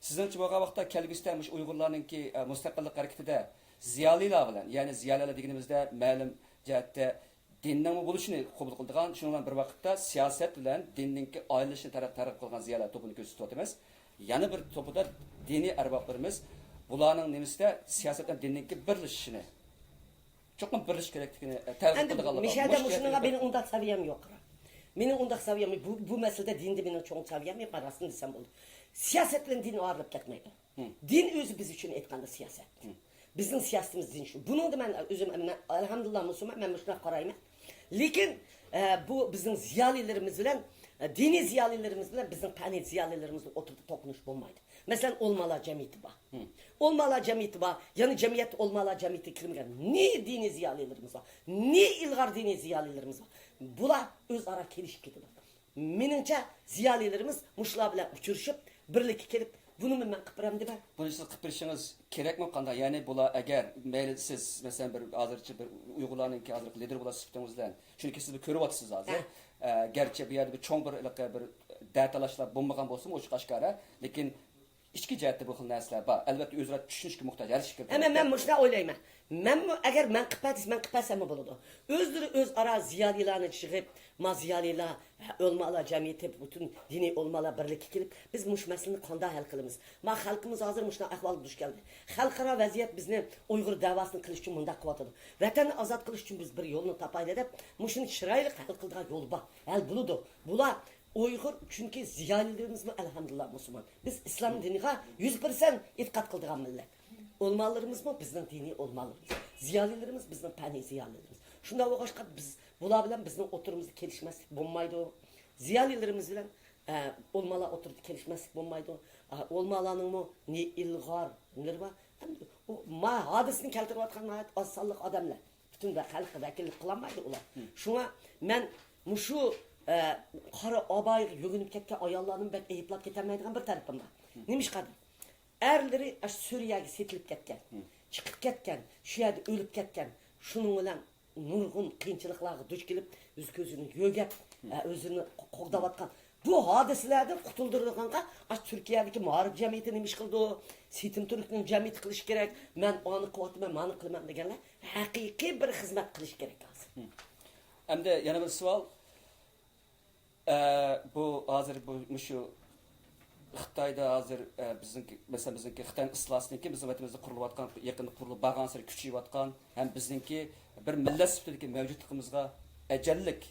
سىزنىڭچە بولغان ۋاقىتتا كەلگۈسىدە مۇشۇ ئۇيغۇرلارنىڭكى، ئە، مۇستەقىللىق ھەرىكىتىدە زىيالىيلار بىلەن، يەنى زىيالىيلار دېگىنىمىزدە مەلۇم جەھەتتە دىننىڭمۇ بولۇشىنى قوبۇل قىلىدىغان، شۇنىڭ بىلەن بىر ۋاقىتتا سىياسەت بىلەن دىننىڭكى ئايرىلىشىنى تەرەپ، تەرەپ قىلغان زىيالىيلار توپىنى كۆرسىتىۋاتىمىز. يەنە بىر توپىدا دىنىي ئەربابلىرىمىز بۇلارنىڭ نېمىسىدە سىياسەت بىلەن دىننىڭكى بىرلىشىشىنى، چوقۇم بىرلىشىش كېرەكلىكىنى، ئە، تەلقىن ئەمدى قىلىدىغانلىقى مۇشۇ يەردە مۇشۇنىڭغا مېنىڭ ئۇنداق سەۋىيەم يوق. مېنىڭ ئۇنداق سەۋىيەم، بۇ، بۇ مەسىلىدە دىندا مېنىڭ چوڭ سەۋىيەم يوق، مەن راستىنى دېسەم بولىدۇ. سىياسەت بىلەن دىن ئايرىلىپ كەتمەيدۇ. دىن ئۆزى بىز ئۈچۈن ئېيتقاندا سىياسەت. بىزنىڭ سىياسىتىمىز دىن شۇ. بۇنىڭدا مەن ئۆزۈم، مەن، ئەلھەمدۇلىللا، مۇسۇلمان، مەن مۇشۇنداق قارايمەن. لېكىن، ئە، بۇ بىزنىڭ زىيالىيلىرىمىز بىلەن دىنىي زىيالىيلىرىمىز بىلەن بىزنىڭ پەننىي زىيالىيلىرىمىزنىڭ ئوتتۇرىدا توقۇنۇش بولمايدۇ. مەسىلەن، ئولمالا جەمئىيىتى بار. ئولمالا جەمئىيىتى بار. يەنى جەمئىيەتتە ئولمالا جەمئىيىتىگە كىرمىگەن نى دىنىي زىيالىيلىرىمىز بار. نى ئىلغار دىنىي زىيالىيلىرىمىز بار. بۇلار ئۆزئارا كېلىشىپ كېتىدۇ. مېنىڭچە، زىيالىيلىرىمىز مۇشۇلار بىلەن ئۇچرىشىپ، بىرلىككە كېلىپ، بۇنىمۇ مەن قىلىپ بېرەمدىمەن. بۇنى سىز قىلىپ بېرىشىڭىز كېرەكمۇ قانداق؟ يەنى بۇلار ئەگەر مەيلى سىز، مەسىلەن، بىر ھازىرچە بىر ئۇيغۇرلارنىڭكى ھازىرقى لىدىرى بولار سۈپىتىڭىز بىلەن، چۈنكى سىز بىر كۆرۈۋاتىسىز ھازىر. ھە. ئە، گەرچە بۇ يەردە بىر چوڭ بىر ھېلىقى بىر دەتالاشلار بولمىغان بولسىمۇ، ئوچۇق ئاشكارا، لېكىن ئىچكى جەھەتتە بۇ خىل نەرسىلەر بار. ئەلۋەتتە، ئۆزئارا چۈشىنىشكە موھتاج ھەر ئىككى ئەمما مەن مۇشۇنداق ئويلايمەن. مەنمۇ ئەگەر مەن قىلىپ بەردىسە، مەن قىلىپ بەرسەممۇ بولىدۇ. ئۆزلىرى ئۆزئارا زىيالىيلارنى يىغىپ، ما زىيالىيلار، ئۆلىمالار جەمئىيىتى، پۈتۈن دىنىي ئۆلىمالار بىرلىككە كېلىپ، بىز مۇشۇ مەسىلىنى قانداق ھەل قىلىمىز؟ ما خەلقىمىز ھازىر مۇشۇنداق ئەھۋالغا دۇچ كەلدى. خەلقئارا ۋەزىيەت بىزنى ئۇيغۇر دەۋاسىنى قىلىش ئۈچۈن مۇنداق قىلىۋاتىدۇ. ۋەتەننى ئازاد قىلىش ئۈچۈن بىز بىر يولنى تاپايلى دەپ، مۇشۇنى چىرايلىق ھەل قىلىدىغان يول بار. ھەل بولىدۇ. بۇلار ئۇيغۇر، چۈنكى زىيالىيلىرىمىزمۇ ئەلھەمدۇلىللا مۇسۇلمان. بىز ئىسلام دىنىغا يۈز پىرسەنت ئېتىقاد قىلىدىغان مىللەت. ئۆلىمالىرىمىزمۇ بىزنىڭ دىنىي ئۆلىمالىرىمىز. زىيالىيلىرىمىز بىزنىڭ پەننىي زىيالىيلىرىمىز. شۇنداق بولغاچقا بىز، بۇلار بىلەن بىزنىڭ ئوتتۇرىمىزدا كېلىشمەسلىك بولمايدۇ. زىيالىيلىرىمىز بىلەن، ئە، ئۆلىمالار ئوتتۇرىدا كېلىشمەسلىك بولمايدۇ. ئە، ئۆلىمالارنىڭمۇ نى ئىلغار نېلىرى بار. ئەمدى ئۇ ما ھادىسىنى كەلتۈرۈۋاتقان ناھايىتى ئاز سانلىق ئادەملەر. پۈتۈن ۋە خەلققە ۋەكىللىك قىلالمايدۇ ئۇلار. شۇڭا مەن مۇشۇ، ئە، قارا ئابايىغا يۆگىنىپ كەتكەن ئاياللارنىمۇ بەك ئەيىبلاپ كېتەلمەيدىغان بىر تەرىپىم بار. نېمىشقا دەپ؟ ئەرلىرى ئاشۇ سۈرىيەگە سېتىلىپ كەتكەن، چىقىپ كەتكەن، شۇ يەردە ئۆلۈپ كەتكەن. شۇنىڭ بىلەن نۇرغۇن قىيىنچىلىقلارغا دۇچ كېلىپ، ئۆز كۆزىنى يۆگەپ، ئە، ئۆزىنى قو-، قوغداۋاتقان. بۇ ھادىسىلەردىن قۇتۇلدۇرىدىغانغا، ئاشۇ تۈركىيەدىكى مائارىپ جەمئىيىتى نېمە ئىش قىلىدۇ؟ سېتىم تۈركنىڭ جەمئىيىتى قىلىشى كېرەك. مەن ئانى قىلىۋاتىمەن، مانى قىلىمەن دېگەنلەر ھەقىقىي بىر خىزمەت قىلىشى كېرەك ھازىر. ئەمدى يەنە بىر سوئال. ئە، بۇ ھازىر بۇ، مۇشۇ خىتايدا ھازىر، ئە، بىزنىڭكى، مەسىلەن، بىزنىڭكى خىتاينىڭ ئىستىلاسىنىڭكى بىزنىڭ ۋەتىنىمىزدە قۇرۇلۇۋاتقان، يېقىندا قۇرۇلۇپ بارغانسېرى كۈچىيىۋاتقان ھەم بىزنىڭكى بىر مىللەت سۈپىتىدىكى مەۋجۇتلۇقىمىزغا ئەجەللىك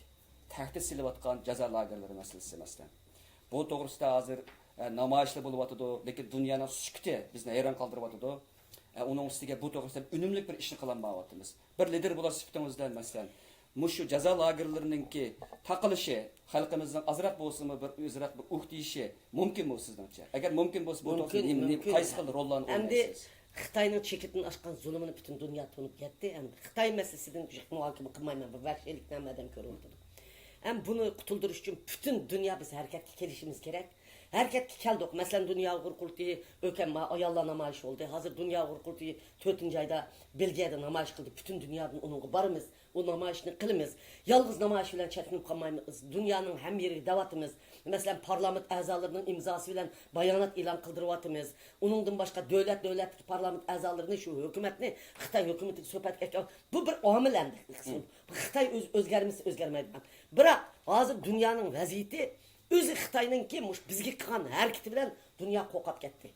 تەھدىت سېلىۋاتقان جازا لاگېرلىرى مەسىلىسى، مەسىلەن. بۇ توغرىسىدا ھازىر، ئە، نامايىشلار بولۇۋاتىدۇ، لېكىن دۇنيانىڭ سۈكۈتى بىزنى ھەيران قالدۇرۇۋاتىدۇ. ئە، ئۇنىڭ ئۈستىگە بۇ توغرىسىدا ئۈنۈملۈك بىر ئىشنى قىلالمايۋاتىمىز. بىر لىدېر بولۇش سۈپىتىڭىزدە، مەسىلەن، مۇشۇ جازا لاگېرلىرىنىڭكى تاقىلىشى خەلقىمىزنىڭ ئازراق بولسىمۇ بىر ئۆزراق بىر ئۇھ دېيىشى مۇمكىنمۇ سىزنىڭچە؟ ئەگەر مۇمكىن بولسا، بۇ توغرىسىدا نېمە، نېمە، قايسى خىل روللارنى ئوينايسىز؟ خىتاينىڭ چېكىتىدىن ئاشقان زۇلۇمىنى پۈتۈن دۇنيا تونۇپ يەتتى. ئەمدى خىتاي مەسىلىسىدىن جىق مۇھاكىمە قىلمايمەن، بۇ ۋەھشىيلىكنى ھەممە ئادەم كۆرۈۋاتىدۇ. ئەمدى بۇنى قۇتۇلدۇرۇش ئۈچۈن پۈتۈن دۇنيا بىز ھەرىكەتكە كېلىشىمىز كېرەك. ھەرىكەتكە كەلدۇق. مەسىلەن، دۇنيا ئۇيغۇر قۇرۇلتىيى، ئۆكەم ما-، ئاياللار نامايىشى بولدى. ھازىر دۇنيا ئۇيغۇر قۇرۇلتىيى تۆتىنچى ئايدا بېلگىيەدە نامايىش قىلدى. پۈتۈن دۇنيادىن ئۇنىڭغا بارىمىز. ئۇ نامايىشنى قىلىمىز. يالغۇز نامايىش بىلەن چەكلىنىپ قالمايمىز. دۇنيانىڭ ھەممە يېرىگە دەۋاتىمىز. مەسىلەن، پارلامېنت ئەزالىرىنىڭ ئىمزاسى بىلەن بايانات ئېلان قىلدۇرۇۋاتىمىز. ئۇنىڭدىن باشقا دۆلەت، دۆلەتتىكى پارلامېنت ئەزالىرىنى شۇ ھۆكۈمەتنى، خىتاي ھۆكۈمىتىگە سۆھبەتكە ئەكەل-، بۇ بىر ئامىل ئەمدى. خىتاي ئۆز-، ئۆزگەرمىسە ئۆزگەرمەيدىغان. بىراق، ھازىر دۇنيانىڭ ۋەزىيىتى ئۆزى خىتاينىڭكى مۇشۇ بىزگە قىلغان ھەرىكىتى بىلەن دۇنيا قورقۇپ كەتتى.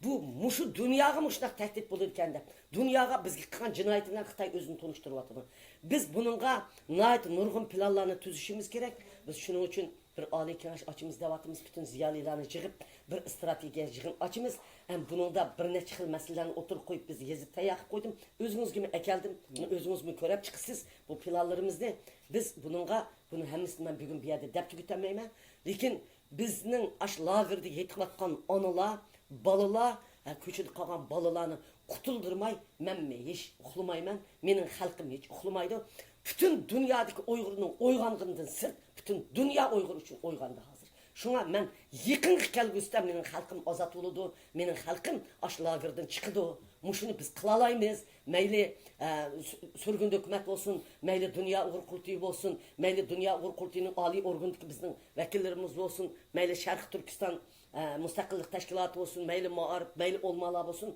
بۇ، مۇشۇ دۇنياغا مۇشۇنداق تەھدىت بولىدىكەن دەپ، دۇنياغا بىزگە قىلغان جىنايىتى بىلەن خىتاي ئۆزىنى تونۇشتۇرۇۋاتىدۇ. بىز بۇنىڭغا ناھايىتى نۇرغۇن پىلانلارنى تۈزۈشىمىز كېرەك. بىز شۇنىڭ ئۈچۈن بىر ئالىي كېڭەش ئاچىمىز دەۋاتىمىز، پۈتۈن زىيالىيلارنى يىغىپ، بىر ئىستراتېگىيە يىغىن ئاچىمىز. ھەم بۇنىڭدا بىر نەچچە خىل مەسىلىلەرنى ئوتتۇرىغا قويۇپ، بىز يېزىپ تەييار قىلىپ قويدۇم. ئۆزىڭىزگىمۇ ئەكەلدىم، ئۆزىڭىزمۇ كۆرۈپ چىقىسىز بۇ پىلانلىرىمىزنى. بىز بۇنىڭغا، بۇنى ھەممىسىنى مەن بۈگۈن بۇ يەردە دەپ تۈگىتەلمەيمەن. لېكىن بىزنىڭ ئاشۇ لاگېردا يېتىۋاتقان ئانىلار، بالىلار، ھە، كوچىدا قالغان بالىلارنى قۇتۇلدۇرماي، مەنمۇ ھېچ ئۇخلىمايمەن، مېنىڭ خەلقىم ھېچ ئۇخلىمايدۇ. پۈتۈن دۇنيادىكى ئۇيغۇرنىڭ ئويغانغىنىدىن سىرت، پۈتۈن دۇنيا ئۇيغۇر ئۈچۈن ئويغاندى ھازىر. شۇڭا مەن يېقىنغا كەلگۈسىدە مېنىڭ خەلقىم ئازاد بولىدۇ، مېنىڭ خەلقىم ئاشۇ لاگېردىن چىقىدۇ. مۇشۇنى بىز قىلالايمىز. مەيلى، ئە، سۈ-، سۈرگۈندە ھۆكۈمەت بولسۇن، مەيلى دۇنيا ئۇيغۇر قۇرۇلتىيى بولسۇن، مەيلى دۇنيا ئۇيغۇر قۇرۇلتىيىنىڭ ئالىي ئورگىنىدىكى بىزنىڭ ۋەكىللىرىمىز بولسۇن، مەيلى شەرقىي تۈركىستان، ئە، مۇستەقىللىق تەشكىلاتى بولسۇن، مەيلى مائارىپ، مەيلى ئۆلىمالار بولسۇن،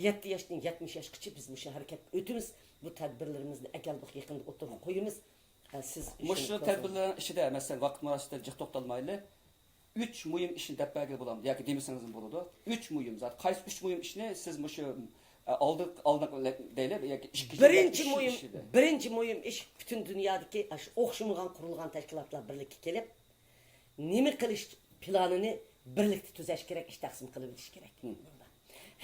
يەتتە ياشتىن يەتمىش ياشقىچە بىز مۇشۇ ھەرىكەتكە ئۆتىمىز. بۇ تەدبىرلىرىمىزنى ئەكەلدۇق، يېقىندا ئوتتۇرىغا قويىمىز. ئە، سىز مۇشۇ تەدبىرلەرنىڭ ئىچىدە، مەسىلەن، ۋاقىت مۇناسىۋىتىدە جىق توختالمايلى. ئۈچ مۇھىم ئىشنى دەپ بەرگىلى بولامدۇ ياكى دېمىسىڭىزمۇ بولىدۇ. ئۈچ مۇھىم زات. قايسى ئۈچ مۇھىم ئىشنى سىز مۇشۇ، ئە، ئالدى، ئالدىنقى دەيلى ياكى ئىككى بىرىنچى مۇھىم، بىرىنچى مۇھىم ئىش پۈتۈن دۇنيادىكى ئاشۇ ئوخشىمىغان قۇرۇلغان تەشكىلاتلار بىرلىككە كېلىپ، نېمە قىلىش پىلانىنى بىرلىكتە تۈزەش كېرەك، ئىش تەقسىم قىلىۋېلىش كېرەك.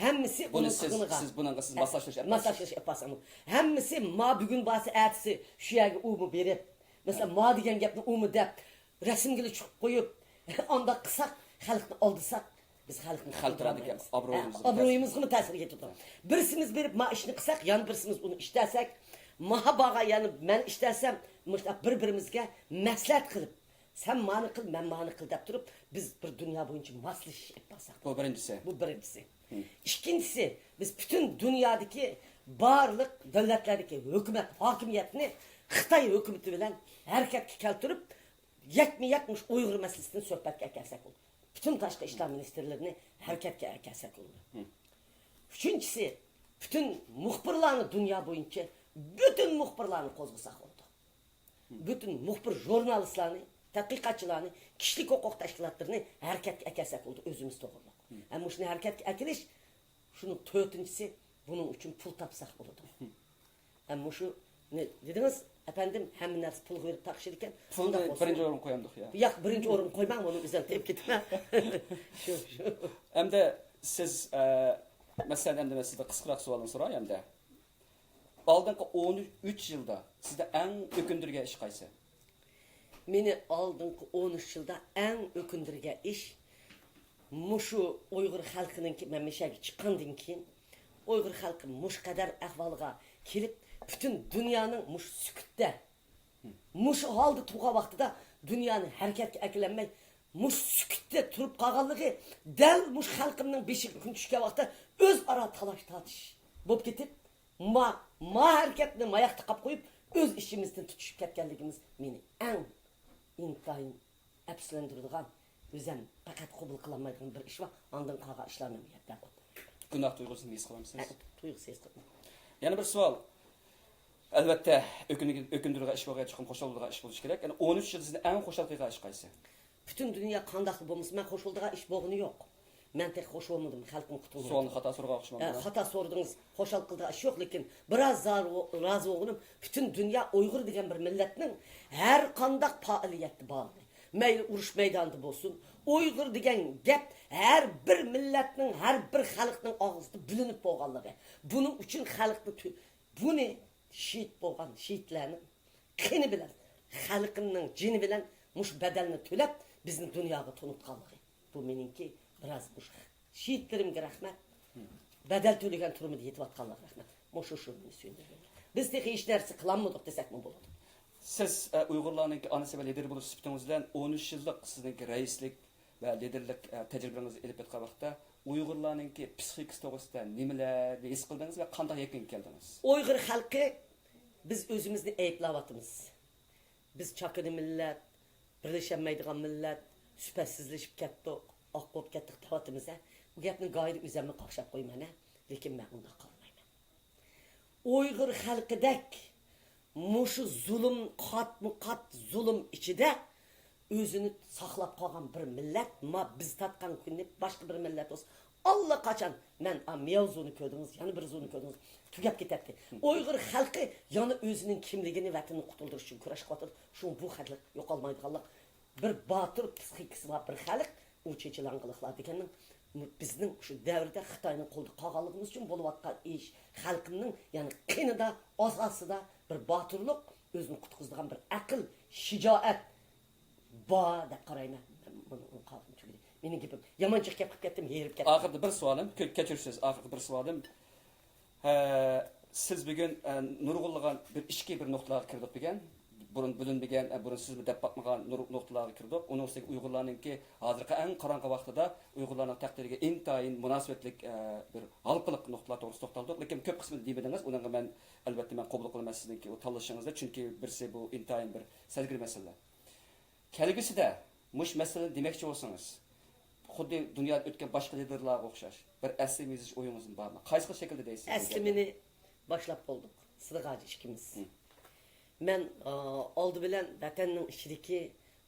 ھەممىسى بۇنى ئۇنىڭ سىز، قىلغىنىغا. سىز بۇنىڭغا سىز ھە، ماسلاشتۇرۇش ئەپ ماسلاشتۇرۇش ئەپ بارساڭ. ھەممىسى ما بۈگۈن بارسا، ئەتىسى شۇ يەرگە ئۇمۇ بېرىپ، مەسىلەن، ما دېگەن گەپنى ئۇمۇ دەپ، رەسىمگىلا چىقىپ قويۇپ، ئانداق قىلساق، خەلقنى ئالدىساق، بىز خەلقنى قۇتۇلدۇرالمايمىز. ئابرۇيىمىزغا، ھە، ئابرۇيىمىزغىمۇ تەسىر يېتىدۇ. بىرسىمىز بېرىپ ما ئىشنى قىلساق، يەنە بىرسىمىز ئۇنى ئىشتەسەك، ماھا بارغان يەنە مەن ئىشتەسەم، مۇشۇنداق بىر-بىرىمىزگە مەسلىھەت قىلىپ، سەن مانى قىل، مەن مانى قىل دەپ تۇرۇپ، بىز بىر دۇنيا بويىچە ماسلىشىش ئېلىپ بارساق. بۇ بىرىنچىسى. بۇ بىرىنچىسى. ئىككىنچىسى، بىز پۈتۈن دۇنيادىكى بارلىق دۆلەتلەردىكى ھۆكۈمەت، ھاكىمىيەتنى خىتاي ھۆكۈمىتى بىلەن ھەرىكەتكە كەلتۈرۈپ، يەكمۇ يەك مۇشۇ ئۇيغۇر مەسىلىسىدىن سۆھبەتكە ئەكەلسەك بولىدۇ. پۈتۈن تاشقى ئىشلار مىنىستىرلىرىنى ھەرىكەتكە ئەكەلسەك بولىدۇ. ئۈچىنچىسى، پۈتۈن مۇخبىرلارنى دۇنيا بويىچە، پۈتۈن مۇخبىرلارنى قوزغىساق بولىدۇ. پۈتۈن مۇخبىر ژۇرنالىستلارنى، تەتقىقاتچىلارنى، كىشىلىك ھوقۇق تەشكىلاتلىرىنى ھەرىكەتكە ئەكەلسەك بولىدۇ، ئۆزىمىز توغرۇلۇق. ھەم مۇشۇنى ھەرىكەتكە ئەكېلىش، شۇنىڭ تۆتىنچىسى، بۇنىڭ ئۈچۈن پۇل تاپساق بولىدۇ. ھەم مۇشۇنى دېدىڭىز، ئەپەندىم، ھەممە نەرسە پۇلغا بېرىپ تاقىشىدىكەن. پۇلنى بىرىنچى ئورۇنغا قويامدۇق يا؟ ياق، بىرىنچى ئورۇنغا قويماڭ، بۇنى ئۆزۈم تېپىپ كېتىمەن. شۇ، شۇ. ئەمدى سىز، ئە، مەسىلەن، ئەمدى مەن سىزدىن قىسقىراق سوئالنى سوراي ئەمدى. ئالدىنقى ئون ئۈچ يىلدا سىزدە ئەڭ ئۆكۈندۈرگەن ئىش قايسى؟ مېنى ئالدىنقى ئون ئۈچ يىلدا ئەڭ ئۆكۈندۈرگەن ئىش، مۇشۇ ئۇيغۇر خەلقىنىڭكى، مەن مەشەگە چىققاندىن كېيىن، ئۇيغۇر خەلقى مۇشۇ قەدەر ئەھۋالغا كېلىپ، پۈتۈن دۇنيانىڭ مۇشۇ سۈكۈتتە، مۇشۇ ھالدا تۇرغان ۋاقتىدا دۇنيانى ھەرىكەتكە ئەكېلەلمەي، مۇشۇ سۈكۈتتە تۇرۇپ قالغانلىقى، دەل مۇشۇ خەلقىمنىڭ بېشىغا كۈن چۈشكەن ۋاقىتتا ئۆزئارا تالاش-تارتىش بولۇپ كېتىپ، ما، ما ھەرىكەتنى ماياقتا قاپ قويۇپ، ئۆز ئىشىمىزدىن تۇتۇشۇپ كەتكەنلىكىمىز مېنى ئەڭ ئىنتايىن ئەپسۇسلەندۈرىدىغان، ئۆزەم پەقەت قوبۇل قىلالمايدىغان بىر ئىش بار. ئاندىن قالغان ئىشلارنى مەن بۇ يەردە دەپ ئۆتمەي. گۇناھ تۇيغۇسىنى ھېس قىلامسىز؟ ھە، تۇيغۇسى ھېس قىلىمەن. يەنە بىر سوئال. ئەلۋەتتە، ئۆكۈنگە-، ئۆكۈندۈرىدىغان ئىش بولغان، چوقۇم خۇشال بولىدىغان ئىش بولۇشى كېرەك. يەنى ئون ئۈچ يىل سىزنى ئەڭ خۇشال قىلغان ئىش قايسى؟ پۈتۈن دۇنيا قانداقلا بولمىسۇن، مەن خۇش بولىدىغان ئىش بولغىنى يوق. مەن تېخى خۇش بولمىدىم، خەلقىم قۇتۇلمىدى. سوئالنى خاتا سورىغان ئوخشىمامدۇ؟ ھە، خاتا سورىدىڭىز. خۇشال قىلىدىغان ئىش يوق، لېكىن بىراز زار-، رازى بولغىنىم، پۈتۈن دۇنيا ئۇيغۇر دېگەن بىر مىللەتنىڭ ھەر قانداق پائالىيەتتە بارلىقى. مەيلى ئۇرۇش مەيدانىدا بولسۇن، ئۇيغۇر دېگەن گەپ ھەر بىر مىللەتنىڭ، ھەر بىر خەلقنىڭ ئاغزىدا بىلىنىپ بولغانلىقى. بۇنىڭ ئۈچۈن خەلقنى تۆ-، بۇنى شېھىت بولغان شېھىتلەرنىڭ قېنى بىلەن، خەلقىمنىڭ جېنى بىلەن مۇشۇ بەدەلنى تۆلەپ، بىزنى دۇنياغا تونۇتقانلىقى. بۇ مېنىڭكى بىراز مۇشۇ شېھىتلىرىمگە رەھمەت. بەدەل تۆلىگەن تۈرمىدە يېتىۋاتقانلارغا رەھمەت. مۇشۇ شۇ مېنى سۆيۈندۈرگەن. بىز تېخى ھېچ نەرسە قىلالمىدۇق دېسەكمۇ بولىدۇ. سىز، ئە، ئۇيغۇرلارنىڭكى ئانىسى ۋە لىدېرى بولۇش سۈپىتىڭىز بىلەن ئون ئۈچ يىللىق سىزنىڭكى رەئىسلىك ۋە لىدېرلىك، ئە، تەجرىبىڭىزنى ئېلىپ ئېيتقان ۋاقىتتا، ئۇيغۇرلارنىڭكى پسىخىكىسى توغرىسىدا نېمىلەرنى ھېس قىلدىڭىز ۋە قانداق يەكۈنگە كەلدىڭىز؟ ئۇيغۇر خەلقى، بىز ئۆزىمىزنى ئەيىبلەۋاتىمىز. بىز چاكىنا مىللەت، بىرلىشەلمەيدىغان مىللەت، سۈپەتسىزلىشىپ كەتتۇق، ئاق بولۇپ كەتتۇق دەۋاتىمىز ھە. بۇ گەپنى گاھىدا ئۆزەممۇ قاقشاپ قويىمەن ھە. لېكىن مەن ئۇنداق قارىمايمەن. ئۇيغۇر خەلقىدەك مۇشۇ زۇلۇم، قاتمۇ قات زۇلۇم ئىچىدە ئۆزىنى ساقلاپ قالغان بىر مىللەت، ما بىز تارتقان كۈننى باشقا بىر مىللەت بولسا، ئاللىقاچان مەن، ئا، مياۋزۇنى كۆردىڭىز، يەنە بىر زۇنى كۆردىڭىز، تۈگەپ كېتەتتى. ئۇيغۇر خەلقى يەنە ئۆزىنىڭ كىملىكىنى، ۋەتىنىنى قۇتۇلدۇرۇش ئۈچۈن كۈرەش قىلىۋاتىدۇ. شۇڭا بۇ خەلق يوقالمايدىغانلىق. بىر باتۇر پسىخىكىسى بار بىر خەلق، ئۇ چېچىلاڭغىلىقلار دېگەننىڭ بىزنىڭ شۇ دەۋردە خىتاينىڭ قولىدا قالغانلىقىمىز ئۈچۈن بولۇۋاتقان ئىش، خەلقىمنىڭ يەنى قېنىدا، ئاساسىدا بىر باتۇرلۇق، ئۆزىنى قۇتقۇزىدىغان بىر ئەقىل، شىجائەت بار دەپ قارايمەن. مەن مۇنى قالدىم تۈگىدى. مېنىڭ گېپىم يامان جىق گەپ قىلىپ كەتتىم، ھېرىپ كەتتىم. ئاخىرىدا بىر سوئالىم، كۆ-، كەچۈرۈشسىز، ئاخىرقى بىر سوئالىم. ھە، سىز بۈگۈن، ئە، نۇرغۇنلىغان بىر ئىچكى بىر نۇقتىلارغا كىردۇق بۈگۈن. بۇرۇن بىلىنمىگەن، ئە، بۇرۇن سىزمۇ دەپ باقمىغان نۇر-، نۇقتىلارغا كىردۇق. ئۇنىڭ ئۈستىگە ئۇيغۇرلارنىڭكى ھازىرقى ئەڭ قاراڭغۇ ۋاقتىدا ئۇيغۇرلارنىڭ تەقدىرىگە ئىنتايىن مۇناسىۋەتلىك، ئە، بىر ھالقىلىق نۇقتىلار توغرىسىدا توختالدۇق. لېكىن كۆپ قىسمىنى دېمىدىڭىز. ئۇنىڭغا مەن، ئەلۋەتتە، مەن قوبۇل قىلىمەن سىزنىڭكى ئۇ تاللىشىڭىزنى، چۈنكى بىرسى بۇ ئىنتايىن بىر سەزگۈر مەسىلە. كەلگۈسىدە مۇشۇ مەسىلىنى دېمەكچى بولسىڭىز، خۇددى دۇنيادا ئۆتكەن باشقا لىدېرلارغا ئوخشاش بىر ئەسلىمە يېزىش ئويىڭىزمۇ بارمۇ؟ قايسى خىل شەكىلدە دەيسىز بۇ گەپنى؟ ئەسلىمىنى باشلاپ بولدۇق، سىدىق ھاجى ئىككىمىز. مم. مەن، ئا، ئالدى بىلەن ۋەتەننىڭ ئىچىدىكى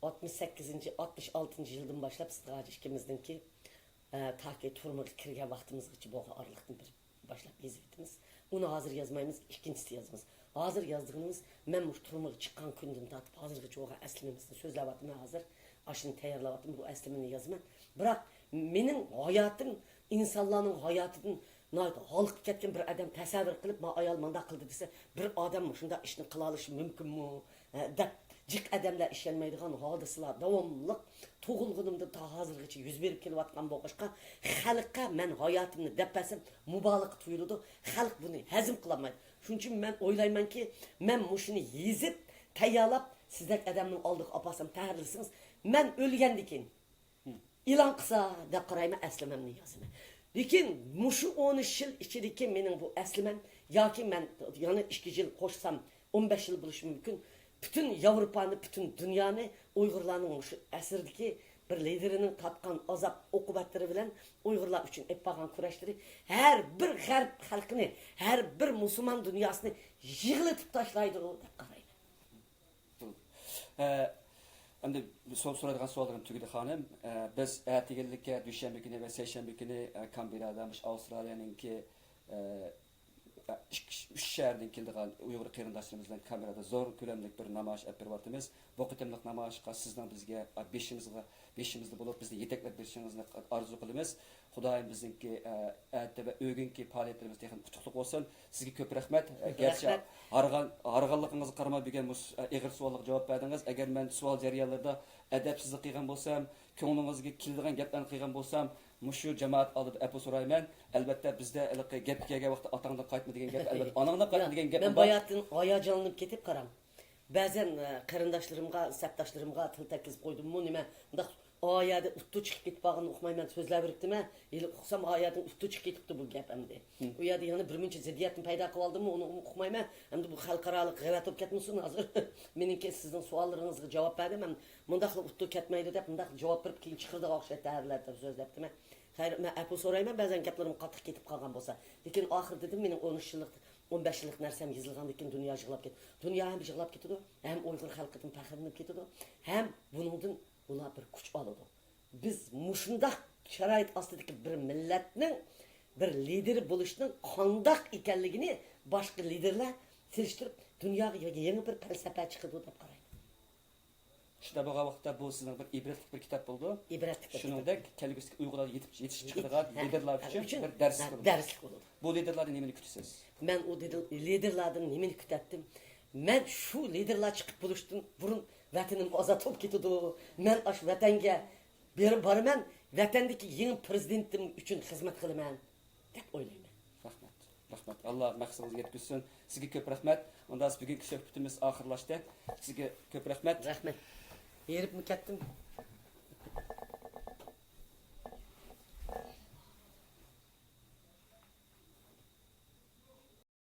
ئاتمىش سەككىزىنچى، ئاتمىش ئالتىنچى يىلدىن باشلاپ سىدىق ھاجى ئىككىمىزنىڭكى، ئا، تاكى تۈرمىگە كىرگەن ۋاقتىمىزغىچە بولغان ئارىلىقتىن بىر باشلاپ يېزىۋېتىمىز. ئۇنى ھازىر يازمايمىز، ئىككىنچىسى يازىمىز. ھازىر يازىدىغىنىمىز، مەن مۇشۇ تۈرمىگە چىققان كۈندىن تارتىپ ھازىرغىچە بولغان ئەسلىمىمىزنى سۆزلەۋاتىمەن ھازىر. ئاشۇنى تەييارلاۋاتىمەن، بۇ ئەسلىمىنى يازىمەن. بىراق مېنىڭ ھاياتىم، ئىنسانلارنىڭ ھاياتىدىن ناھايىتى ھالقىپ كەتكەن بىر ئادەم تەسەۋۋۇر قىلىپ، ما ئايال مانداق قىلدى دېسە، بىر ئادەم مۇشۇنداق ئىشنى قىلالىشى مۇمكىنمۇ؟ ھە، دەپ جىق ئادەملەر ئىشەنمەيدىغان ھادىسىلەر داۋاملىق تۇغۇلغىنىمدىن تا ھازىرغىچە يۈز بېرىپ كېلىۋاتقان بولغاچقا، خەلققە مەن ھاياتىمنى دەپ بەرسەم مۇبالىغە تۇيۇلىدۇ. خەلق بۇنى ھەزىم قىلالمايدۇ. شۇنىڭ ئۈچۈن مەن ئويلايمەنكى، مەن مۇشۇنى يېزىپ، تەييارلاپ، سىزدەك ئادەمنىڭ ئالدىغا ئاپارسام، تەھرىرلىسىڭىز، مەن ئۆلگەندىن كېيىن ئېلان قىلسا دەپ قارايمەن، ئەسلىمەمنى يازىمەن. لېكىن مۇشۇ ئون ئۈچ يىل ئىچىدىكى مېنىڭ بۇ ئەسلىمەم ياكى مەن يەنە ئىككى يىل قوشسام، ئون بەش يىل بولۇشى مۇمكىن. پۈتۈن ياۋروپانى، پۈتۈن دۇنيانى ئۇيغۇرلارنىڭ مۇشۇ ئەسىردىكى بىر لىدېرىنىڭ تارتقان ئازاب ئوقۇبەتلىرى بىلەن ئۇيغۇرلار ئۈچۈن ئېلىپ بارغان كۈرەشلىرى ھەر بىر غەرب خەلقىنى، ھەر بىر مۇسۇلمان دۇنياسىنى يىغلىتىپ تاشلايدۇ دەپ قارايمەن. ئە، ئەمدى سو- سورايدىغان سوئاللىرىم تۈگىدى، خانىم. ئە، بىز ئەتىگەنلىككە دۈشەنبە كۈنى ۋە سەيشەنبە كۈنى، ئە، كامبېررادا مۇشۇ ئاۋسترالىيەنىڭكى، ئە، ئىككى، ئۈچ شەھەردىن كېلىدىغان ئۇيغۇر قېرىنداشلىرىمىز بىلەن كامېرادا زور كۆلەملىك بىر نامايىش ئېلىپ بېرىۋاتىمىز. بۇ قېتىملىق نامايىشقا سىزنىڭ بىزگە، ئە، بېشىمىزغا، بېشىمىزدا بولۇپ، بىزنى يېتەكلەپ بېرىشىڭىزنى ئارزۇ قىلىمىز. خۇدايىم بىزنىڭكى، ئە، ئەتە ۋە ئۆگۈنكى پائالىيەتلىرىمىز تېخىمۇ ئۇتۇقلۇق بولسۇن. سىزگە كۆپ رەھمەت. ئە، گەرچە ھارغان، ھارغانلىقىڭىزغا قارىماي، بۈگۈن مۇشۇ، ئە، ئېغىر سوئاللارغا جاۋاب بەردىڭىز. ئەگەر مەن سوئال جەريانلىرىدا ئەدەپسىزلىك قىلغان بولسام، كۆڭلىڭىزگە كېلىدىغان گەپلەرنى قىلغان بولسام، مۇشۇ جامائەت ئالدىدا ئەپۇ سورايمەن. ئەلۋەتتە، بىزدە ھېلىقى گەپكە كەلگەن ۋاقىتتا ئاتاڭدىن قايتما دېگەن گەپ، ئەلۋەتتە، ئاناڭدىن قايتما دېگەن گەپ. مەن باياتىن ھاياجانلىنىپ كېتىپ قاراڭ. بەزەن، ئە، قېرىنداشلىرىمغا، سەپداشلىرىمغا تىل تەگكۈزۈپ قويدۇممۇ نېمە، مۇنداق ئا يەردە ئۇتتۇ چىقىپ كېتىپ قالغىنىنى ئۇقمايمەن، سۆزلەۋېرىپتىمەن. ھېلى ئۇقسام، ئا يەردىن ئۇتتۇ چىقىپ كېتىپتۇ بۇ گەپ ئەمدى. ئۇ يەردە يەنە بىرمۇنچە زىددىيەتنى پەيدا قىلىۋالدىممۇ، ئۇنى ئۇقمايمەن. ئەمدى بۇ خەلقئارالىق غەۋەت بولۇپ كەتمىسۇن ھازىر. مېنىڭكى سىزنىڭ سوئاللىرىڭىزغا جاۋاب بەردىم. مەن مۇنداقلا ئۇتتۇ كەتمەيدۇ دەپ، مۇنداق جاۋاب بېرىپ، كېيىن چىقىرىدىغان ئوخشايدۇ، تەھرىرلەردە سۆزلەپتىمەن. خەير، مەن ئەپۇ سورايمەن، بەزەن گەپلىرىم قاتتىق كېتىپ قالغان بولسا. لېكىن ئاخىرى دېدىم، مېنىڭ ئون ئۈچ يىللىق، ئون بەش يىللىق نەرسەم يېزىلغاندىن كېيىن دۇنيا يىغلاپ كېتىدۇ. دۇنيا ھەم يىغلاپ كېتىدۇ، ھەم ئۇيغۇر خەلقىدىن پەخىرلىنىپ كېتىدۇ، ھەم بۇنىڭدىن ئۇلار بىر كۈچ ئالىدۇ. بىز مۇشۇنداق شارائىت ئاستىدىكى بىر مىللەتنىڭ بىر لىدېرى بولۇشنىڭ قانداق ئىكەنلىكىنى باشقا لىدېرلەر سېلىشتۇرۇپ، دۇنياغا يېڭى بىر پەلسەپە چىقىدۇ دەپ قارايمەن. شۇنداق بولغان ۋاقىتتا بۇ سىزنىڭ بىر ئىبرەتلىك بىر كىتاب بولىدۇ. ئىبرەتلىك بىر كىتاب. شۇنىڭدەك كەلگۈسىدىكى ئۇيغۇرلاردا يېتىپ يېتىشىپ چىقىدىغان لىدېرلار ئۈچۈن بىر دەرسلىك بولىدۇ. بۇ لىدېرلاردىن نېمىنى كۈتىسىز؟ مەن ئۇ لىدېرلاردىن نېمىنى كۈتەتتىم؟ مەن شۇ لىدېرلار چىقىپ بولۇشتىن بۇرۇن ۋەتىنىم ئازاد بولۇپ كېتىدۇ. مەن ئاشۇ ۋەتەنگە بېرىپ بارىمەن، ۋەتەندىكى يېڭى پىرېزىدېنتىم ئۈچۈن خىزمەت قىلىمەن دەپ ئويلايمەن. رەھمەت. رەھمەت. ئاللا مەقسىتىڭىزگە يەتكۈزسۇن. سىزگە كۆپ رەھمەت. ئۇندا بۈگۈنكى سۆھبىتىمىز ئاخىرلاشتى. سىزگە كۆپ رەھمەت. رەھمەت. ھېرىپمۇ كەتتىم.